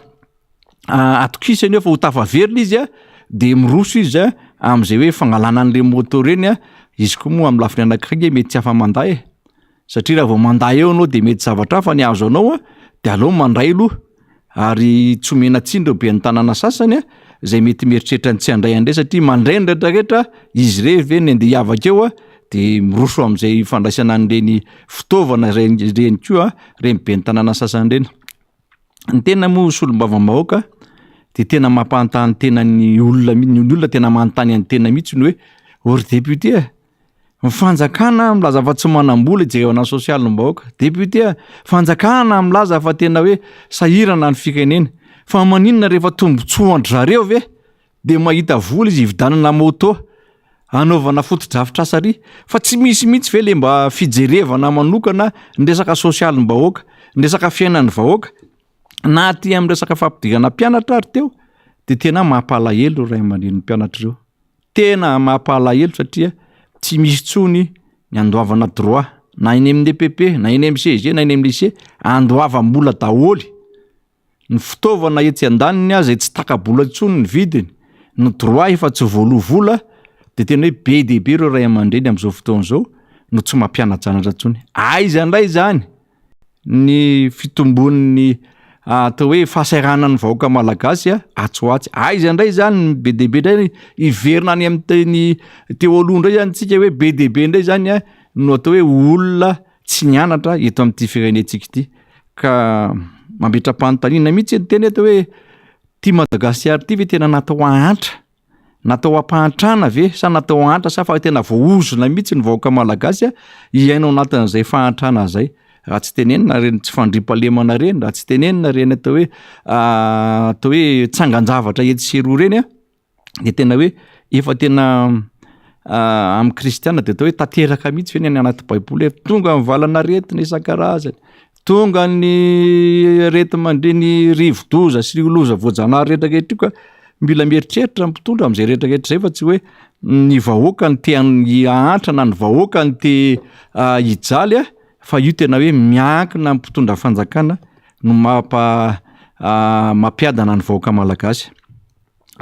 atokisany eo fa ho tafaverina izy a, de miroso izy a am'zay hoe fangalana an'le moto reny a, izy koa moa am'lafiny anankiray nge mety tsy afa-mandà e, satria raha vao mandà eo anao de mety zavatra hafa ny azo anao a, de aleo mandray aloha ary tsy omena tsiny ireo ben'ny tanàna sasany a, zay mety mieritreritra ny tsy handray an'ireny satria mandray ny retraretra, izy irery ve ny andeha hiavaka eo a, de miroso am'zay fandraisana an'ireny fitaovana ireny ireny koa ireny ben'ny tanàna sasany ireny. Ny tena moa solombavambahoaka de tena mampanontany tena ny olona mi- ny olona tena manontany an'ny tena mihitsy ny hoe ô ry député a, ny fanjakana milaza fa tsy manam-bola hijerevana ny sosialim-bahoaka, député a, fanjakana milaza fa tena hoe sahirana ny firenena, fa maninona rehefa tombontsoan-dry zareo ve de mahita vola izy hividianana moto hanaovana fotodrafitrasa ary fa tsy misy mihitsy ve le mba fijerevana manokana ny resaka sosialim-bahoaka, ny resaka fiainan'ny vahoaka na aty amin'ny resaka fampidirana mpianatra ary teo de tena mampalahelo ray aman-drenin'ny mpianatra ireo, tena mampalahelo satria tsy misy intsony ny andoavana droit na eny amin'ny EPP na eny amin'ny CEG na eny amin'ny lycée andoavam-bola daholo. Ny fitaovana etsy andaniny aza tsy taka-bola intsony ny vidiny, ny droit efa tsy voaloa vola de tena hoe be dia be ireo ray aman-dreny amin'izao fotoana izao no tsy mampiana-janatra intsony. Aiza indray izany ny fitombon'ny atao hoe fahasahiranan'ny vahoaka malagasy atsy ho atsy? Aiza indray izany ny be dia be indray hiverina any amin'ny teny teo aloha indray izany tsika hoe be dia be indray izany no atao hoe olona tsy nianatra eto amin'ity firenentsika ity. Ka mametra-panontaniana mihitsy ny tena eto hoe ty Madagasikara ty ve tena natao hahantra? Natao hampahantrana ve sa natao hahantra sa fa tena voaozona mihitsy ny vahoaka malagasy hiaina ao anatin'izay fahantrana zay? Raha tsy tenenina ireny tsy fandriampahalemana ireny, raha tsy tenenina ireny atao hoe atao hoe tsangan-javatra etsy sy eroa ireny a. de tena hoe efa tena amin'ny kristiana de atao hoe tanteraka mihitsy ve ny any anaty baiboly hoe tonga ny valan'aretina isan-karazany, tonga ny areti-mandre ny rivo-doza sy ny loza voajanahary rehetrarehetra io ka mila mieritreritra ny mpitondra amin'izay rehetrarehetra izay fa tsy hoe ny vahoaka no te hahantra na ny vahoaka no te hijaly a fa io tena hoe miankina amin'ny mpitondra fanjakana no mampa mampiadana ny vahoaka malagasy.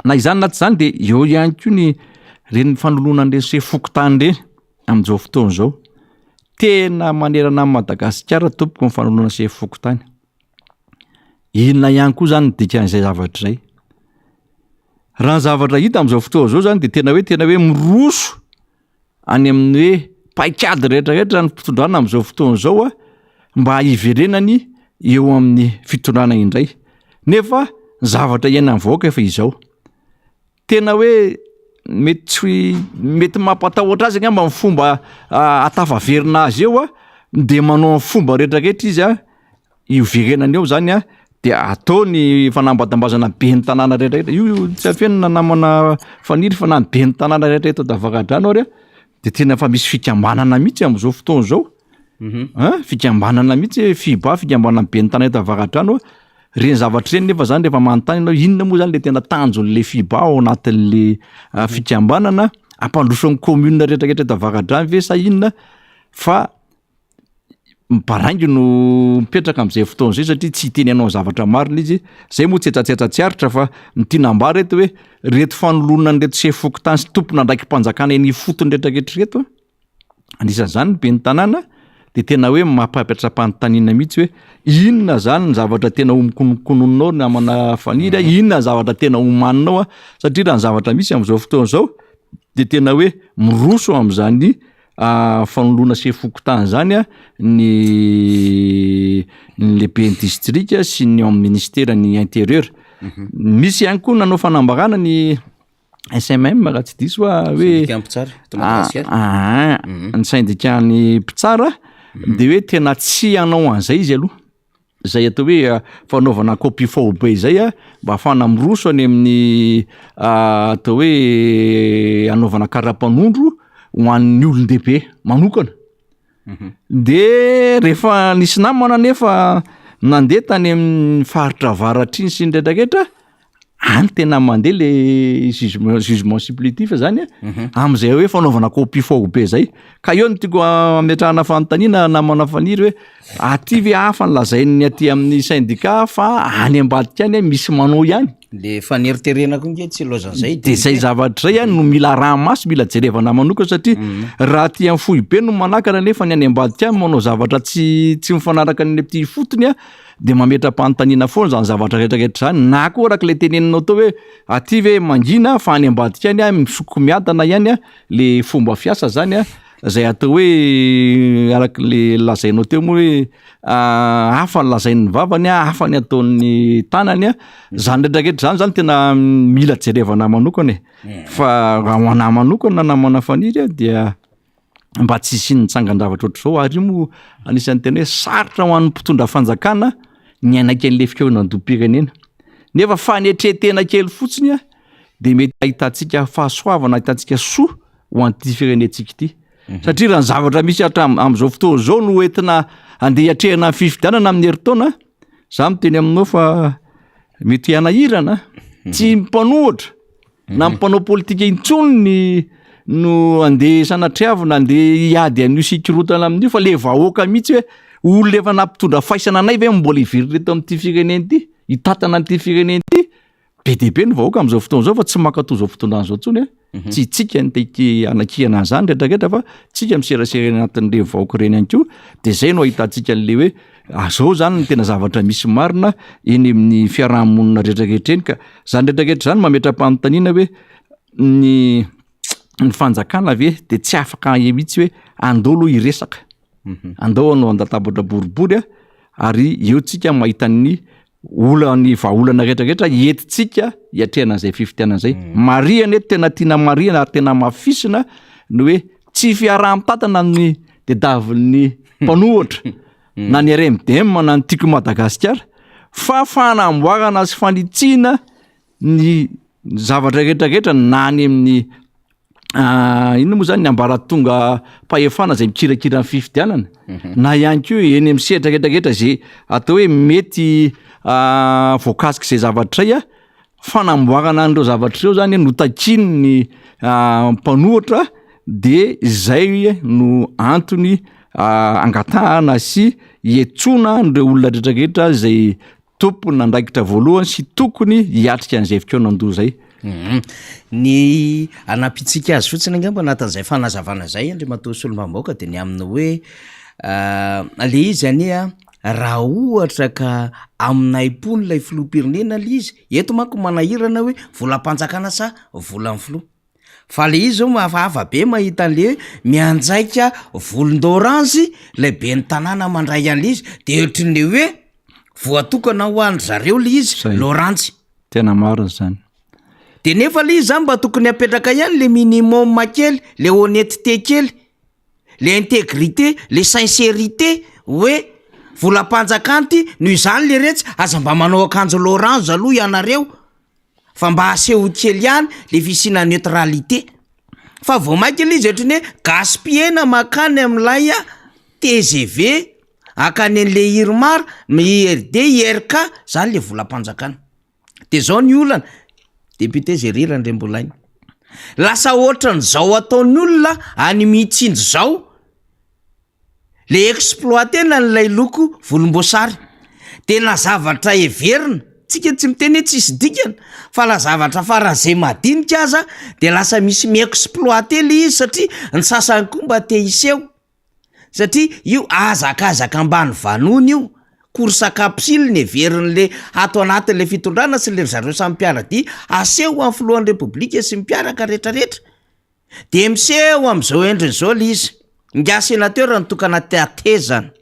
Na izany na tsy izany dia eo ihany koa ny reny fanoloana an'ireny sefo fokontany ireny amin'izao fotoana izao. Tena manerana an'i Madagasikara tompoko ny fanoloana sefo fokontany. Inona ihany koa izany ny dikan'izay zavatra izay? Raha ny zavatra hita amin'izao fotoana izao izany dia tena hoe tena hoe miroso any amin'ny hoe paikady rehetrarehetra ny fitondrana amin'izao fotoana izao a, mba hiverenany eo amin'ny fitondrana indray. Nefa ny zavatra iainan'ny vahoaka efa izao. Tena hoe mety tsy mety mampatahotra azy angamba ny fomba ahatafaverina azy eo a, de manao ny fomba rehetrarehetra izy a, hiverenany eo zany a. De atao ny fanambatambazana ben'ny tanàna rehetra rehetra, io tsy afenina namana Faniry fa na ny ben'ny tanàna rehetra eto Andavakadrano ary de tena efa misy fikambanana mihitsy am'zao fotoana zao, an, fikambanana mihitsy hoe FIBA, fikambanana ben'ny tanàna eto Avaradrano, reny zavatra ireny nefa zany rehefa manontany ianao inona moa zany le tena tanjon'le FIBA ao anatin'le fikambanana, hampandroso ny commune rehetra rehetra eto Avaradrano ve sa inona fa Mibaraingo no mipetraka amin'izay fotoana izay satria tsy hiteny anao ny zavatra marina izy, zay moa tsetsatsetsa tsy aritra fa ny tiana ambara eto hoe reto fanoloana an'ireto sefo fokontany sy tompon'andraiki-panjakana eny ifotony rehetrarehetra ireto an, anisan'izany ny ben'ny tanàna de tena hoe mampapetra-panontaniana mihitsy hoe inona zany ny zavatra tena ho mikononkononinao ry namana Faniry a, inona ny zavatra tena homaninao an, satria raha ny zavatra misy amin'izao fotoana izao de tena hoe miroso amin'izany fanoloana sefo fokontany zany a ny ny lehiben'ny distrika sy ny ao amin'ny ministeran'ny intérieur. Misy ihany koa nanao fanambarana ny SMM raha tsy diso aho hoe Syndicat mpitsara eto Madagasikara. Ah, ah, ny syndicat-n'ny mpitsara de hoe tena tsy hanao an'izay izy aloha. Izay atao hoe fanaovana copie faobe izay a, mba ahafahana miroso any amin'ny atao hoe hanaovana kara-panondro ho an'ny olon-dehibe manokana. De rehefa nisy namana anefa nandeha tany amin'ny faritra avaratra iny sy ny retraretra, any tena mandeha le jugement jugement supplétif zany a, am'zay hoe fanaovana copie faobe zay, ka eo no tiako ametrahana fanontaniana namana Faniry hoe aty ve hafa ny lazain'ny aty amin'ny syndicat fa any ambadika any misy manao ihany? Le faneriterena koa nge tsy ilaozan'izay De zay zavatra zay a no mila araha-maso, mila jerevana manokana satria raha aty amin'ny foibe no manakana nefa ny any ambadika any manao zavatra tsy tsy mifanaraka ny aty ifotony a, de mametra-panontaniana foana zany zavatra rehetra rehetra zany, na koa araka le teneninao teo hoe aty ve mangina fa any ambadika any a misoko miadana ihany a le fomba fiasa zany a, zay atao hoe araka le lazainao teo moa hoe hafa ny lazain'ny vavany a, hafa ny ataon'ny tanany a, zany rehetra rehetra zany zany tena mila jerevana manokana e, fa raha ho anahy manokana namana Faniry a dia mba tsy hisian'ny tsangan-javatra ohatr'izao ary io moa anisan'ny tena hoe sarotra ho an'ny mpitondra fanjakana ny hanaiky an'ilay fikaonandoham-pirenena nefa fanetren-tena kely fotsiny a de mety ahitantsika fahasoavana ahitantsika soa ho an'ity firenentsika ity satria raha ny zavatra misy hatram- amin'izao fotoana izao no entina andeha hiatrehana ny fifidianana amin'ny herintaona za miteny aminao fa mety hanahirana tsy mpanohitra na ny mpanao politika intsony ny no andeha sanatriavina andeha hiady an'io sy hikorontana amin'io fa le vahoaka mihitsy hoe olona efa nampitondra faisana anay ve mbola hiverina eto amin'ity firenena ity hitantana an'ity firenena ity be dia be ny vahoaka amin'izao fotoana izao fa tsy mankatoa izao fitondrana izao intsony e tsy itsika ny te hanakiana an'izany rehetrarehetra fa tsika miserasera eny anatin'ireny vahoaka ireny ihany koa de zay no ahitantsika an'le hoe Zao zany ny tena zavatra misy marina eny amin'ny fiarahamonina rehetrarehetra eny ka zany rehetrarehetra zany mametra-panontaniana hoe ny ny fanjakana ve de tsy afaka mihitsy hoe andao aloha hiresaka, andao hanao an-databatra boribory a, ary eo tsika mahita ny olan'ny vahaolana rehetrarehetra entintsika hiatrehana an'izay fifidianana izay. Marihana eto tena tiana marihana ary tena hamafisina ny hoe tsy fiaraha-mitantana ny tediavin'ny mpanohitra na ny RMDM na ny Tiako Madagasikara fa fanamboarana sy fanitsiana ny zavatra rehetrarehetra na any amin'ny inona moa zany ny ambaratonga mpahefana zay mikirakira ny fifidianana na ihany koa eny amin'ny sehatra rehetrarehetra zay atao hoe mety voakasik'izay zavatra izay a, fanamboarana an'ireo zavatra ireo zany no takian'ny mpanohitra de izay no antony angatahana sy iantsoana an'ireo olona rehetrarehetra zay Tompon'andraikitra voalohany sy tokony hiatrika an'izay fikaonandoha izay. Ny hanampintsika azy fotsiny angamba anatin'izay fanazavana izay Andriamatoa Solombavambahoaka dia ny amin'ny hoe le izy anie an, raha ohatra ka aminay-pony ilay filoham-pirenena le izy, eto manko manahirana hoe volam-panjakana sa volan'ny filoha. Fa le izy zao hafahafa be mahita an'le hoe mianjaika volon-doranzy lay ben'ny tanàna mandray an'le izy de ohatran'le hoe voatokana ho an-dry zareo le izy, Zay. loranjy. Tena marina zany. De nefa le izy zany mba tokony apetraka ihany le minimum kely, le honnêteté kely, le intégrité, le sincérité hoe. Volam-panjakana ity, noho izany leretsy aza mba manao akanjo l'orange aloha ianareo fa mba asehoy kely ihany le fisiana neutralité. Fa vao mainka ilay izy ohatran'ny hoe gaspiller-na mankany amin'ilay tgv, hankany an'le IRMAR, IRD, IRK, zany le volam-panjakana. De zao ny olana, député Jerry Randriambolaina, lasa ohatran'izao ataon'ny olona any Mitsinjo zao le exploiter-na an'ilay loko volomboasary, de na zavatra heverina, tsika tsy miteny hoe tsisy dikany fa la zavatra faran'izay madinika aza de lasa misy mi-exploiter le izy satria ny sasany koa mba te hiseho. Satria io hazakazaka ambany vanona io, course capsule ny heverin'le ato anatin'le fitondrana sy le ry zareo samy mpiara-dia aseho amin'ny filohan'ny repoblika sy ny mpiaraka retraretra. De miseho am'zao endriny zao le izy, ingahy sénateur nitokana tetezana.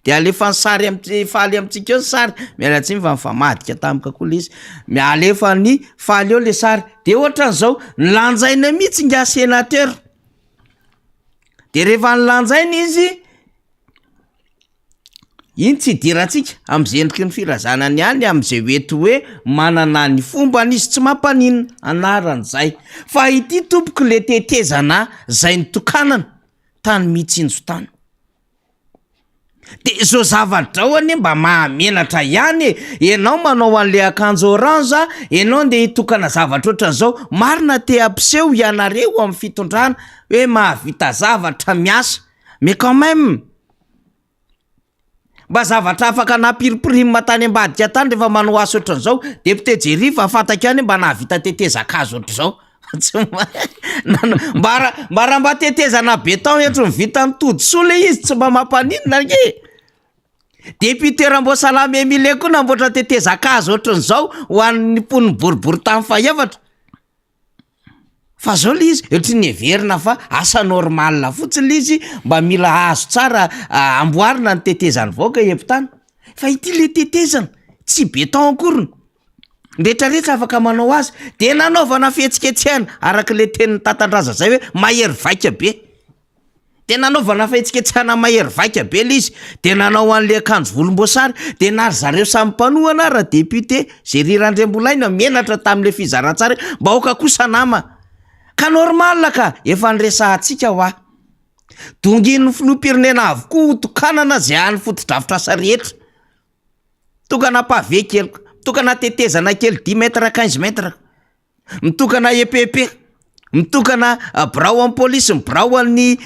De alefa ny sary am- faly amintsika eo ny sary, miala tsiny fa nifamadika tampoka koa le izy, alefa ny faly eo le sary, de ohatran'izao, nolanjaina mihitsy ingahy sénateur. De rehefa nolanjaina izy, iny tsy idirantsika am'zay endriky ny firazanany any am'zay mety hoe manana ny fombany izy tsy mampaninona, anarany zay. Fa ity tompoko le tetezana zay nitokanana tany Mitsinjo tany. De zao zavatra zao anie mba mahamenatra ihany e! Ianao manao an'le akanjo orange, ianao ndeha hitokana zavatra ohatran'izao, marina te hampiseho ianareo amin'ny fitondrana hoe mahavita zavatra miasa, mais quand même mba zavatra afaka nampirimpirima tany ambadika tany rehefa manao asa ohatran'izao, député Jerry fa fantako ihany hoe mba nahavita tetezan-kazo ohatr'izao. Tsy mba raha mba raha mba tetezana béton eto ny vitan'i Todisoa le izy tsy mba mampaninona ange e! Député Ramboasalama Emile koa namboatra tetezan-kazo ohatran'izao ho an'ny mponin'ny boriborintany fahefatra. Fa zao le izy ohatry ny heverina fa asa normal fotsiny le izy mba mila hazo tsara amboarina ny tetezan'ny vahoaka eto-tany. Fa ity le tetezana tsy béton akoriny. Ny rehetra rehetra afaka manao azy de nanaovana fihetsiketsehana araka le tenin'ny tatandraza zay hoe mahery vaika be, de nanaovana fihetsiketsehana mahery vaika be le izy de nanao an'le akanjo volomboasary de na ry zareo samy mpanohana ara député Jerry Randriambolaina menatra tam'le fizaran-tsary hoe mba aoka kosa nama ka normal ka efa niresahantsika hoa dongin'ny filoham-pirenena avokoa ho tokanana zay any fotodrafitrasa rehetra. Mitokana pavé kely, mitokana tetezana kely dix mètres quinze mètres, mitokana EPP, mitokana birao an'ny polisy, ny birao an'ny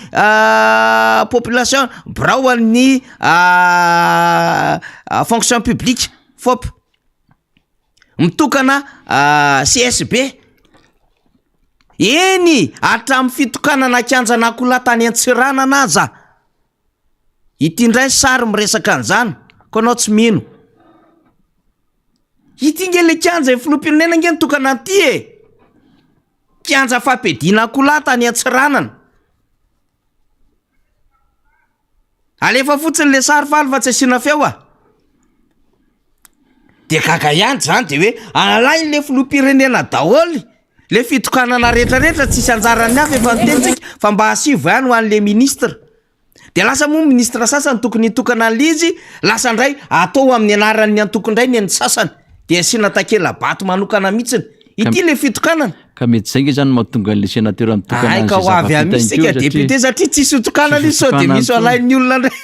population, birao an'ny fonction publique fop, mitokana CSB, eny hatramin'ny fitokanana kianjan'akoholahy tany Antsiranana aza. Ity indray sary miresaka an'izany ko anao tsy mino. Ity nge le kianja e filoham-pirenena nge nitokana an'ity e! Kianja fampiadiana akoholahy tany Antsiranana. Alefa fotsiny le sary faly fa tsy asiana feo a! De gaga ihany zany de hoe alain'le filoham-pirenena daholo le fitokanana rehetrarehetra tsisy anjaran'ny hafa efa niteny tsika fa mba asivo ihany ho an'le ministre. De lasa moa ministre sasany tokony hitokana an'le izy lasa ndray atao amin'ny anaran'ny antoko ndray ny an'ny sasany de asiana takela-bato manokana mihitsiny. Ity le fitokanana. Ka mety zay nge zany no mahatonga an'le sénateur mitokana Hay ka an'izay ho avy zava-bitany amin'isy tsika teo satria député satria tsisy hotokanana tsisy izy sao de hotokanana misy intsony. alain'ny olona ndray.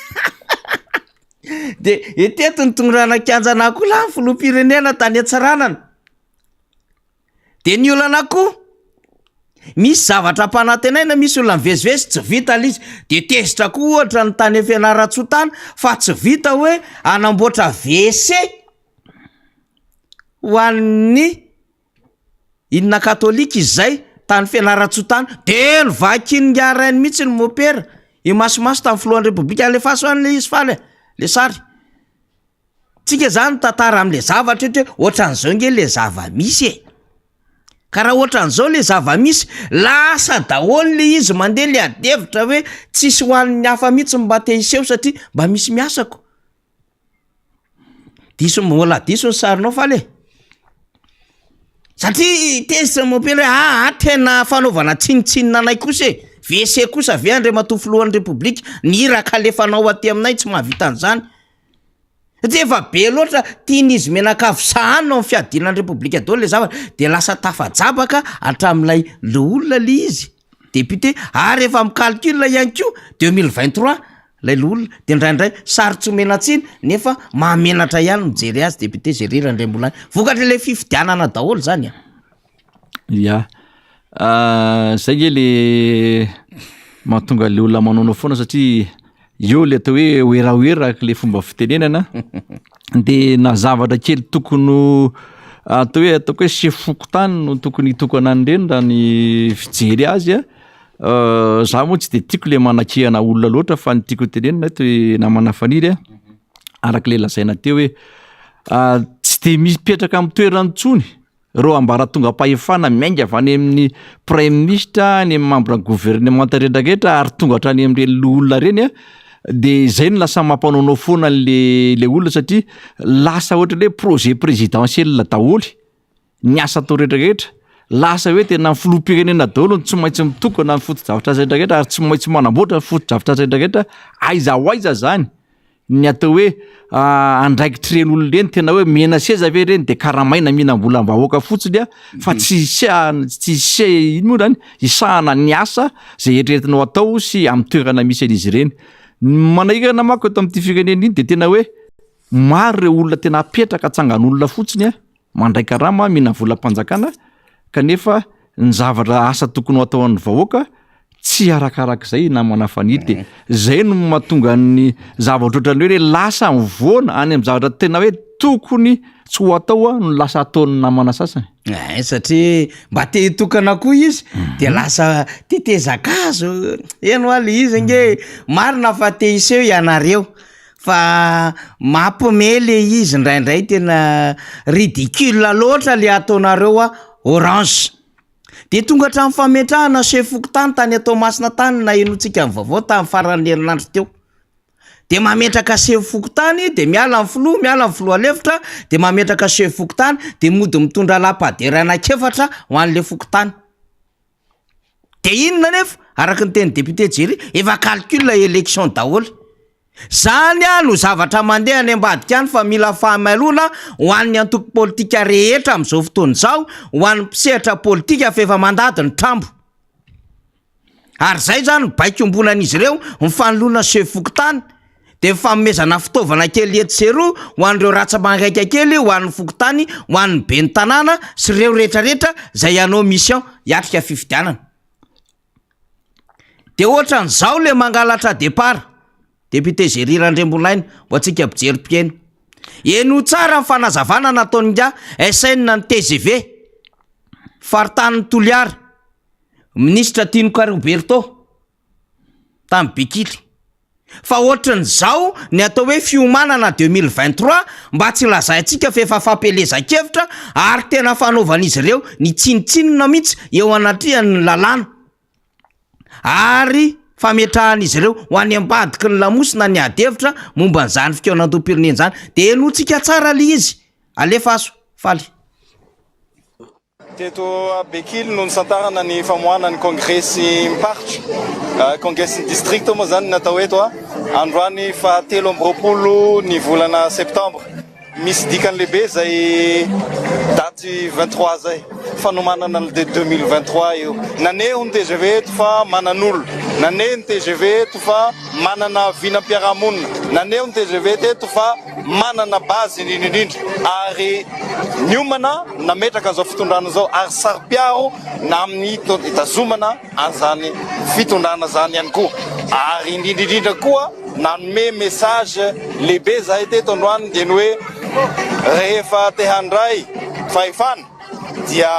De eteto ny tondrana kianjan'akoholahy ny filoham-pirenena tany Antsiranana. De ny olana koa, misy zavatra ampanantenaina, misy olona mivezivezy tsy vita le izy, de tezitra koa ohatra ny tany Fianarantsoa tany fa tsy vita hoe hanamboatra WC ho an'ny Inona katolika izy zay tany Fianarantsoa tany de novakian'ingahy rainy mihitsy ny mopera imasomaso tamin'ny filohan'ny repoblika alefaso any le izy faly e le sary tsika zany mitantara am'le zavatra eto hoe ohatran'izao nge le zava-misy e ka raha ohatran'izao le zava-misy lasa daholo le izy mandeha le adihevitra hoe tsisy ho an'ny hafa mihitsy mba te hiseho satria mba misy miasako Diso mbola diso ny sarinao faly e! Satria tezitra ny mompera hoe aa tena fanaovana tsinontsinona anay kosa e! WC kosa ve Andriamatoa filohan'ny repoblika, ny iraka alefanao aty aminay tsy mahavita an'izany. Satria efa be loatra tian'izy mianakavy sahanina ao amin'ny fiadiana ny Repoblika daholo le zavatra de lasa tafajabaka hatramin'ilay loholona le izy, député, ary efa mi-calcul ihany koa 2023 lay loholona de indraindray sary tsy omena tsiny nefa mahamenatra ihany mijery azy député Jerry Randriambolany, vokatr'ilay fifidianana daholo zany an! Ya, zay nge le mahatonga le olona manaonao foana satria eo le atao hoe werawera araka le fomba fitenenana de na zavatra kely tokony ho atao hoe ataoko hoe sefo fokontany no tokony hitokana an'ireny raha ny fijery azy a, za moa tsy de tiako le manakihana olona loatra fa ny tiako hotenenina eto i namana Faniry a, araka le lazaina teo hoe tsy de mipetraka amin'ny toerany intsony Ireo ambaratongam-pahefana miainga avy any amin'ny praiminisitra, any amin'ny mambra ny governemanta rehetrarehetra ary tonga hatrany amin'ireny loholona ireny a, de izay no lasa mampanaonao foana an'le le olona satria lasa ohatran'ny hoe projet présidentiel daholo ny asa atao rehetrarehetra, lasa hoe tena ny filoham-pirenena daholo no tsy maintsy mitokana ny fotodrafitrasa rehetrarehetra ary tsy maintsy manamboatra ny fotodrafitrasa rehetrarehetra, aiza ho aiza zany? Ny atao hoe andraikitr'ireny olona ireny tena hoe mena seza ve ireny de karamaina mihinam-bolam-bahoaka fotsiny a fa tsy hisehana tsy hise ino moa zany hisahana ny asa zay eritreretinao atao sy amin'ny toerana misy an'izy ireny. Ny manahirana manko eto amin'ity firenena iny de tena hoe maro ireo olona tena apetraka atsangan'olona fotsiny a mandray karama mihinana volam-panjakana kanefa ny zavatra asa tokony ho atao an'ny vahoaka tsy arakarak'izay namana Faniry de zay no mahatonga ny zavatra ohatran'ny hoe lasa mivoana any amin'ny zavatra tena hoe tokony tsy ho atao a no lasa ataon'ny namana sasany. Ein satria mba te hitokana koa izy de lasa tetezan-kazo, eny hoa le izy ange marina fa te hiseho ianareo Fa mapme le izy indraindray tena ridicule loatra le ataonareo a orange. De tonga hatramin'ny fametrahana chef fokontany tany Toamasina tany nahenoantsika ny vaovao tamin'ny faran'ny herinandro teo. De mametraka chef fokontany de miala ny filoha, miala ny filoha lefitra de mametraka chef fokontany de mody mitondra lapadera anankiefatra ho an'le fokontany. De inona anefa? Araka ny tenin'ny député Jerry, efa calcul élection daholo. Zany no zavatra mandeha any ambadika any fa mila fahamailoana ho an'ny antoko politika rehetra amin'izao fotoana izao, ho an'ny mpisehatra politika fa efa mandady ny trambo. Ary zay zany ny baiko iombonan'izy ireo, ny fanoloana chef fokontany. Dia ny fanomezana fitaovana kely etsy sy eroa ho an'ireo ratsa-mangaika kely, ho an'ny fokontany, ho an'ny ben'ny tanàna sy ireo rehetrarehetra izay hanao mission hiatrika fifidianana. Dia ohatran'izao le mangalatra départ, député Jerry Randriambolaina, ho antsika mpijery mpihaino. Henoy tsara ny fanazavana nataon'ingahy SN ny tgv, faritanin'i Toliara, minisitra Tinoka Roberto, tamin'i Bekily. Fa ohatran'izao ny atao hoe fiomanana 2023 mba tsy lazaintsika fa efa fampielezan-kevitra ary tena fanaovan'izy ireo ny tsinontsinona mihitsy eo anatrehan'ny lalàna ary fametrahan'izy ireo ho any ambadiky ny lamosina ny ady hevitra momba an'izany fikaonandoham-pirenena izany. Dia henointsika tsara ilay izy. Alefaso. Faly. Teto Bekily no nisantarana ny famoahana ny kongresim-paritra, kongresin'ny distrikta moa izany natao eto androany faha 23 ny volana septambra. Misy dikany lehibe izay daty 23 izay, fanomanana ny 2023 io. Naneho ny tgv eto fa manan'olona, naneho ny tgv eto fa manana vinam-piarahamonina, naneho ny tgv teto fa manana base indrindra indrindra ary niomana nametraka an'izao fitondrana izao ary saro-piaro na amin'ny hitazomana an'izany fitondrana izany ihany koa ary indrindra indrindra koa nanome message lehibe zahay teto androany dia ny hoe rehefa te handray fahefana dia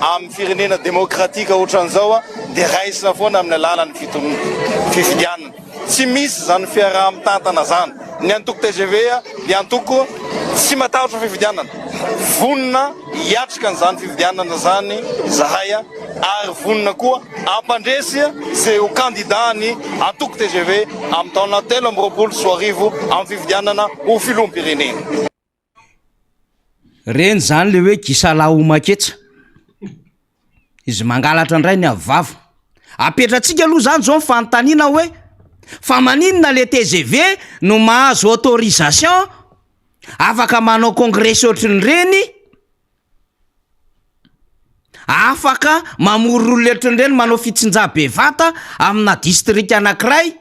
amin'ny firenena demokratika ohatran'izao dia raisina foana amin'ny alalan'ny fifidianana. Tsy misy izany fiaraha-mitantana izany. Ny antoko tgv dia antoko tsy matahotra fifidianana. Vonona hiatrika an'izany fifidianana izany izahay ary vonona koa hampandresy izay ho kandida ny antoko tgv amin'ny taona 2023 amin'ny fifidianana ho filoham-pirenena. Reny zany le hoe gisalahy homan-ketsa. Izy mangalatra indray ny avy vava. Apetratsika aloha zany zao ny fanontaniana hoe fa maninona le tgv no mahazo autorisation? Afaka manao kongresy ohatrin'ireny, afaka mamory olona ohatrin'ireny manao fitsinjaha bevata amina distrika anankiray,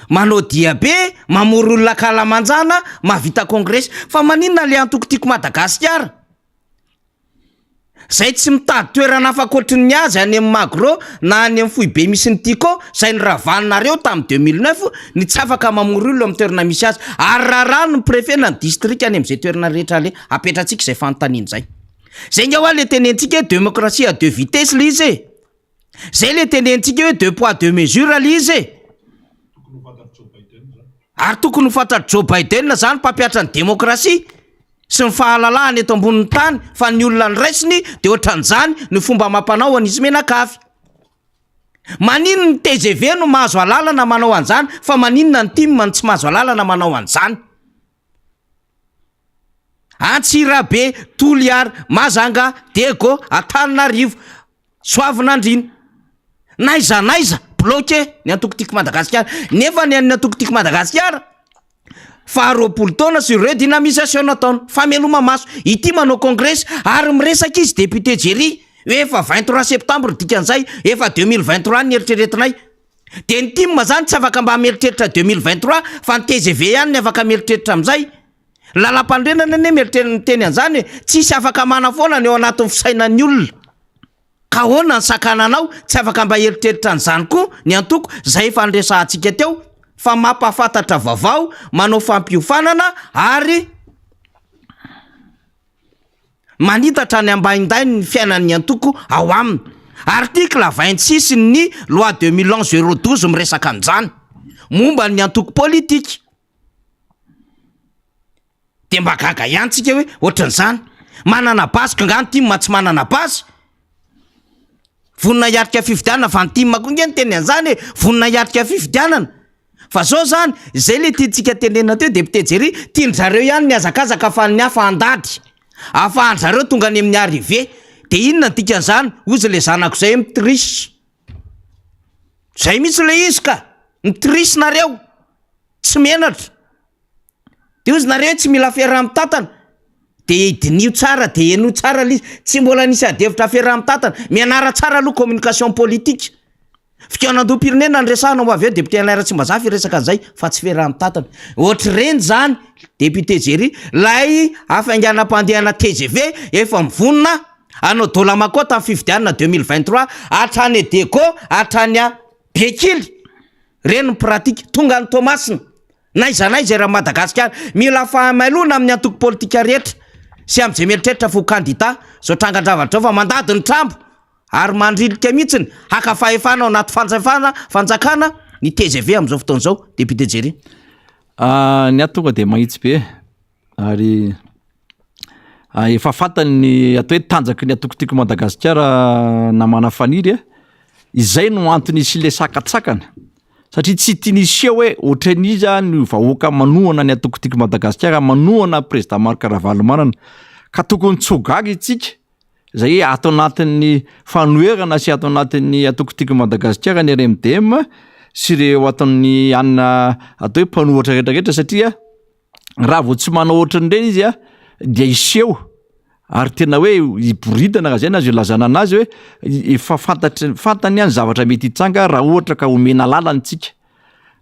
manao diabe, mamory olona ankalamanjana, mahavita kongresy. Fa maninona le antoko Tiako Madagasikara? Zay tsy mitady toerana hafa ankoatry ny azy any amin'ny Magro na any amin'ny foibe misy ny Tiko, zay noravanareo tamin'ny 2009, ny tsy afaka mamory olona amin'ny toerana misy azy. Ary rarano ny préfet na ny district any amin'izay toerana rehetra aleha. Apetratsika izay fanontaniana izay. Zay nga hoa le tenenitsika hoe démocratie à deux vitesses le izy e! Zay le tenenitsika hoe deux poids deux mesures le izy e! Ary tokony ho fantatr'i Joe Biden zany mpampiatra ny démocratie sy ny fahalalahana eto ambonin'ny tany fa ny olona noraisiny de ohatran'izany ny fomba amam-panao an'izy mianakavy. Maninona ny tgv no mahazo alalana manao an'izany fa maninona ny tim no tsy mahazo alalana manao an'izany? Antsirabe, Toliara, Mazanga, Diego, Antananarivo, Soavinandriana. N'aiza n'aiza, bloqué ny antoko Tiako Madagasikara. Nefa ny an'ny antoko Tiako Madagasikara, faha 20 taona sur redynamisation nataony, fameloma-maso. Ity manao kongresy ary miresaka izy député Jerry hoe efa 23 septembre dikan'izay, efa 2023 ny eritreretinay. Dia ny tim zany tsy afaka mba mieritreritra 2023 fa ny tgv ihany ny afaka mieritreritra amin'izay. Ny lalampanorenana anie mieritreritra miteny an'izany e, tsisy afaka manafoana ny ao anatin'ny fisainan'ny olona. Ka ahoana ny sakananao tsy afaka mba hieritreritra an'izany koa ny antoko izay efa niresahantsika teo fa mampahafantatra vaovao, manao fampiofanana ary Manitatra ny ambaindainy ny fiainan'ny antoko ao aminy. Article 26 ny loi 2011 012 miresaka an'izany. Momba ny antoko politika. Dia mba gaga ihany tsika hoe ohatran'izany. Manana base k'angaha ny tim tsy manana base? Vonona hiatrika fifidianana fa ny tim koa nge niteny an'izany e, vonona hiatrika fifidianana. Fa zao zany, zay le tiantsika tenenina teo député Jerry, tian-dry zareo ihany ny hazakazaka fa ny hafa handady. Ahafahan-dry zareo tonga any amin'ny arrivée. De inona ny dikan'izany? Hozy le zanako zay mi-triche. Zay mihitsy le izy ka! Mi-triche nareo. Tsy menatra. De hozy nareo hoe tsy mila fiaraha-mitantana. De diniho tsara, de henoy tsara le izy. Tsy mbola nisy adihevitra fiaraha-mitantana. Mianara tsara aloha communication politique. Fikaonandoham-pirenena no resahana ho avy eo, député Alain Ratsimbazafy hiresaka an'izay fa tsy fiaraha-mitantana. Ohatr'ireny izany député Jerry, ilay hafainganam-pandehana tgv efa mivonona hanao dôla-makao tamin'ny fifidianana 2023 hatrany Diego hatrany Bekily, ireny ny pratique, tonga any Toamasina, n'aiza n'aiza eran'i Madagasikara. Mila fahamailona amin'ny antoko politika rehetra sy amin'izay mieritreritra fa ho kandida izao trangan-javatra izao fa mandady ny trambo. Ary mandrilika mihitsiny haka fahefana ao anaty fanjafana fanjakana ny tgv amin'izao fotoana izao Député Jerry. Ny ahy tonga dia mahitsy be ary efa fantany ny atao hoe tanjaky ny antoko Tiako Madagasikara namana Faniry a, izay no antony hisian'ilay sakantsakana satria tsy tiany hiseho hoe ohatran'iza ny vahoaka manohana ny antoko Tiako Madagasikara, manohana président Marc Ravalomanana ka tokony tsy ho gaga isika Izay ato anatin'ny fanoherana sy ato anatin'ny antoko Tiako Madagasikara ny RMDM sy ireo ato amin'ny anona atao hoe mpanohitra rehetra rehetra satria raha vao tsy manao ohatran'ireny izy a dia hiseho ary tena hoe hiboridana raha zay no azo ilazana anazy hoe efa fantatry fantany ny zavatra mety hitranga raha ohatra ka omena lalana isika.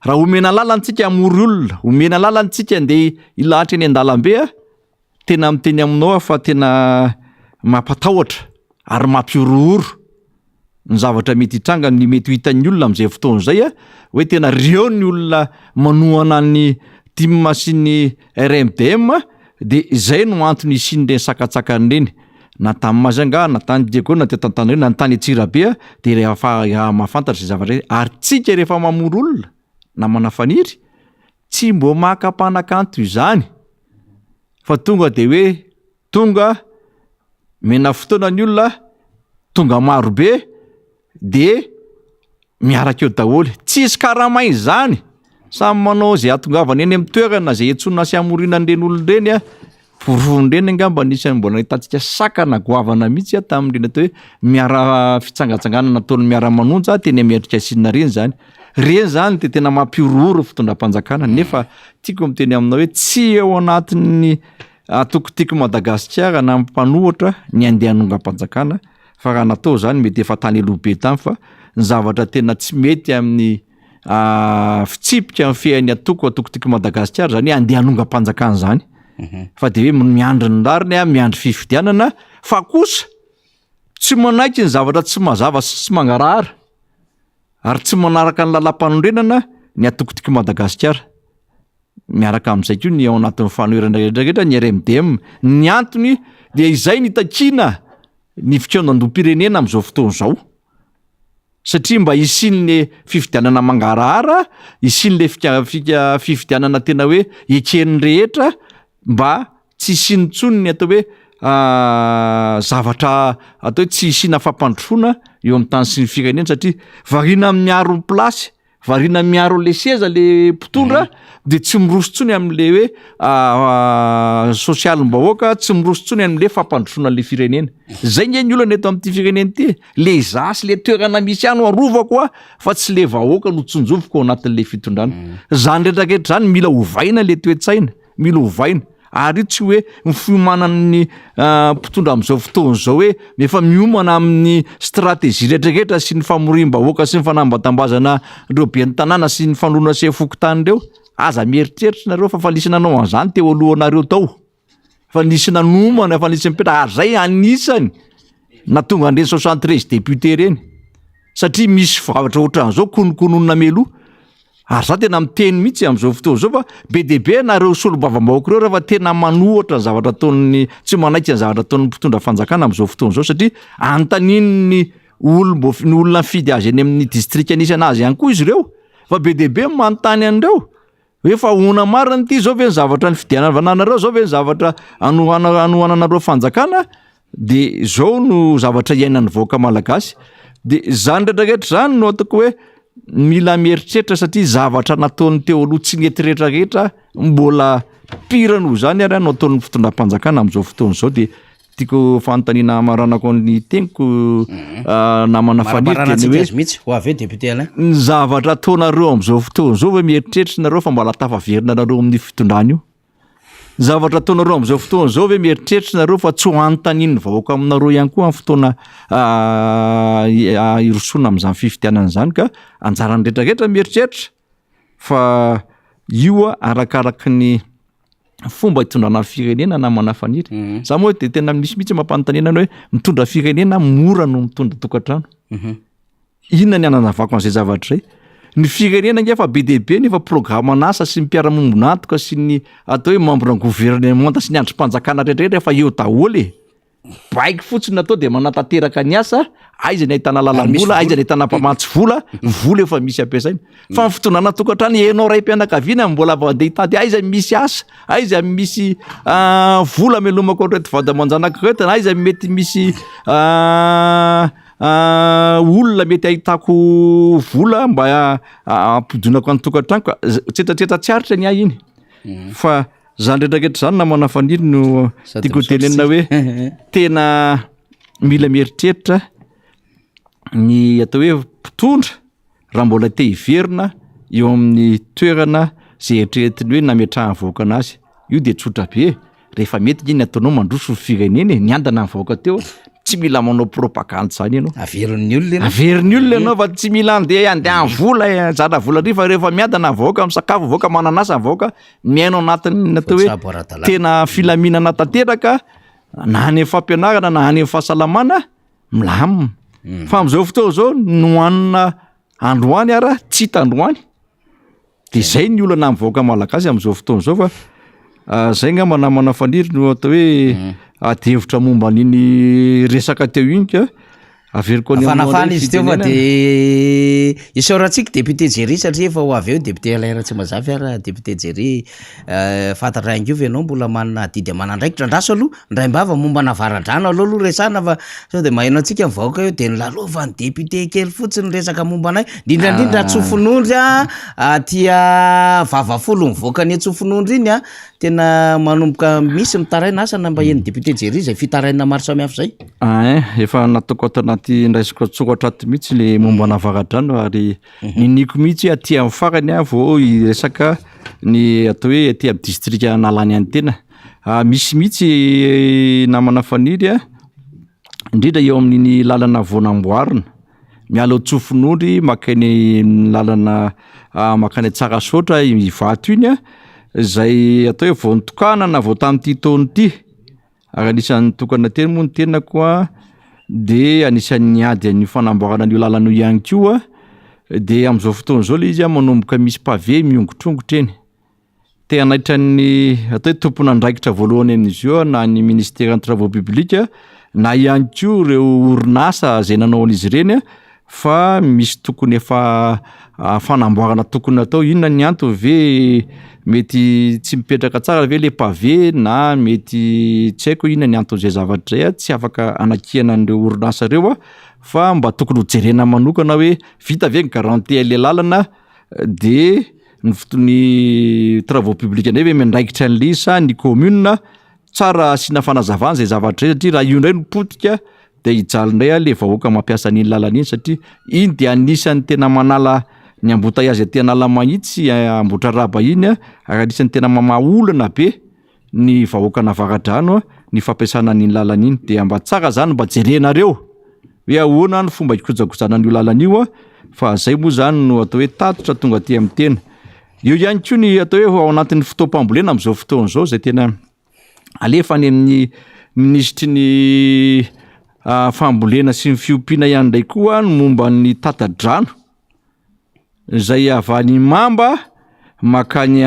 Raha omena lalana isika hamory olona, omena lalana isika andeha hilahatra eny an-dalambe a, Tena miteny aminao aho fa tena mampatahotra ary mampihorohoro ny zavatra mety hitranga, ny mety ho hitan'ny olona amin'izay fotoana izay a, hoe tena reo ny olona manohana ny tim sy ny RMDM de izay no antony hisian'ireny sakantsakana ireny, na tany Majunga, na tany Diego, na teto Antananarivo, na ny tany Antsirabe a, de rehefa mahafantatra izay zavatra izay, ary tsika rehefa mamory olona namana Faniry, tsy mbô maka mpanakanto izany fa tonga de hoe tonga mena fotoana ny olona tonga maro be de miaraka eo daholo, tsisy karama izany, samy manao zay hahatongavany eny amin'ny toerana zay iantsoana sy hamoriana an'ireny olona ireny a, porofon'ireny angamba anisan'ny mbola nahitantsika sakana goavana mihitsy a tamin'ireny atao hoe miara fitsangatsanganana nataon'ny miara-manonja teny Amerika Asinina ireny zany. Ireny izany dia tena mampihorohoro ny fitondram-panjakana nefa tiako miteny aminao hoe tsy eo anatin'ny antoko Tiako Madagasikara na mpanohitra ny andeha hanongam-panjakana fa raha natao izany mety efa tany aloha be tany fa ny zavatra tena tsy mety amin'ny fitsipika mifehy ny antoko antoko Tiako Madagasikara izany hoe andeha hanongam-panjakana izany fa dia hoe miandry ny rariny miandry fifidianana fa kosa tsy manaiky ny zavatra tsy mazava sy tsy mangarahara ary tsy manaraka ny lalàmpanorenana ny antoko Tiako Madagasikara. Miaraka amin'izay koa ny ao anatin'ny fanoherana rehetra rehetra ny RMDM. Ny antony dia izay nitakiana ny fikaonandoham-pirenena amin'izao fotoana izao. Satria mba hisian'ny fifidianana mangarahara, hisian'ilay fika- fika- fifidianana tena hoe eken'ny rehetra mba tsy hisiany intsony ny atao hoe zavatra atao hoe tsy hisiana fampandrosoana eo amin'ny tany sy ny firenena satria variana amin'ny miaro ny plasy, variana miaro le seza le mpitondra de tsy miroso intsony am'le hoe sosialim-bahoaka, tsy miroso intsony am'le fampandrosoana le firenena. Zay nge ny olana eto amin'ity firenena ity e, le za sy le toerana misy ahy no arovako a, fa tsy le vahoaka no tsinjoviko ao anatin'le fitondrana. Zany retraretra zany mila ovaina le toe-tsaina. Mila ovaina. Ary io tsy hoe ny fiomanan'ny mpitondra amin'izao fotoana izao hoe efa miomana amin'ny stratégie rehetrarehetra sy ny famoriam-bahoaka sy ny fanambatambazana ireo ben'ny tanàna sy ny fanoloana sefo fokontany ireo. Aza mieritreritra nareo fa efa nisy nanao an'izany teo alohanareo tao. Efa nisy nanomana, efa nisy nipetraka ary izay anisany nahatonga an'ireny 73 députés ireny. Satria misy zavatra ohatran'izao kononkononina mialoha. Ary za tena miteny mihitsy amin'izao fotoana izao fa be dia be nareo solombavambahoaka ireo rehefa tena manohatra ny zavatra ataon'ny tsy manaiky ny zavatra ataon'ny mpitondra fanjakana amin'izao fotoana izao satria anontanian'ny olom-boaf- ny olona nifidy azy eny amin'ny distrika nisy anazy ihany koa izy ireo fa be dia be ny manontany an'ireo hoe fa ahoana marina ity zao ve ny zavatra nifidianana anareo zao ve ny zavatra anohana- anohananareo fanjakana de zao no zavatra iainan'ny vahoaka malagasy de zany rehetrarehetra zany no ataoko hoe mila mieritreritra satria zavatra nataon'ny teo aloha tsy nety rehetrarehetra mbola pire noho zany ary no ataon'ny fitondram-panjakana amin'izao fotoana izao de tiako fanontaniana hamaranako ny teniko namana Faniry Maraparana dia ny antsika hoe azy mihitsy ho avy eo député Alain. ny zavatra ataonareo amin'izao fotoana izao ve mieritreritra nareo fa mbola tafaverina nareo amin'ny fitondrana io? Ny zavatra ataonareo amin'izao fotoana izao ve mieritreritra nareo fa tsy ho anontanian'ny vahoaka aminareo ihany koa amin'ny fotoana hirosoana amin'izany fifidianana izany ka anjaran'ny rehetrarehetra mieritreritra fa io arakaraky ny fomba hitondrana ny firenena namana Faniry. Za moa de tena misy mihitsy mampanontaniana hoe mitondra firenena mora no mitondra tokantrano. Inona ny hanazavako an'izay zavatra izay? Ny firenena ange efa be dia be ny efa programan'asa sy ny mpiara-mombon'antoka sy ny atao hoe membre ny gouvernemanta sy ny andrim-panjakana rehetrarehetra efa eo daholo e. Baiko fotsiny natao dia manatanteraka ny asa, aiza ny ahitana lalam-bola, aiza ny ahitana mpamatsy vola, vola efa misy ampiasaina. Fa ny fitondrana tokantrano, ianao raim-pianakaviana mbola vao andeha hitady aiza misy asa, aiza misy vola amelomako an'ireto vady aman-janako ireto, aiza mety misy Olona mety ahitako vola mba hampidonako ny tokantranoko, tsetsatsetsa tsy aritra ny ahy iny fa zany rehetrarehetra zany namana Faniry no tiako tenenina hoe tena mila mieritreritra ny atao hoe mpitondra raha mbola te hiverina eo amin'ny toerana izay eritreretiny hoe nametrahan'ny vahoaka anazy, io de tsotra be e, rehefa mety nge ny ataonao mandroso ny firenena e, niandana ny vahoaka teo, tsy mila manao propagandy zany ianao, Averin'ny olona ianao. averin'ny olona ianao fa tsy mila andeha andeha any vola e, zara vola ry fa rehefa miadana ny vahoaka, misakafo ny vahoaka, manana asa ny vahoaka, miaina ao anatin'ny atao hoe Voatsabo ara-dalàna. tena filaminana tanteraka na any amin'ny fampianarana na any amin'ny fahasalamana, Milamina. Fa amin'izao fotoana izao nohanina androany ara tsy hita androany. De zay ny olana amin'ny vahoaka malagasy amin'izao fotoana izao fa ah, zay ngamba namana Faniry no atao hoe ady hevitra momba an'iny resaka teo iny ka averiko any aminao Afanafana indray izy teo fa fitenenana. de isaorantsika député Jerry satria efa ho avy eo député Alain Ratsimbazafy ary député Jerry Fantatra ihany koa ve ianao mbola manana adidy aman'andraikitra? Andraso aloha, indraim-bava momba an'Avaradrano aloha aloha resahana fa sao dia maheno antsika ny vahoaka eo dia nilalaovan'ny député kely fotsiny ny resaka momba anay, indrindra indrindra Antsofinondry a, aty Vavafolo mivoaka any Antsofinondry iny a, tena manomboka misy mitaraina, asa na mba henon'ny député Jerry izay fitarainana maro samihafa izay? Ein, efa nataoko ato anaty. anaty ndraisiko an-tsoratra ato mihitsy le momba an'Avaradrano ary niniako mihitsy hoe aty amin'ny farany aho vao hiresaka ny atao hoe aty amin'ny distrika Analany any tena. Misy mihitsy namana Faniry a, indrindra eo amin'iny lalana vao namboarina miala ao Tsofinondry mankany amin'ny lalana mankany Tsarasaotra Ivato iny a, izay atao hoe vao nitokanana vao tamin'ity taona ity. Ary anisan'ny nitokana teny moa ny tenako a, de anisan'ny niady an'io fanamboarana an'io lalana io ihany koa, de amin'izao fotoana izao le izy a manomboka misy pavé mihongotrongotra eny. Te hanaitra ny atao hoe tompon'andraikitra voalohany amin'izy io na ny ministeran'ny travaux publics na ihany koa ireo orinasa izay nanao an'izy ireny fa misy tokony efa fanamboarana tokony atao, inona ny antony ve mety tsy mipetraka tsara ve le pavé na mety tsy haiko inona ny anton'izay zavatra izay tsy afaka anakiana an'ireo orinasa ireo fa mba tokony ho jerena manokana hoe vita ve ny garantie an'le lalana de ny foto- ny travaux publics indray ve miandraikitra an'le izy sa ny commune, tsara asiana fanazavana zay zavatra zay satria raha io indray no potika de hijaly indray a le vahoaka mampiasa an'iny lalana iny satria iny de anisan'ny tena manala ny embouteillage aty Analamahitsy Ambohitrarahaba iny a ary anisan'ny tena mamaha olana be ny vahoakan'Avaradrano a ny fampiasana an'iny lalana iny de mba tsara zany mba jerenareo hoe ahoana ny fomba hikojakojana an'io lalana io a fa zay moa zany no atao hoe tatitra tonga aty amin'ny tena. Eo ihany koa ny atao hoe ao anatin'ny fotoam-pambolena amin'izao fotoana izao izay tena alefa any amin'ny minisitry ny fambolena sy ny fiompiana ihany indray koa ny momba ny tata-drano izay avy any Imamba mankany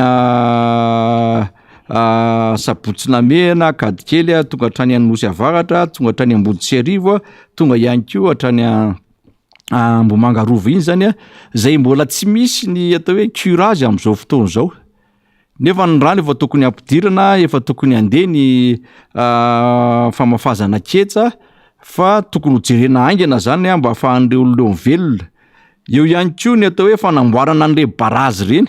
Sabotsy Namehana, Ankadikely, tonga hatrany Anosy Avaratra, tonga hatrany Amboditsiarivo, tonga ihany koa hatrany Ambohimanga Rova iny zany a, zay mbola tsy misy ny atao hoe curage amin'izao fotoana izao, nefa ny rano efa tokony hampidirana, efa tokony handeha ny famafazana ketsa fa tokony ho jerena haingana zany a mba ahafahan'ireo olona ireo mivelona, eo ihany koa ny atao hoe fanamboarana an'ireny barazy ireny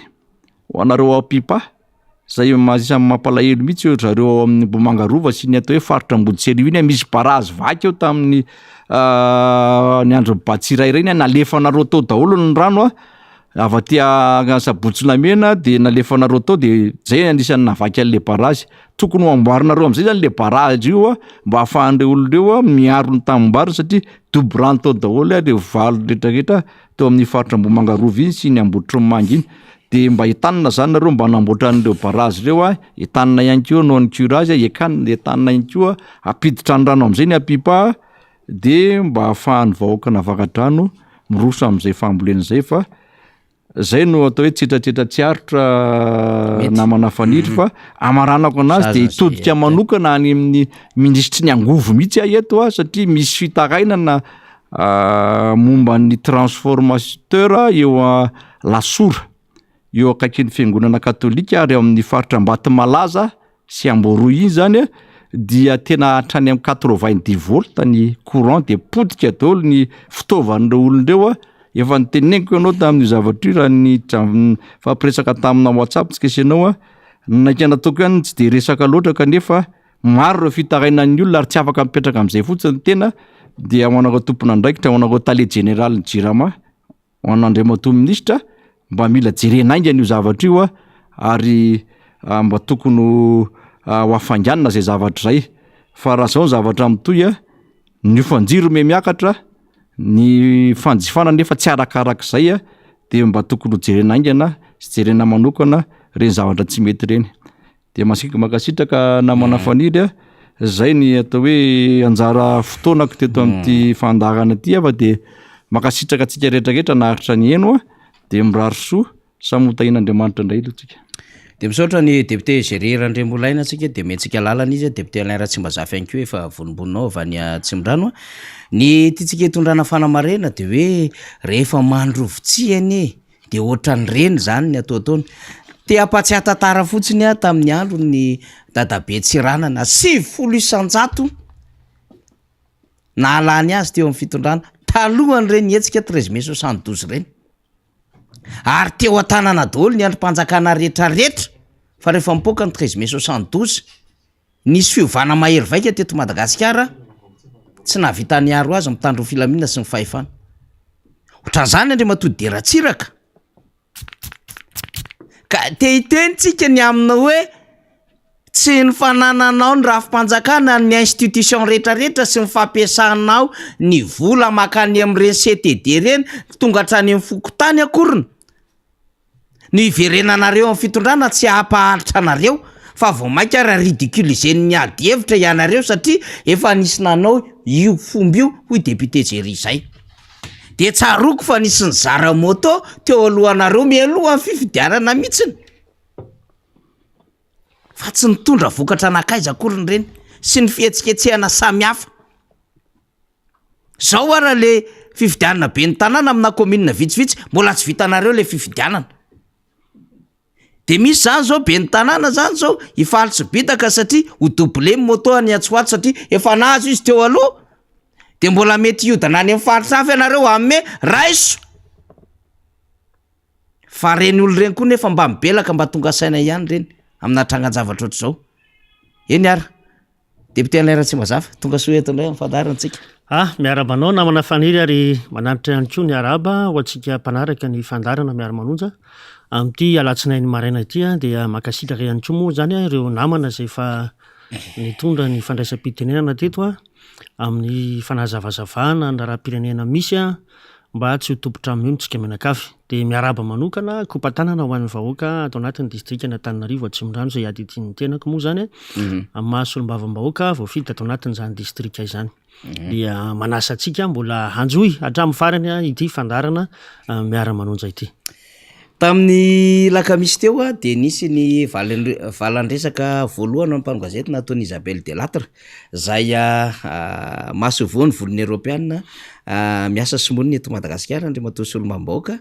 ho anareo ao Apipa. Zay isan'ny mampalahelo mihitsy eo ry zareo ao amin'ny Ambohimanga Rova sy ny atao hoe faritra Amboditsiarivo iny, misy barazy vaky eo tamin'ny ny andron'ny Batsirai ireny, nalefanareo tao daholo ny rano a, avy aty Sabotsy Namehana de nalefanareo tao de zay anisan'ny nahavaky an'le barazy, tokony ho amboarinareo am'zay zany le barazy io a mba ahafahan'ireo olona ireo a miaro ny tanimbariny satria dobo rano tao daholo a reo valo retraretra teo amin'ny faritra Ambohimanga Rova iny sy iny Ambohitromanga iny. De mba entanina zany nareo mba hanamboatra an'ireo barazy ireo a, entanina ihany koa hanao ny curage, ekan- entanina ihany koa hampiditra ny rano am'zay ny apipa de mba ahafahan'ny vahoakan'Avaradrano miroso am'zay fambolena zay fa zay no atao hoe tsitratsetra tsy aritra Mety. namana Fanitry fa amaranako anazy de Sahaza zay, hitodika manokana any amin'ny minisitry ny angovo mihitsy aho eto a satria misy fitarainana momba ny transformateur eo Lasora, eo akaikin'ny fiangonana katolika ary ao amin'ny faritra Ambatomalaza sy Amboaroy iny zany dia tena hatrany amin'ny quatre-vingt-dix volt ny courant de potika daholo ny fitaovan'ireo olona ireo a, efa noteneniko ianao tamin'io zavatra io raha ny nifampiresaka tamina whatsapp tsika sy ianao a, ny naika nataoko ihany tsy de resaka loatra kanefa Maro ireo fitarainan'ny olona ary tsy afaka mipetraka amin'izay fotsiny ny tena dia ho anareo tompon'andraikitra, ho anareo tale jeneralin'ny Jirama, ho an'Andriamatoa minisitra, mba mila jerena haingana io zavatra io ary mba tokony ho ho hafainganina izay zavatra izay fa raha izao ny zavatra mitohy ny hofan-jiro miha miakatra, ny fanjifana nefa tsy arakarak'izay dia mba tokony ho jerena haingana sy jerena manokana ireny zavatra tsy mety ireny. Dia masiaka mankasitraka namana Faniry a, zay ny atao hoe anjara fotoanako teto amin'ity fandaharana ity aho fa dia mankasitraka antsika rehetra rehetra naharitra niheno a, dia mirary soa, samy ho tahian'Andriamanitra indray aloha tsika. Dia misaotra ny député Géry Randriambolaina antsika dia omentsika lalana izy, député Alain Ratsimbazafy ihany koa efa vonombonona ao avy any Atsimondrano. Ny tiantsika hitondrana fanamarihana dia hoe rehefa mandrovitsihy anie De ohatran'ireny zany ny ataotaony. Te hampatsiahy tantara fotsiny aho tamin'ny andron'ny dadabe Tsiranana, 90% nahalany azy teo amin'ny fitondrana, talohan'ireny hetsika treize mai 72 ireny. Ary teo an-tanana daholo ny andrim-panjakana rehetrarehetra fa rehefa mipoaka ny treize mai 72, Nisy fiovana mahery vaika teto Madagasikara. Tsy nahavita niaro azy ny mpitandro ny filaminana sy ny fahefana. Ohatran'izany Andriamatoa Didier Ratsiraka. Ka te hiteny tsika ny amina hoe tsy ny fanananao ny rafi-panjakana, ny institution rehetrarehetra sy ny fampiasanao ny vola makany amin'ireny CTD ireny tonga hatrany amin'ny fokontany akoriny no hiverenanareo amin'ny fitondrana tsy hampaharitra anareo fa vao mainka ara ridiculiser-n'ny ady hevitra ianareo satria efa nisy nanao io fomba io hoy député Jerry izay. Dia tsaroako fa nisy nizara moto teo alohanareo mialohan'ny fifidianana mihitsiny fa tsy nitondra vokatra nankaiza akory ireny sy ny fihetsiketsehana samihafa. Zao ara le fifidianana ben'ny tanàna amina commune vitsivitsy mbola tsy vitanareo le fifidianana. De misy zany zao ben'ny tanàna zany zao hifaly sy bidaka satria ho doubler ny moto any atsy ho atsy satria efa nahazo izy teo aloha de mbola mety hiodana any amin'ny faritra hafa ianareo hanome raiso. Fa reny olo reny koa nefa mba mibelaka mba tonga saina ihany reny amina trangan-javatra ohatr'izao. Eny ara. Député Alain Ratsimbazafy, tonga soa eto indray amin'ny fandaharantsika. Ah, miarahaba anao namana Faniry ary mananitra ihany koa ny arahaba ho antsika mpanaraka ny fandaharana Miara-manonja. Amin'ity alatsinainy maraina ity dia mankasitraka ihany koa moa izany ireo namana izay efa nitondra ny fandraisam-pitenenana teto amin'ny fanazavazavana ny raharaham-pirenena misy mba tsy ho tompon-trano mihonona isika mianakavy. Dia miarahaba manokana kopa-tanana ho an'ny vahoaka ato anatin'ny distrikan'Antananarivo Atsimondrano izay iadidian'ny tenako moa izany amin'ny maha solombavambahoaka voafidy tato anatin'izany distrika izany. Dia manasa antsika mbola hanjohy hatramin'ny farany ity fandaharana miara-manonja ity. Tamin'ny lakamisy teo dia nisy ny valan-dresaka voalohany amin'ny mpanao gazety nataon'i Isabelle Delattre izay masoivohon'ny Vondrona Eoropeana miasa sy monina eto Madagasikara Andriamatoa Solombavambahoaka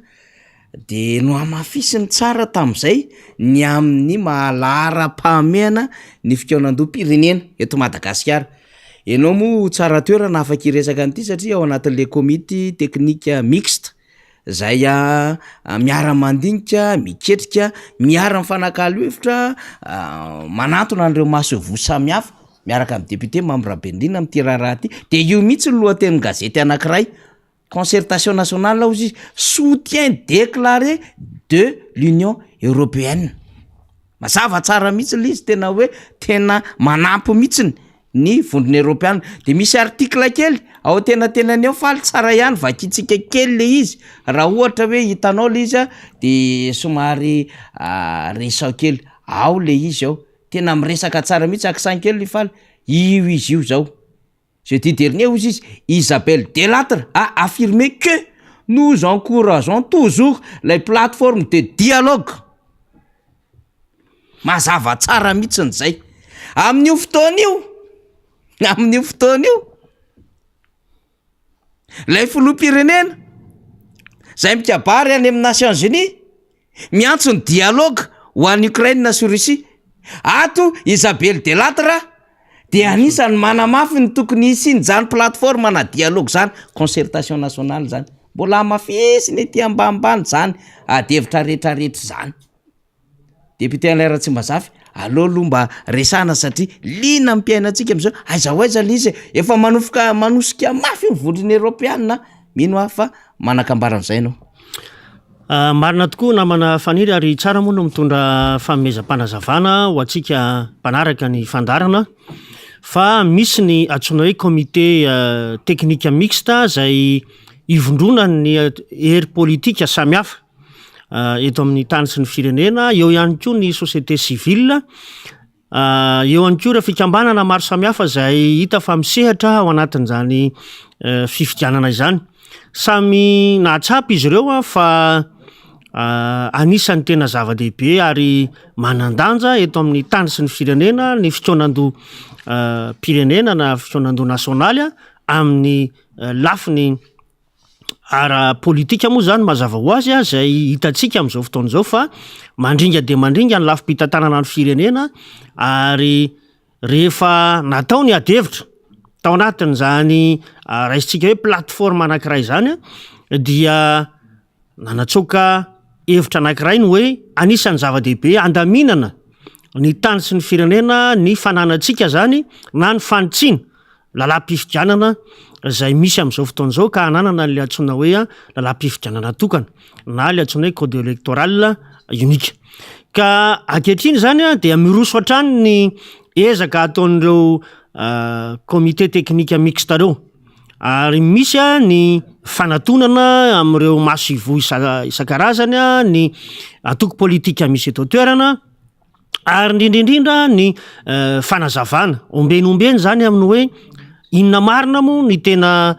dia nohamafisiny tsara tamin'izay ny amin'ny maha laharam-pahamehana ny fikaonandoham-pirenena eto Madagasikara. Ianao moa tsara toerana afaka hiresaka an'ity satria ao anatin'ilay komity teknika mixte Zay miara-mandinika, miketrika, miara-mifanakalo hevitra, manantona an'ireo masoivoho samihafa miaraka amin'ny député Mamy Rabenirina amin'ity raharaha ity, de io mihitsy ny lohatenin'ny gazety anankiray, concertation nationale hozy izy, soutien déclaré de l'union européenne. Mazava tsara mihitsy le izy, tena hoe tena manampy mihitsiny ny vondrona eoropeana. De misy article kely ao antenatenany ao faly tsara ihany vakintsika kely le izy raha ohatra hoe hitanao le izy a de somary resaho kely, ao le izy ao, tena miresaka tsara mihitsy accent kely i faly, io izy io zao. Jeudi dernier hozy izy, Isabelle Delattre a affirmé que nous encourageons toujours les plateformes de dialogue. Mazava tsara mihitsiny zay. Amin'io fotoana io, amin'io fotoana io, lay filoham-pirenena zay mikabary any amin'ny Nations Unies, Miantso ny dialogue ho an'i Ukraine sy Russie. Ato Isabelle Delattre dia anisan'ny manamafy ny tokony hisian'izany plateforme na dialogue izany, concertation nationale izany. Mbola hamafisiny ety ambanimbany izany adihevitra rehetrarehetra izany. Député Alain Ratsimbazafy, aleo aloha mba resahana satria liana ny mpiainantsika amin'izao, aiza ho aiza le izy e? Efa manofoka manosika mafy ny vondrona eoropeana, mino aho fa manan-kambara an'izay ianao. Marina tokoa namana Faniry ary tsara moa no mitondra fanomezam-panazavana ho antsika mpanaraka ny fandaharana fa misy ny antsoina hoe comité technique mixte izay ivondronan'ny hery politika samihafa eto amin'ny tany sy ny firenena, eo ihany koa ny société civile. Eo ihany koa ireo fikambanana maro samihafa izay hita fa misehatra ao anatin'izany fifidianana izany. Samy nahatsapa izy ireo fa anisan'ny tena zava-dehibe ary manan-danja eto amin'ny tany sy ny firenena ny fikaonandoham-pirenena na fikaonandoha nasionaly amin'ny lafiny Ara-politika moa izany mazava ho azy izay hitantsika amin'izao fotoana izao fa mandringa dia mandringa ny lafim-pitantanana ny firenena ary rehefa natao ny ady hevitra tao anatin'izany raisintsika hoe plateforme anankiray izany dia nanatsoaka hevitra anankiray ny hoe anisan'ny zava-dehibe handaminana ny tany sy ny firenena ny fananantsika izany na ny fanitsiana. lalàm-pifidianana izay misy amin'izao fotoana izao ka hananana an'ilay antsoina hoe lalàm-pifidianana tokana na ilay antsoina hoe code électoral unique. Ka ankehitriny izany dia miroso hatrany ny ezaka ataon'ireo comité technique mixte ireo ary misy ny fanatonana amin'ireo masoivoho isan-karazany, ny antoko politika misy eto an-toerana. Ary indrindra indrindra ny fanazavana, ombeny ombeny zany amin'ny hoe inona marina moa ny tena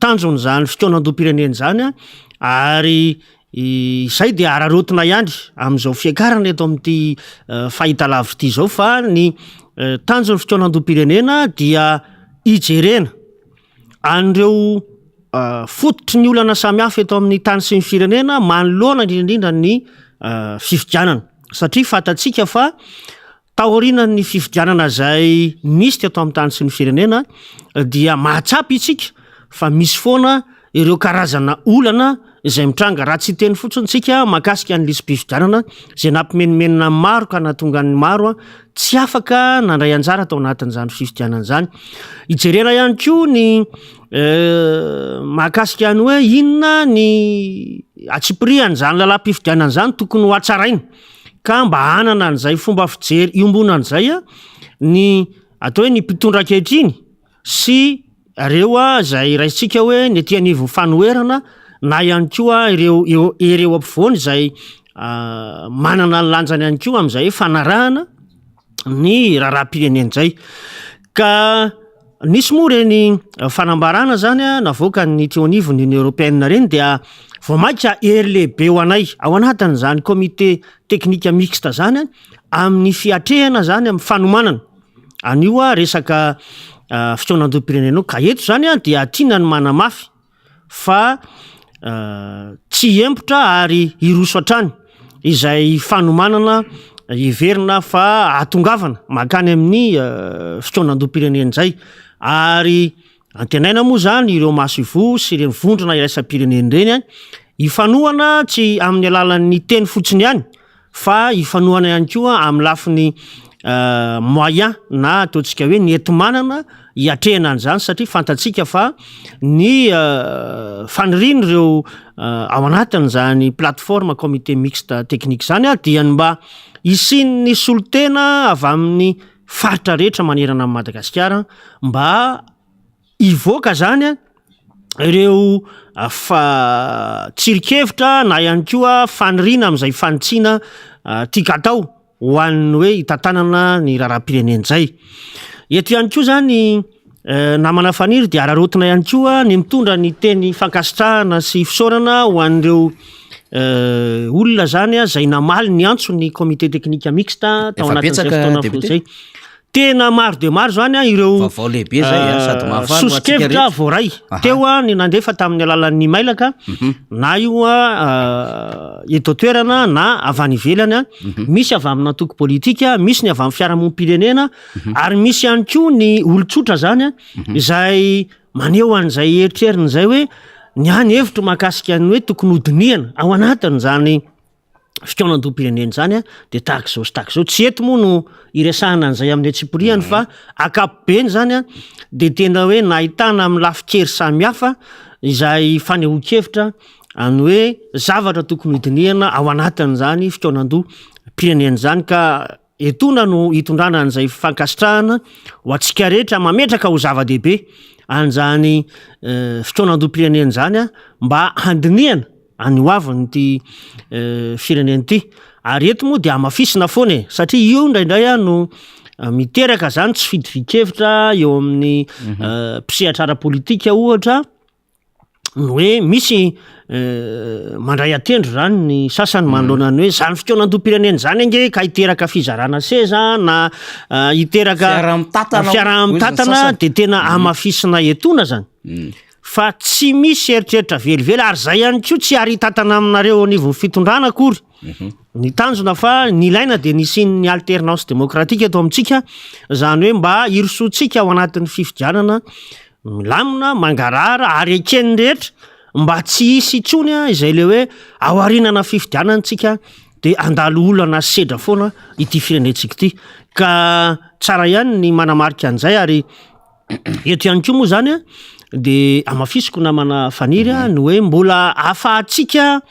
tanjon'izany fikaonandoham-pirenena izany an, ary izay dia araraotina ihany amin'izao fiakarana eto amin'ity fahitalavitra ity izao fa ny tanjon'ny fikaonandoham-pirenena dia hijerena an'ireo fototry ny olana samihafa eto amin'ny tany sy ny firenena manoloana indrindra indrindra ny fifidianana satria fantatsika fa taorianan'ny fifidianana izay nisy teto amin'ny tany sy ny firenena dia mahatsapa isika fa misy foana ireo karazana olana izay mitranga raha tsy hiteny fotsiny tsika mahakasika ny lisi-pifidianana izay nampimenomenona ny maro ka nahatonga ny maro tsy afaka nandray anjara tao anatin'izany fifidianana izany. Hijerena ihany koa ny mahakasika ny hoe inona ny antsipirihan'izany lalam-pifidianana izany tokony ho hatsaraina ka mba hanana an'izay fomba fijery iombonana izay ny atao hoe ny mpitondra ankehitriny sy ireo izay raisintsika hoe ny aty anivon'ny fanoherana na ihany koa ireo eo hery eo ampovoany izay manana ny lanjany ihany koa amin'izay fanarahana ny raharaham-pirenena izay. Ka nisy moa ireny fanambarana zany navoakan'ny teo anivon'ny Union Européenne ireny dia vao mainka hery lehibe ho anay ao anatin'izany comité technique mixte zany amin'ny fiatrehana zany amin'ny fanomanana Anio a resaka fikaonandoham-pirenena io ka eto zany a dia tiana ny manamafy fa tsy hiembotra ary hiroso hatrany izay fanomanana heverina fa hahatongavana mankany amin'ny fikaonandoham-pirenena izay ary antenaina moa zany ireo masoivoho sy ireny vondrona iraisam-pirenena ireny hifanohana tsy amin'ny alalan'ny teny fotsiny ihany fa hifanohana ihany koa amin'ny lafiny moyen na ataontsika hoe ny enti-manana hiatrehana an'izany satria fantatsika fa ny fanirian'ireo ao anatin'izany plateforme comité mixte technique izany dia ny mba hisian'ny solontena avy amin'ny faritra rehetra manerana an'i Madagasikara mba Hivoaka zany ireo fa tsirinkevitra na ihany koa faniriana amin'izay fanitsiana tian-katao ho an'ny hoe hitantanana ny raharaham-pirenena izay. Eto ihany koa zany namana Faniry dia araraotina ihany koa ny mitondra ny teny fankasitrahana sy fisaorana ho an'ireo olona zany izay namaly ny antso ny comité technique mixte tao Efa anatin'izay betsaka fotoana fohy député. izay. Tena maro dia maro izany an ireo Vaovao lehibe izay an, sady mahafaly ho antsika soso-kevitra rehetra. voaray. Aha. Teo an ny nandefa tamin'ny alalan'ny mailaka na io an eto an-toerana na avy any ivelany an. Misy avy amina antoko politika, misy ny avy amin'ny fiarahamonim-pirenena ary misy ihany koa ny olon-tsotra izany an izay maneho an'izay eritreriny izay hoe ny ahy ny hevitro mahakasika ny hoe tokony hodinihana ao anatin'izany fikaonandoham-pirenena izany dia tahaka izao sy tahaka izao. Tsy eto moa no iresahana an'izay amin'ny antsipiriany fa ankapobeny izany dia tena hoe nahitana amin'ny lafin-kery samihafa izay fanehoan-kevitra any hoe zavatra tokony hodinihana ao anatin'izany fikaonandoham-pirenena izany ka Etoana no hitondrana an'izay fankasitrahana ho antsika rehetra mametraka ho zava-dehibe an'izany fikaonandoham-pirenena izany mba handinihana ny hoavin'ity firenena ity. Ary eto moa dia hamafisina foana e, satria io indraindray no miteraka izany tsy fitovian-kevitra eo amin'ny mpisehatra ara-politika ohatra. ny hoe misy mandray an-tendro zany ny sasany manoloana ny hoe zany fikaonandoham-pirenena zany ange ka hiteraka fizarana seza na hiteraka Fiaraha-mitantana fiaraha-mitantana hoy ny sasany. de tena hamafisina etoana zany fa tsy misy eritreritra velively ary zay ihany koa tsy ary hitantana aminareo anivon'ny fitondrana akory ny tanjona fa ny ilaina dia ny hisian'ny alternance démocratique eto amintsika zany hoe mba hirosoantsika ao anatin'ny fifidianana Milamina, mangarahara ary eken'ny rehetra mba tsy hisy intsony izay le hoe aorianana fifidianana tsika de handalo olana sy sedra foana ity firenentsika ity. Ka tsara ihany ny manamarika an'izay ary. Eto ihany koa moa zany a de hamafisiko namana Faniry a ny hoe mbola ahafahantsika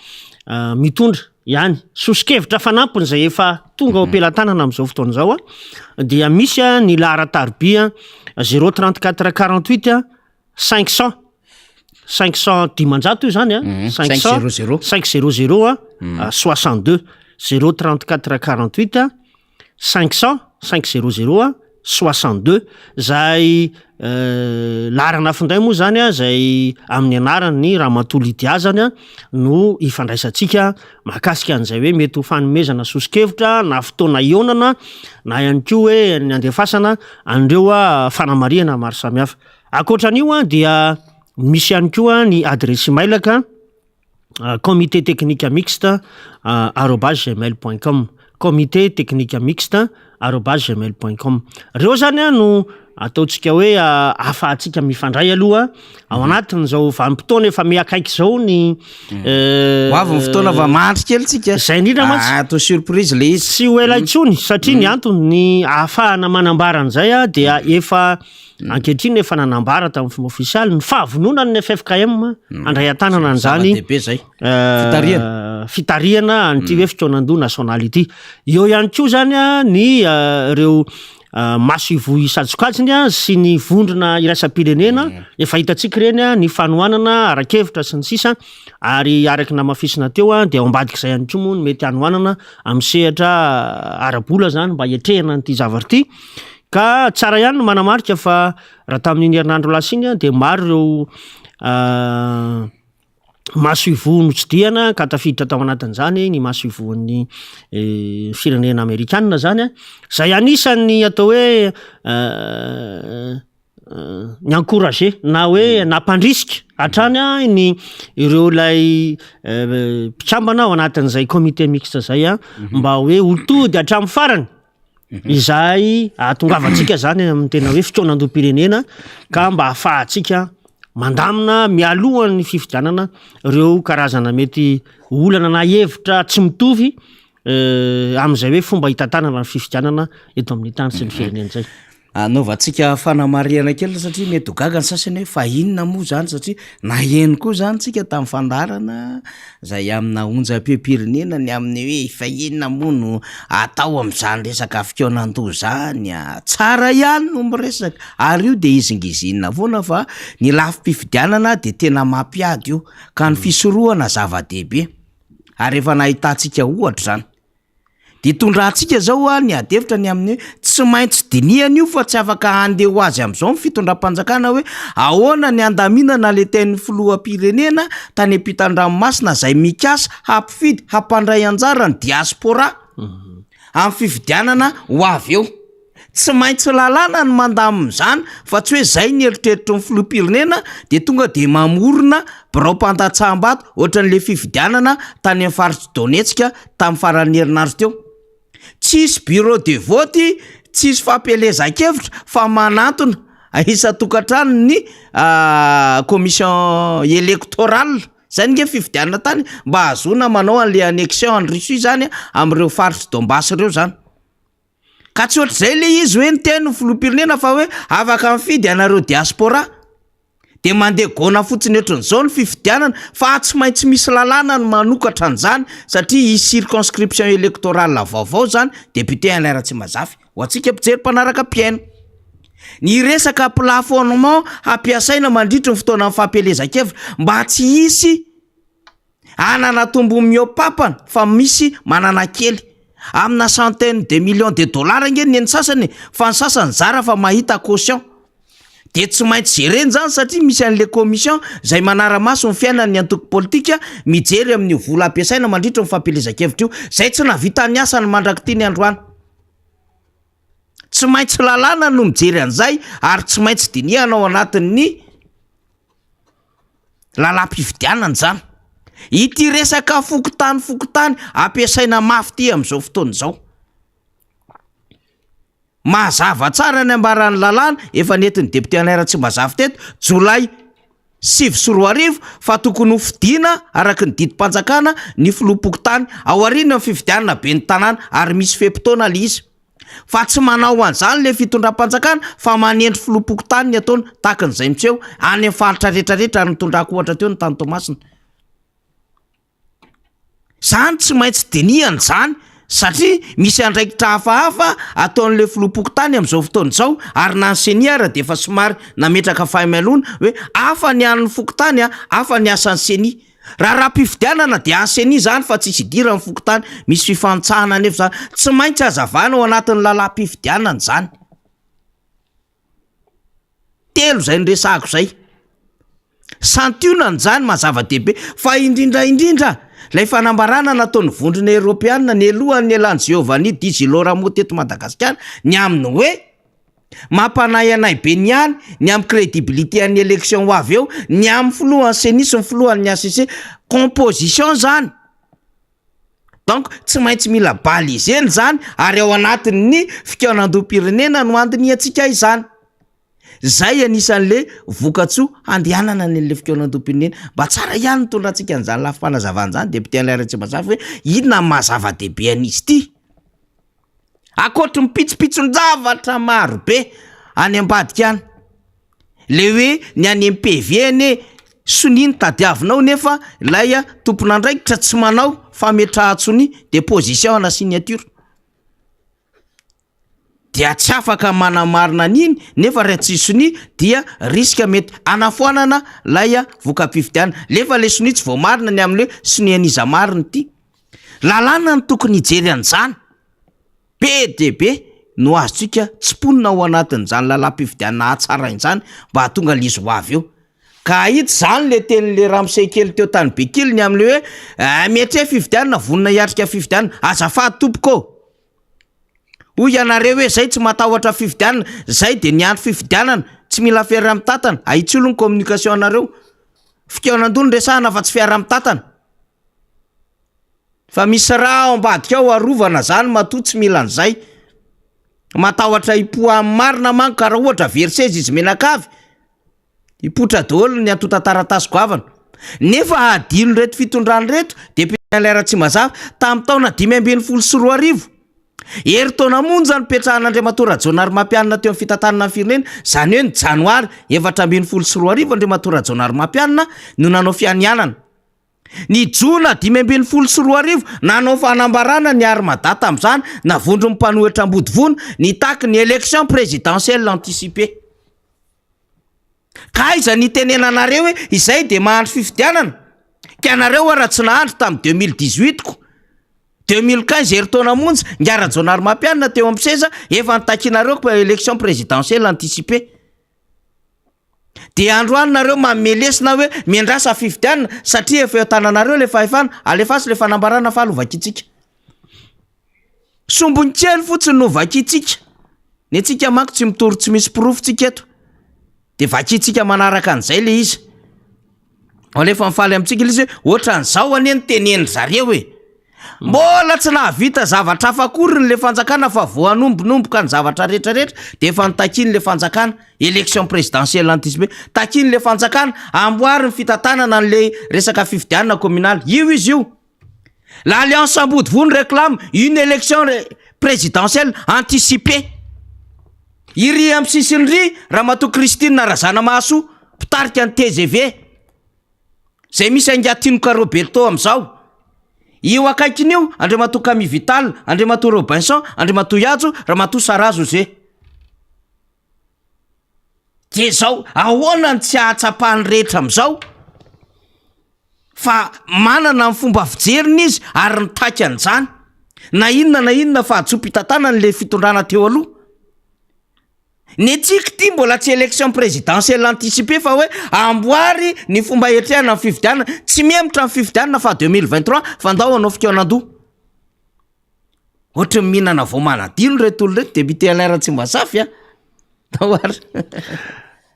mitondra ihany soso-kevitra fanampiny izay efa tonga ao am-pelatanana amin'izao fotoana izao a dia misy a ny laharan-tariby a zéro 34 48 a 500 500 500 io zany a 500 500. 500 a 62 zéro 34 48 a 500 500 a 62 zay laharana finday moa zany a zay amin'ny anaran'ny Ramatoa Lydia zany a no ifandraisantsika mahakasika an'izay hoe mety ho fanomezana soso-kevitra na fotoana hihaonana na ihany koa hoe ny andefasana an'ireo a fanamarihana maro samihafa. Ankoatra an'io a dia misy ihany koa ny adiresy mailaka comité technique mixte arobase gmail point com, comité technique mixte arobase gmail point com. Reo zany a no ataontsika hoe ahafahantsika mifandray aloha ao anatin'izao vanim-potoana efa miakaiky zao ny Ho avy ny fotoana fa mahandry kely tsika. Zay indrindra mantsy. Ah, atao surprise le izy. Tsy ho ela intsony satria ny antony ny ahafahana manambara an'izay a dia efa Ankehitriny efa nanambara tamin'ny fomba ofisialy ny fahavononan'ny ffkm handray an-tanana an'izany Zava-dehibe zay. Fitarihana. fitarihana an'ity hoe fikaonandoha nasionaly ity. Eo ihany koa zany a ny ireo masoivoho isan-tsokajiny a sy ny vondrona iraisam-pirenena efa hitantsika ireny a ny fanohanana ara-kevitra sy ny sisa ary araka ny namafisina teo a dia ao ambadik'izay ihany koa moa ny mety hanohanana amin'ny sehatra ara-bola zany mba hiatrehana an'ity zavatra ity. Ka tsara ihany ny manamarika fa raha tamin'iny herinandro lasa iny dia maro ireo masoivoho notsidihana ka tafiditra tao anatin'izany ny masoivohon'ny firenena amerikana zany izay anisan'ny atao hoe ny encourager na hoe nampandrisika hatrany ny ireo ilay mpikambana ao anatin'izay comité mixte zay mba hoe ho tody hatramin'ny farany Izay ahatongavantsika zany amin'ny tena hoe fikaonandoham-pirenena ka mba ahafahantsika mandamina mialohan'ny fifidianana ireo karazana mety olana na hevitra tsy mitovy amin'izay hoe fomba hitantanana ny fifidianana eto amin'ny tany sy ny firenena izay. Anaovantsika fanamarihana kely satria mety ho gaga ny sasany hoe fa inona moa zany satria naheno koa zany tsika tamin'ny fandaharana zay amina onjam-peom-pirenena ny amin'ny hoe fa inona moa no atao amin'izany resaka fikaonandoha zany a! Tsara ihany no miresaka ary io de hizingizinina foana fa ny lafim-pifidianana de tena mampiady io ka ny fisorohana zava-dehibe ary efa nahitantsika ohatra zany. Dia tondrantsika izao ny ady hevitra ny amin'ny hoe tsy maintsy dinihana io fa tsy afaka handeha ho azy amin'izao ny fitondram-panjakana hoe ahoana ny handaminana ilay tenin'ny filoham-pirenena tany ampitan-dranomasina izay mikasa hampifidy hampandray anjara ny diaspora amin'ny fifidianana ho avy eo. Tsy maintsy lalàna ny mandamina izany fa tsy hoe zay ny eritreritry ny filoham-pirenena dia tonga dia mamorona biraom-pandatsaham-bato ohatran'ilay fifidianana tany amin'ny faritr'i Donetsk tamin'ny faran'ny herinandro teo. Tsisy bureau de vote, tsisy fampielezan-kevitra fa manantona isan-tokantrano ny commission électorale. Zay ange fifidianana tany mba hahazoana manao an'ilay annexion an'i Russie zany amin'ireo faritr'i Donbass ireo zany. Ka tsy ohatr'izay le izy hoe niteny ny filoham-pirenena fa hoe afaka mifidy ianareo diaspora. De mandeha gona fotsiny ohatran'izao ny fifidianana fa tsy maintsy misy lalàna ny manokatra an'izany satria hisy circonscription électorale vaovao zany, député Alain Ratsimbazafy, ho antsika mpijery mpanaraka mpihaino. Ny resaka plafonnement hampiasaina mandritry ny fotoanan'ny fampielezan-kevitra mba tsy hisy Hanana tombony mihoa-papana fa misy manana kely. Amina centaine de millions de dollars ange ny an'ny sasany e, fa ny sasany zara fa mahita caution. De tsy maintsy jerena izany satria misy an'le commission izay manara-maso ny fiainan'ny antoko politika mijery amin'io vola ampiasaina mandritra ny fampielezan-kevitra io, izay tsy nahavita ny asany mandrak'ity ny androany. Tsy maintsy lalàna no mijery an'izay ary tsy maintsy dinihana ao anatin'ny. Lalam-pifidianana izany. Ity resaka fokontany fokontany ampiasaina mafy ity amin'izao fotoana izao. Mazava tsara ny ambaran'ny lalàna efa nentin'ny député Alain Ratsimbazafy teto, jolay 2009 fa tokony ho fidiana araka ny didim-panjakana ny filoham-pokontany aorian'ny fifidianana ben'ny tanàna ary misy fe-potoana ilay izy. Fa tsy manao an'izany le fitondram-panjakana fa manendry filoham-pokontany ny ataony tahaka an'izay miseho any amin'ny faritra rehetra rehetra ary nitondrako ohatra teo ny tany Toamasina. Zany tsy maintsy dinihana izany satria misy andraikitra hafahafa ataon'le filoham-pokontany amin'izao fotoana izao ary na ny ceni ara dia efa somary nametraka fahamailoana hoe hafa ny an'ny fokontany hafa ny asan'ny ceni. Raharaham-pifidianana dia an'ny ceni izany fa tsisy idiran'ny fokontany, misy fifanitsahana anefa izany, tsy maintsy hazavana ao anatin'ny lalàm-pifidianana izany. Telo izay noresahako izay. Santionany izany maha zava-dehibe fa indrindra indrindra ilay fanambarana nataon'ny vondrona eoropeanina nialohan'ny nialan'i Giovanni Di Girolamo teto Madagasikara ny amin'ny hoe mampanahy anay be ny any ny amin'ny crédibilité an'ny élection ho avy eo ny amin'ny filohan'ny CENI sy ny filohan'ny HCC composition izany. Donc tsy maintsy mila balisena izany ary ao anatin'ny fikaonandoham-pirenena no handinihantsika izany. Zay anisan'le vokatsoa handehanana any an'le fikaonandoham-pirenena. Mba tsara ihany nitondrantsika an'izany lafim-panazavana izany député Alain Ratsimbazafy hoe inona ny maha zava-dehibe an'izy ity. Ankoatry ny pitsopitson-javatra maro be any ambadika any. Le hoe ny any am PV anie sonia no tadiavinao nefa ilay tompon'andraikitra tsy manao fametrahan-tsonia, déposition à la signature. Dia tsy afaka manamarina an'iny nefa raha tsy sonia dia risque mety hanafoanana ilay voka-pifidianana. Nefa le sonia tsy voamarina ny amin'ny hoe sonia an'iza marina ity. Lalàna no tokony hijery an'izany. Be dia be no azontsika tsimponina ao anatin'izany lalam-pifidianana hatsaraina izany mba hahatonga ilay izy ho avy eo. Ka hahita izany le tenin'le ramose kely teo tany Bekily ny amin'le hoe eh, miatreha fifidianana, vonona hiatrika fifidianana. Azafady tompoko ô! Hoy ianareo hoe zay tsy matahotra fifidianana, zay dia niandry fifidianana, tsy mila fiaraha-mitantana. Ahitsio aloha ny communication anareo. Fikaonan-doha no resahana fa tsy fiaraha-mitantana. Fa misy raha ao ambadika ao arovana zany matoa tsy mila an'izay. Matahotra hipoahan'ny marina manko ka raha ohatra very seza izy mianakavy, hipoitra daholo ny antontan-taratasy goavana. Nefa hadino ireto fitondrana ireto, député Ratsimazafa, tamin'ny taona 2015, herintaona monja nipetrahan'Andriamatoa Rajaonarimampianina teo amin'ny fitantanana ny firenena, izany hoe ny janoary 2014 Andriamatoa Rajaonarimampianina no nanao fianianana. Ny jona 2015, nanao fanambarana ny Armada tamin'izany, na vondron'ny mpanohitra Ambodivona, nitaky ny élection présidentielle anticipée. Ka aiza ny itenenanareo hoe izay dia mahandry fifidianana? Ka ianareo ara tsy nahandry tamin'ny 2018 ko. 2015 herintaona monja, Ingahy Rajaonarimampianina teo amin'ny seza, efa nitakianareo élection présidentielle anticipée. Dia androany nareo manome lesona hoe miandrasa fifidianana satria efa eo tananareo le fahefana, alefaso le fanambarana faly ho vakintsika. Sombiny kely fotsiny no vakintsika, ny antsika manko tsy mitory tsy misy porofo tsika eto, de vakintsika manaraka an'izay le izy. Alefa mifaly amintsika ilay izy hoe ohatran'izao anie ny tenenin-dry zareo e. Mbola tsy nahavita zavatra hafa akory le fanjakana fa vao hanombonomboka ny zavatra rehetra rehetra de efa notakian'le fanjakana élection présidentielle anticipée, takian'le fanjakana amboary ny fitantanana an'le resaka fifidianana communale, io izy io. L'alliance Ambodivony réclame une élection présidentielle anticipée. Iry amin'ny sisiny iry Ramatoa Christine Razanamahasoa, mpitarika ny tgv, izay misy an'i Tinoka Roberto amin'izao. Io akaikiny io Andriamatoa Camille Vital, Andriamatoa Robinson, Andriamatoa Hajo, Ramatoa Sarah José. Dia izao, ahoana no tsy ahatsapan'ny rehetra amin'izao fa manana ny fomba fijeriny izy ary nitaky an'izany, na inona na inona fahadisoam-pitantanany ilay fitondrana teo aloha. Ny antsika ity mbola tsy élection présidentielle anticipée fa hoe amboary ny fomba hiatrehana ny fifidianana, tsy mihemotra ny fifidianana faha 2023 fa ndao hanao fikaonan-doha. Ohatry ny mihinana voamanadino ireto olona ireto député Alain Ratsimbazafy a! Tao ary.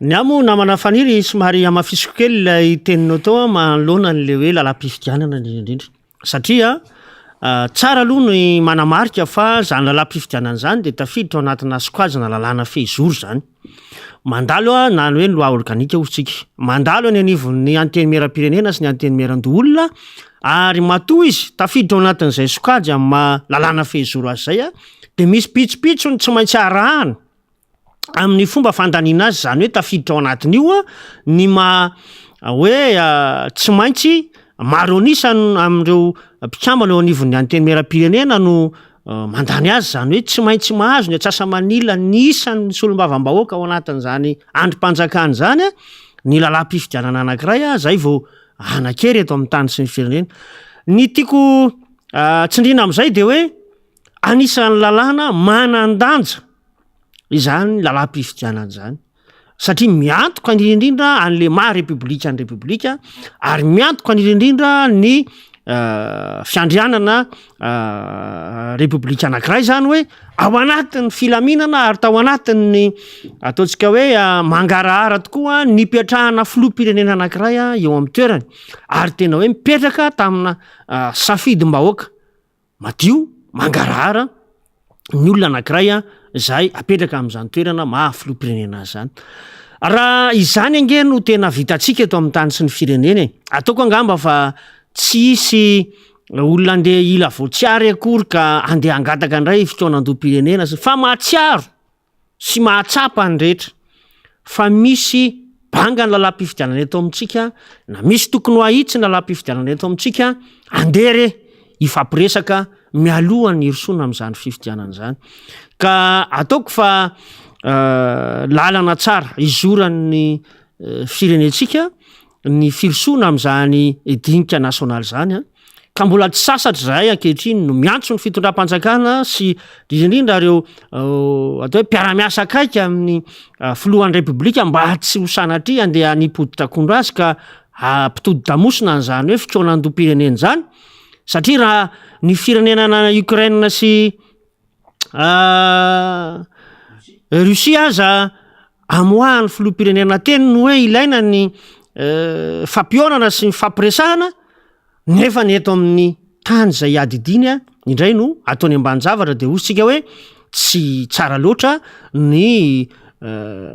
Ny ahy moa namana Faniry somary hamafisiko kely ilay teninao teo an, manoloana an'ilay hoe lalam-pifidianana indrindra indrindra. Satria tsara aloha ny manamarika fa izany lalam-pifidianana izany dia tafiditra ao anatina sokajina lalàna fehizoro izany. Mandalo na ny hoe loi organique hoy isika. Mandalo eny anivon'ny antenimierampirenena sy ny antenimierandoholona ary matoa izy tafiditra ao anatin'izay sokajy amin'ny maha lalàna fehizoro azy izay. Dia misy pitsopitsony tsy maintsy arahana amin'ny fomba fandaniana azy, izany hoe tafiditra ao anatin'io ny maha hoe tsy maintsy maro an'isa amin'ireo mpikambana eo anivon'ny antenimierampirenena no mandany azy, izany hoe tsy maintsy mahazo ny atsasa-manila ny isan'ny solombavambahoaka ao anatin'izany andrim-panjakana izany ny lalàm-pifidianana anankiray izay vao hanan-kery eto amin'ny tany sy ny firenena. Ny tiako tsindriana amin'izay dia hoe anisan'ny lalàna manan-danja izany lalàm-pifidianana izany satria miantoka indrindra indrindra an'le maha repoblika ny repoblika ary miantoka indrindra indrindra ny fiandrianana repoblika anankiray zany hoe ao anatin'ny filaminana ary tao anatin'ny ataontsika hoe mangarahara tokoa nipetrahana filoham-pirenena anankiray eo amin'ny toerany ary tena hoe mipetraka tamina safidim-bahoaka Madio, mangarahara ny olona anankiray izay apetraka amin'izany toerana maha filoham-pirenena azy izany. Raha izany ange no tena vitantsika eto amin'ny tany sy ny firenena e! Ataoko angamba fa tsy hisy olona andeha hila voatsiary akory ka andeha hangataka indray fikaonandoham-pirenena sy fa mahatsiaro sy mahatsapa ny rehetra fa misy banga ny lalam-pifidianana eto amintsika na misy tokony ho ahitsy ny lalam-pifidianana eto amintsika, andeha re hifampiresaka mialohan'ny hirosoana amin'izany fifidianana izany. Ka ataoko fa lalana tsara hizoran'ny firenentsika ny firosoana amin'izany dinika nasionaly izany an, ka mbola tsy sasatra izahay ankehitriny no miantso ny fitondram-panjakana sy indrindra indrindra ireo atao hoe mpiara-miasa akaiky amin'ny filohan'ny repoblika mba tsy ho sanatria andeha hanipoditra akondro azy ka hampitodi-damosina an'izany hoe fikaonandoham-pirenena izany satria raha ny firenena Ukraine sy Russie aza amoahan'ny filoham-pirenena teny ny hoe ilaina ny fampihaonana sy ny fampiresahana nefa ny eto amin'ny tany izay iadidiany indray no ataony ambanin-javatra de hoy isika hoe tsy tsara loatra ny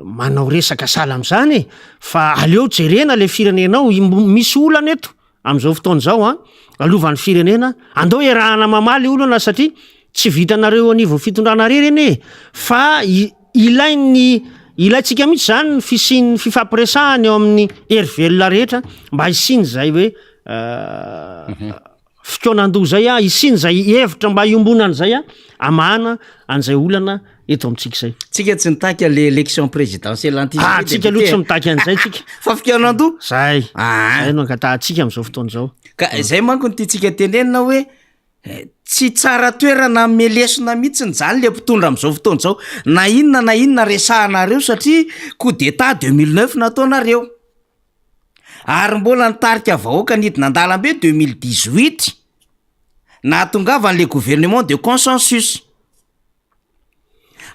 manao resaka sahala amin'izany e, fa aleo jerena le firenena ao, misy olana eto Amin'izao fotoana izao an, alovan'ny firenena, andao iarahana mamaly olana satria tsy vitanareo eo anivon'ny fitondrana irery anie e, fa ilain'ny ilaintsika mihitsy izany ny fisian'ny fifampiresahana eo amin'ny hery velona rehetra mba hisian'izay hoe fikaonandoha izay an, hisian'izay hevitra mba iombonana izay an, hamahana an'izay olana eto amintsika izay. Tsika tsy nitaky an'le élection présidentielle anticipée Ah, tsika aloha tsy mitaky an'izay tsika. Fa fikaonandoha? Zay. Ah. Zay no angatahantsika amin'izao fotoana izao. Ka zay manko no tiantsika tenenina hoe eh, tsy tsara toerana hanome lesona mihitsiny zany le mpitondra amin'izao fotoana izao na inona na inona resahanareo satria coup d'état 2009 nataonareo. Ary mbola nitarika vahoaka nidina an-dalambe 2018 nahatongavan'le gouvernement de consensus.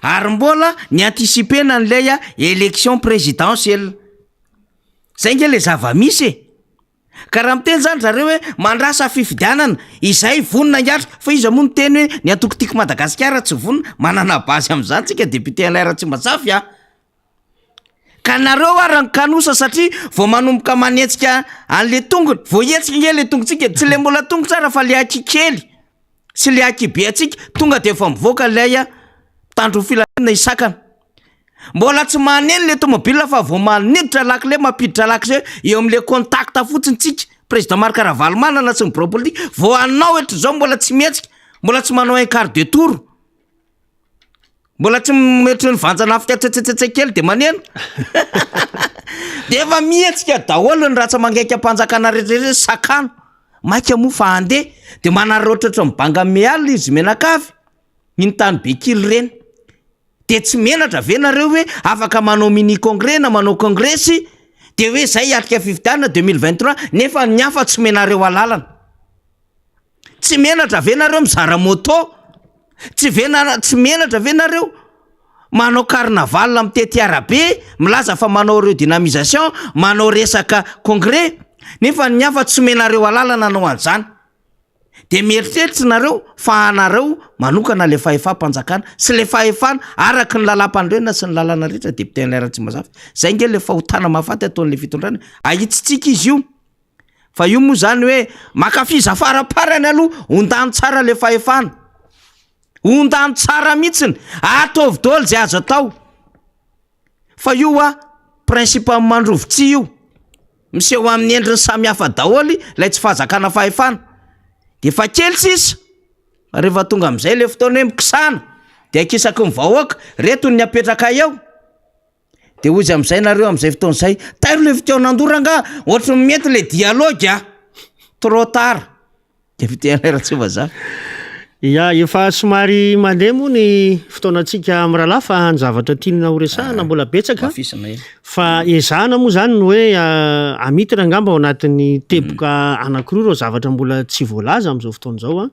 Ary mbola ny anticiper-na an'ilay élection présidentielle. Zay nge le zava-misy e! Ka raha miteny zany zareo hoe mandrasa fifidianana, izay vonona hiatrika, fa iza moa niteny hoe ny antoko Tiako Madagasikara tsy vonona, manana base amin'izany tsika député Alain Ratsimbazafy a! Ka nareo ara ny kanosa satria vao manomboka manetsika an'le tongony, vao hetsika nge le tongotsika, tsy le mbola tongotra ara fa le aky kely sy le aky be antsika tonga de efa mivoaka ilay mpitandro ny filaminana hisakana. Mbola tsy maneno le tomobile fa vao maniditra lakile mampiditra lakile eo am'le contact fotsiny tsika, président Marc Ravalomanana sy ny bureau politique vao hanao ohatr'izao mbola tsy mihetsika, mbola tsy manao un quart de tour. Mbola tsy mihoatra ny vanjan'afika tsetsetsetse kely de maneno. De efa mihetsika daholo ny ratsa-mangaikam-panjakana rehetra rehetra sakano. Maika moa fa handeha de manararaotra ohatran'ny banga mialina izy mianakavy iny tany Bekily ireny. De tsy menatra ve nareo hoe afaka manao mini congrès na manao kongresy de hoe zay hiatrika fifidianana 2023 nefa ny hafa tsy omenareo alalana. Tsy menatra ve nareo mizara moto? Tsy ve na tsy menatra ve nareo manao carnaval mitety arabe milaza fa manao redynamisation, manao resaka congrès nefa ny hafa tsy omenareo alalana hanao an'izany? De mieritreritra nareo fa anareo manokana le fahefam-panjakana sy le fahefana araky ny lalam-panorenana sy ny lalana rehetra député Alain Ratsimbazafy. Zay nge le fahotana mahafaty ataon'le fitondrana e. Ahitsitsika izy io. Fa io moa zany hoe makafiza faraparany aloha, ondano tsara le fahefana. Ondano tsara mihitsiny, ataovy daholo izay azo atao. Fa io hoa principe an'ny mandrovitsihy io. Miseho amin'ny endriny samihafa daholo ilay tsy fahazakana fahefana. Dia efa kely sisa, fa rehefa tonga amin'izay ilay fotoana hoe mikisana, dia akisaky ny vahoaka, reto ny apetrakay eo. Dia hoy izy amin'izay nareo amin'izay fotoana izay, tairo ilay fikaonandoha rangaha, ohatry ny mety ilay dialogue a! Trop tard. Député Alain Ratsivazaha. Ya, efa somary mandeha moa ny fotoanantsika mirahalahy fa ny zavatra tiana ho resahana mbola betsaka. Hamafisina iny. Fa ezahana moa izany ny hoe hamitana angamba ao anatin'ny teboka anankiroa ireo zavatra mbola tsy voalaza amin'izao fotoana izao an,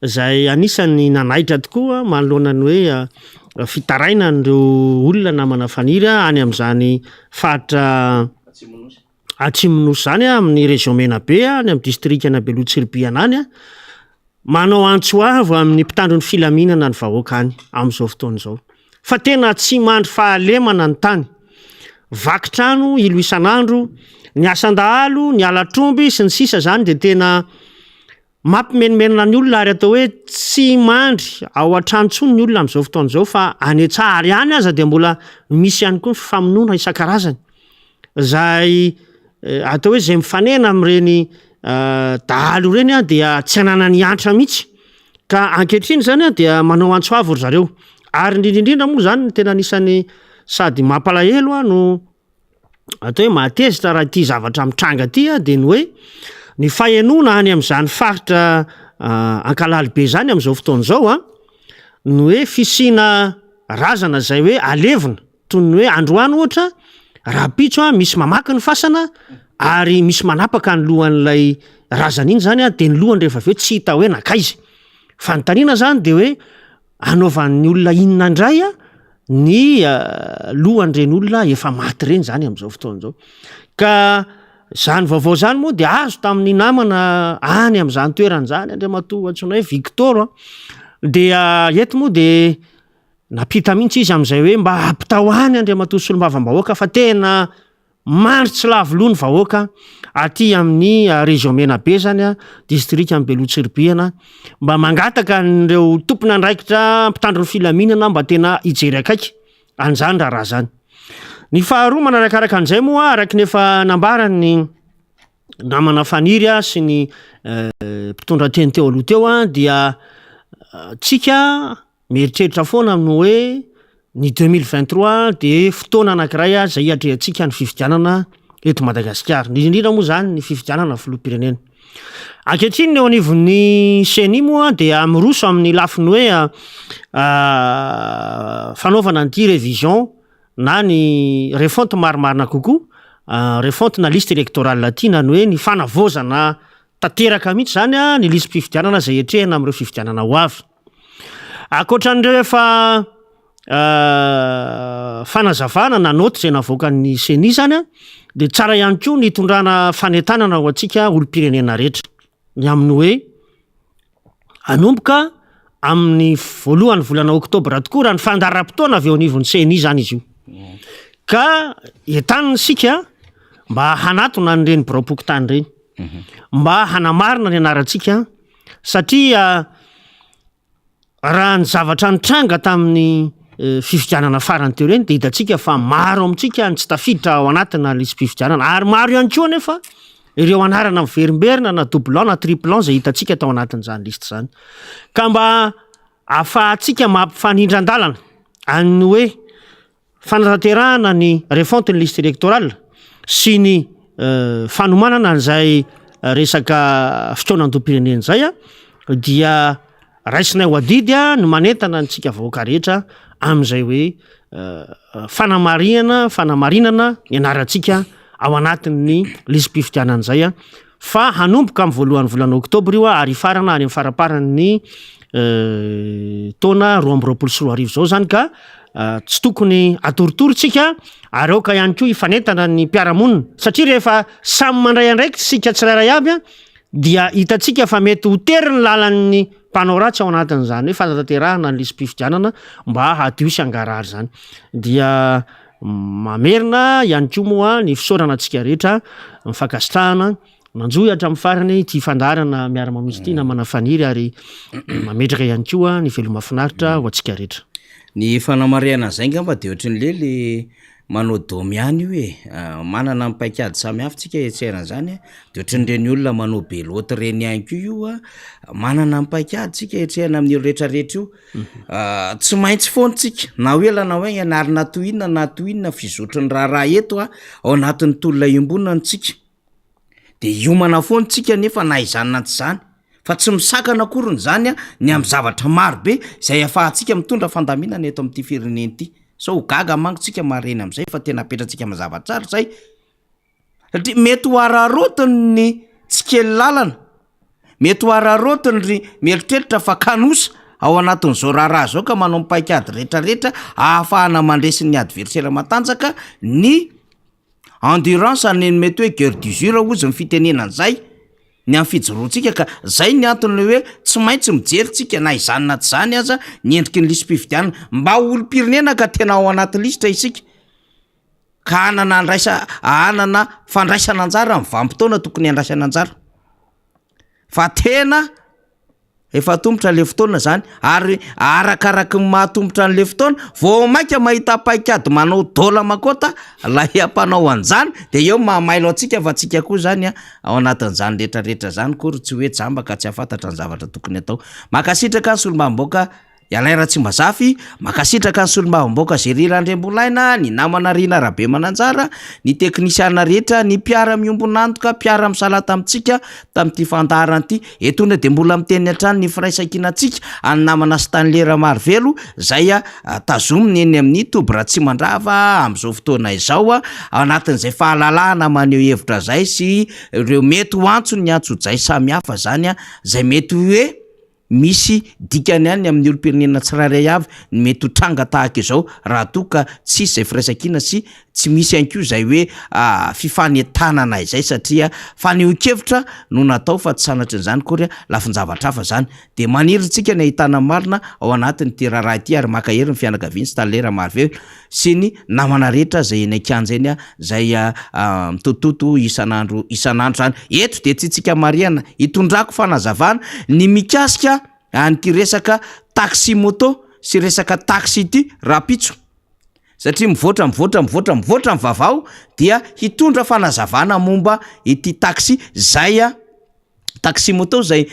izay anisan'ny nanaitra tokoa manoloana ny hoe fitarainan'ireo olona namana faniry any amin'izany faritra Atsimon'ny Nosy izany amin'ny région Menabe any amin'ny distrikan'i Beloha Tsiribihina any. Manao antso avo amin'ny mpitandro ny filaminana ny vahoaka any amin'izao fotoana izao fa tena tsy mandry fahalemana ny tany. Vaky trano ilo isan'andro, ny asan-dahalo, ny halatr'omby sy ny sisa izany dia tena Mampimenomenona ny olona ary atao hoe tsy mandry ao an-trano intsony ny olona amin'izao fotoana izao fa any an-tsaha ary any aza dia mbola misy ihany koa ny fifamonoana isan-karazany izay atao hoe izay mifanena amin'ireny dahalo ireny dia tsy ananany antra mihitsy ka ankehitriny izany dia manao antso avo ry zareo ary indrindra indrindra moa izany ny tena anisan'ny sady mampalahelo no atao hoe mahatezitra raha ity zavatra mitranga ity a de ny hoe ny fahenoana any amin'izany faritra Ankalalibe zany amin'izao fotoana izao a ny hoe fisiana razana zay hoe alevina toy ny hoe androany ohatra rahampitso a misy mamaky ny fasana ary misy manapaka ny lohan'ilay razana iny zany a de ny lohany rehefa avy eo tsy hita hoe nankaiza. Fanontaniana zany de hoe Anaovan'ny olona inona indray ny lohan'ireny olona efa maty ireny zany amin'izao fotoana izao. Ka zany vaovao zany moa de azo tamin'ny namana any amin'izany toerana izany Andriamatoa antsoina hoe Victor a, dia eto moa de nampita mihitsy izy amin'izay hoe mba ampitao any Andriamatoa solombavambahoaka fa tena Mandry tsy lavo loha ny vahoaka aty amin'ny région Menabe zany, distrikan'i Beloha Tsiribihina, mba mangataka an'ireo tompon'andraikitra mpitandro ny filaminana mba tena hijery akaiky an'izany raharaha zany. Ny faharoa manarakaraka an'izay moa araka ny efa nambaran'ny namana Faniry sy ny mpitondra teny teo aloha teo dia tsika Mieritreritra foana amin'ny hoe ny 2023 dia fotoana anankiray izay hiatrehantsika ny fifidianana eto Madagasikara, indrindra indrindra moa izany ny fifidianana filoham-pirenena. Ankehitriny ny eo anivon'ny Ceni moa dia miroso amin'ny lafiny hoe fanaovana an'ity révision na ny refonte marimarina kokoa, refonte na liste électorale ity na ny hoe ny fanavaozana tanteraka mihitsy izany ny lisi-pifidianana izay hiatrehana amin'ireo fifidianana ho avy. Ankoatra an'ireo efa fanazavana na naoty izay navoakan'ny Ceni izany dia tsara ihany koa ny hitondrana fanentanana ho antsika olom-pirenena rehetra ny amin'ny hoe hanomboka amin'ny voalohan'ny volana oktobra tokoa raha ny fandaharam-potoana avy eo anivon'ny Ceni izany izy io ka entanina isika mba hanatona an'ireny biraom-pokontany ireny mba hanamarina ny anarantsika Satria raha ny zavatra nitranga tamin'ny fifidianana farany teo ireny dia hitantsika fa maro amintsika ny tsy tafiditra ao anatina lisi-pifidianana ary maro ihany koa anefa ireo anarana miverimberina na doublon na triplon izay hitantsika tao anatin'izany lisitra izany. Ka mba ahafahantsika mampifanindran-dalana an'ny hoe Fanatanterahana ny refonte ny liste électorale sy ny fanomanana an'izay resaka fikaonandoham-pirenena izay dia raisinay ho adidy ny manentana antsika vahoaka rehetra amin'izay hoe fanamarihana, fanamarinana ny anarantsika ao anatin'ny lisi-pifidianana izay fa hanomboka amin'ny voalohan'ny volana oktobra io ary hifarana any amin'ny faramparan'ny taona 2022 izao izany ka tsy tokony atoritory tsika ary aoka ihany koa hifanentana ny mpiara-monina satria rehefa samy mandray andraikitra isika tsirairay avy dia hitantsika fa mety ho tery ny lalan'ny mpanao ratsy ao anatin'izany hoe fanatanterahana ny lisi-pifidianana mba hadio sy hangarahara izany dia mamerina ihany koa moa ny fisaorana antsika rehetra ny fankasitrahana. Nanjohy hatramin'ny farany ity fandaharana miara-mamonjy ity namana Faniry ary mametraka ihany koa ny veloma finaritra ho antsika rehetra. Ny fanamarihana an'izay angamba dia ohatran'ny le le manao dôme ihany io e, manana ny paikady samihafa tsika hetsehana an'izany a, de ohatran'ireny olona manao belote ireny ihany koa io a, manana ny paikady tsika hetsehana amin'io retraretra io, tsy maintsy foana tsika na ho ela na ho haingana ary na toy inona na toy inona fizotry ny raharaha eto a, ao anatin'ny tolona iombonana tsika. De hiomana foana tsika nefa na izany na tsy izany, fa tsy misakana akoriny zany a ny amin'ny zavatra maro be zay ahafahantsika mitondra fandaminana eto amin'ity firenena ity, sao ho gaga manko tsika mahareny am'zay fa tena apetratsika mazava tsara zay, satria mety ho araraotiny ny tsy kely lalana, mety ho araraotiny ry mieritreritra fa kanosa ao anatin'izao raharaha zao ka manao ny paikady retraretra ahafahana mandresy ny adversaire matanjaka ny Endurance ny mety hoe guerre d'usure hozy ny fitenenana an'izay, ny amin'ny fijoroantsika ka zay ny antony le hoe tsy maintsy mijery tsika na izany na tsy izany aza ny endriky ny lisi-pifidianana, mba ho olom-pirenena ka tena ao anaty lisitra isika, ka hanana andraisa- hanana fandraisana anjara amin'ny vanim-potoana tokony handraisana anjara, fa tena. Efa atomotra le fotoana zany ary arakaraky ny maha atomotra an'le fotoana vao maika mahita paikady manao dôla makôta lay ampanao an'zany de eo maha mailo antsika fa tsika koa zany a ao anatin'zany retraretra zany kory tsy hoe jamba ka tsy hahafantatra ny zavatra tokony atao. Mankasitraka ny solombavambahoaka I Alain Ratsimbazafy, mankasitraka ny solombavambahoaka Jerry Randriambolaina, ny namana Rina Rabemananjara, ny teknisiana rehetra, ny mpiara-miombon'antoka, mpiara-misalahy tamintsika tamin'ity fandaharana ity. Etoana dia mbola miteny hatrany ny firaisankinantsika an'ny namana Stanley Ramarivelo izay tazominy eny amin'ny toby Ratsimandrava amin'izao fotoana izao, ao anatin'izay fahalalahana maneho hevitra izay sy ireo mety ho antson'ny antsojay samihafa izany izay mety hoe Misy dikany ihany amin'ny olom-pirenena tsirairay avy ny mety ho tranga tahaka izao raha toa ka tsisy izay firaisankina sy tsy misy ihany koa izay hoe fifanentanana izay satria fanehoan-kevitra no natao fa tsy sanatrin'izany akory lafin-javatra hafa izany. Dia maniry isika ny hahitana ny marina ao anatin'ity raharaha ity ary mankahery ny fianakavian'i Stanley Ramarivelo sy ny namana rehetra izay eny an-kianja eny izay mitototo isan'andro isan'andro izany. Eto dia tiantsika marihana, hitondrako fanazavana ny mikasika an'ity resaka taxi moto sy resaka taxi ity rahampitso satria mivoatra mivoatra mivoatra mivoatra ny vavao dia hitondra fanazavana momba ity taxi zay Taxi moto izay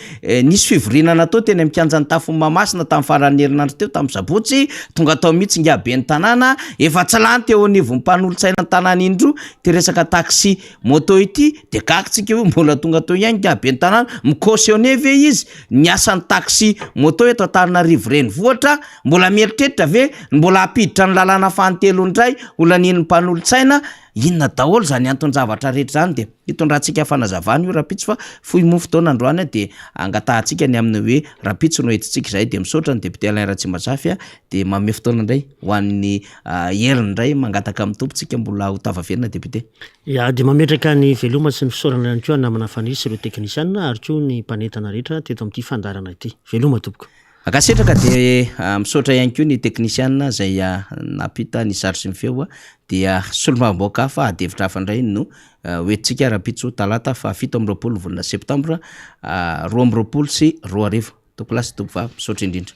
nisy fivoriana natao teny amin'ny kianjan'ny tafon'i Mahamasina tamin'ny faran'ny herinandro teo tamin'ny sabotsy, tonga tao mihitsy ingahy ben'ny tanàna, efa tsy lany teo anivon'ny mpanolotsaina ny tanàna indroa ity resaka taxi moto ity, dia gaga tsika hoe mbola tonga teo ihany ingahy ben'ny tanàna, mi-cautionner ve izy ny asan'ny taxi moto eto Antananarivo renivohitra, mbola mieritreritra ve ny mbola hampiditra ny lalàna fanintelony indray ho lanian'ny mpanolotsaina, Inona daholo izany anton-javatra rehetra izany dia hitondrantsika fanazavana io rahampitso fa fohy moa fotoana androany dia angatahantsika ny amin'ny hoe rahampitso no entintsika izay dia misaotra ny député Alain Ratsimbazafy dia manome fotoana indray ho an'ny heriny indray mangataka amin'ny Tompo tsika mbola ho tafaverina député. Ya, dia mametraka ny veloma sy ny fisaorana ihany koa an'i namana Faniry sy ireo teknisiana ary koa ny mpanentana rehetra teto amin'ity fandaharana ity. Veloma tompoko. Mankasitraka dia misaotra ihany koa ny teknisiana izay nampita ny sary sy ny feo dia solombavambahoaka hafa ady hevitra hafa indray no hoentintsika rahampitso talata faha 27 volana septambra 2022. Tompokolahy sy tompovavy misaotra indrindra.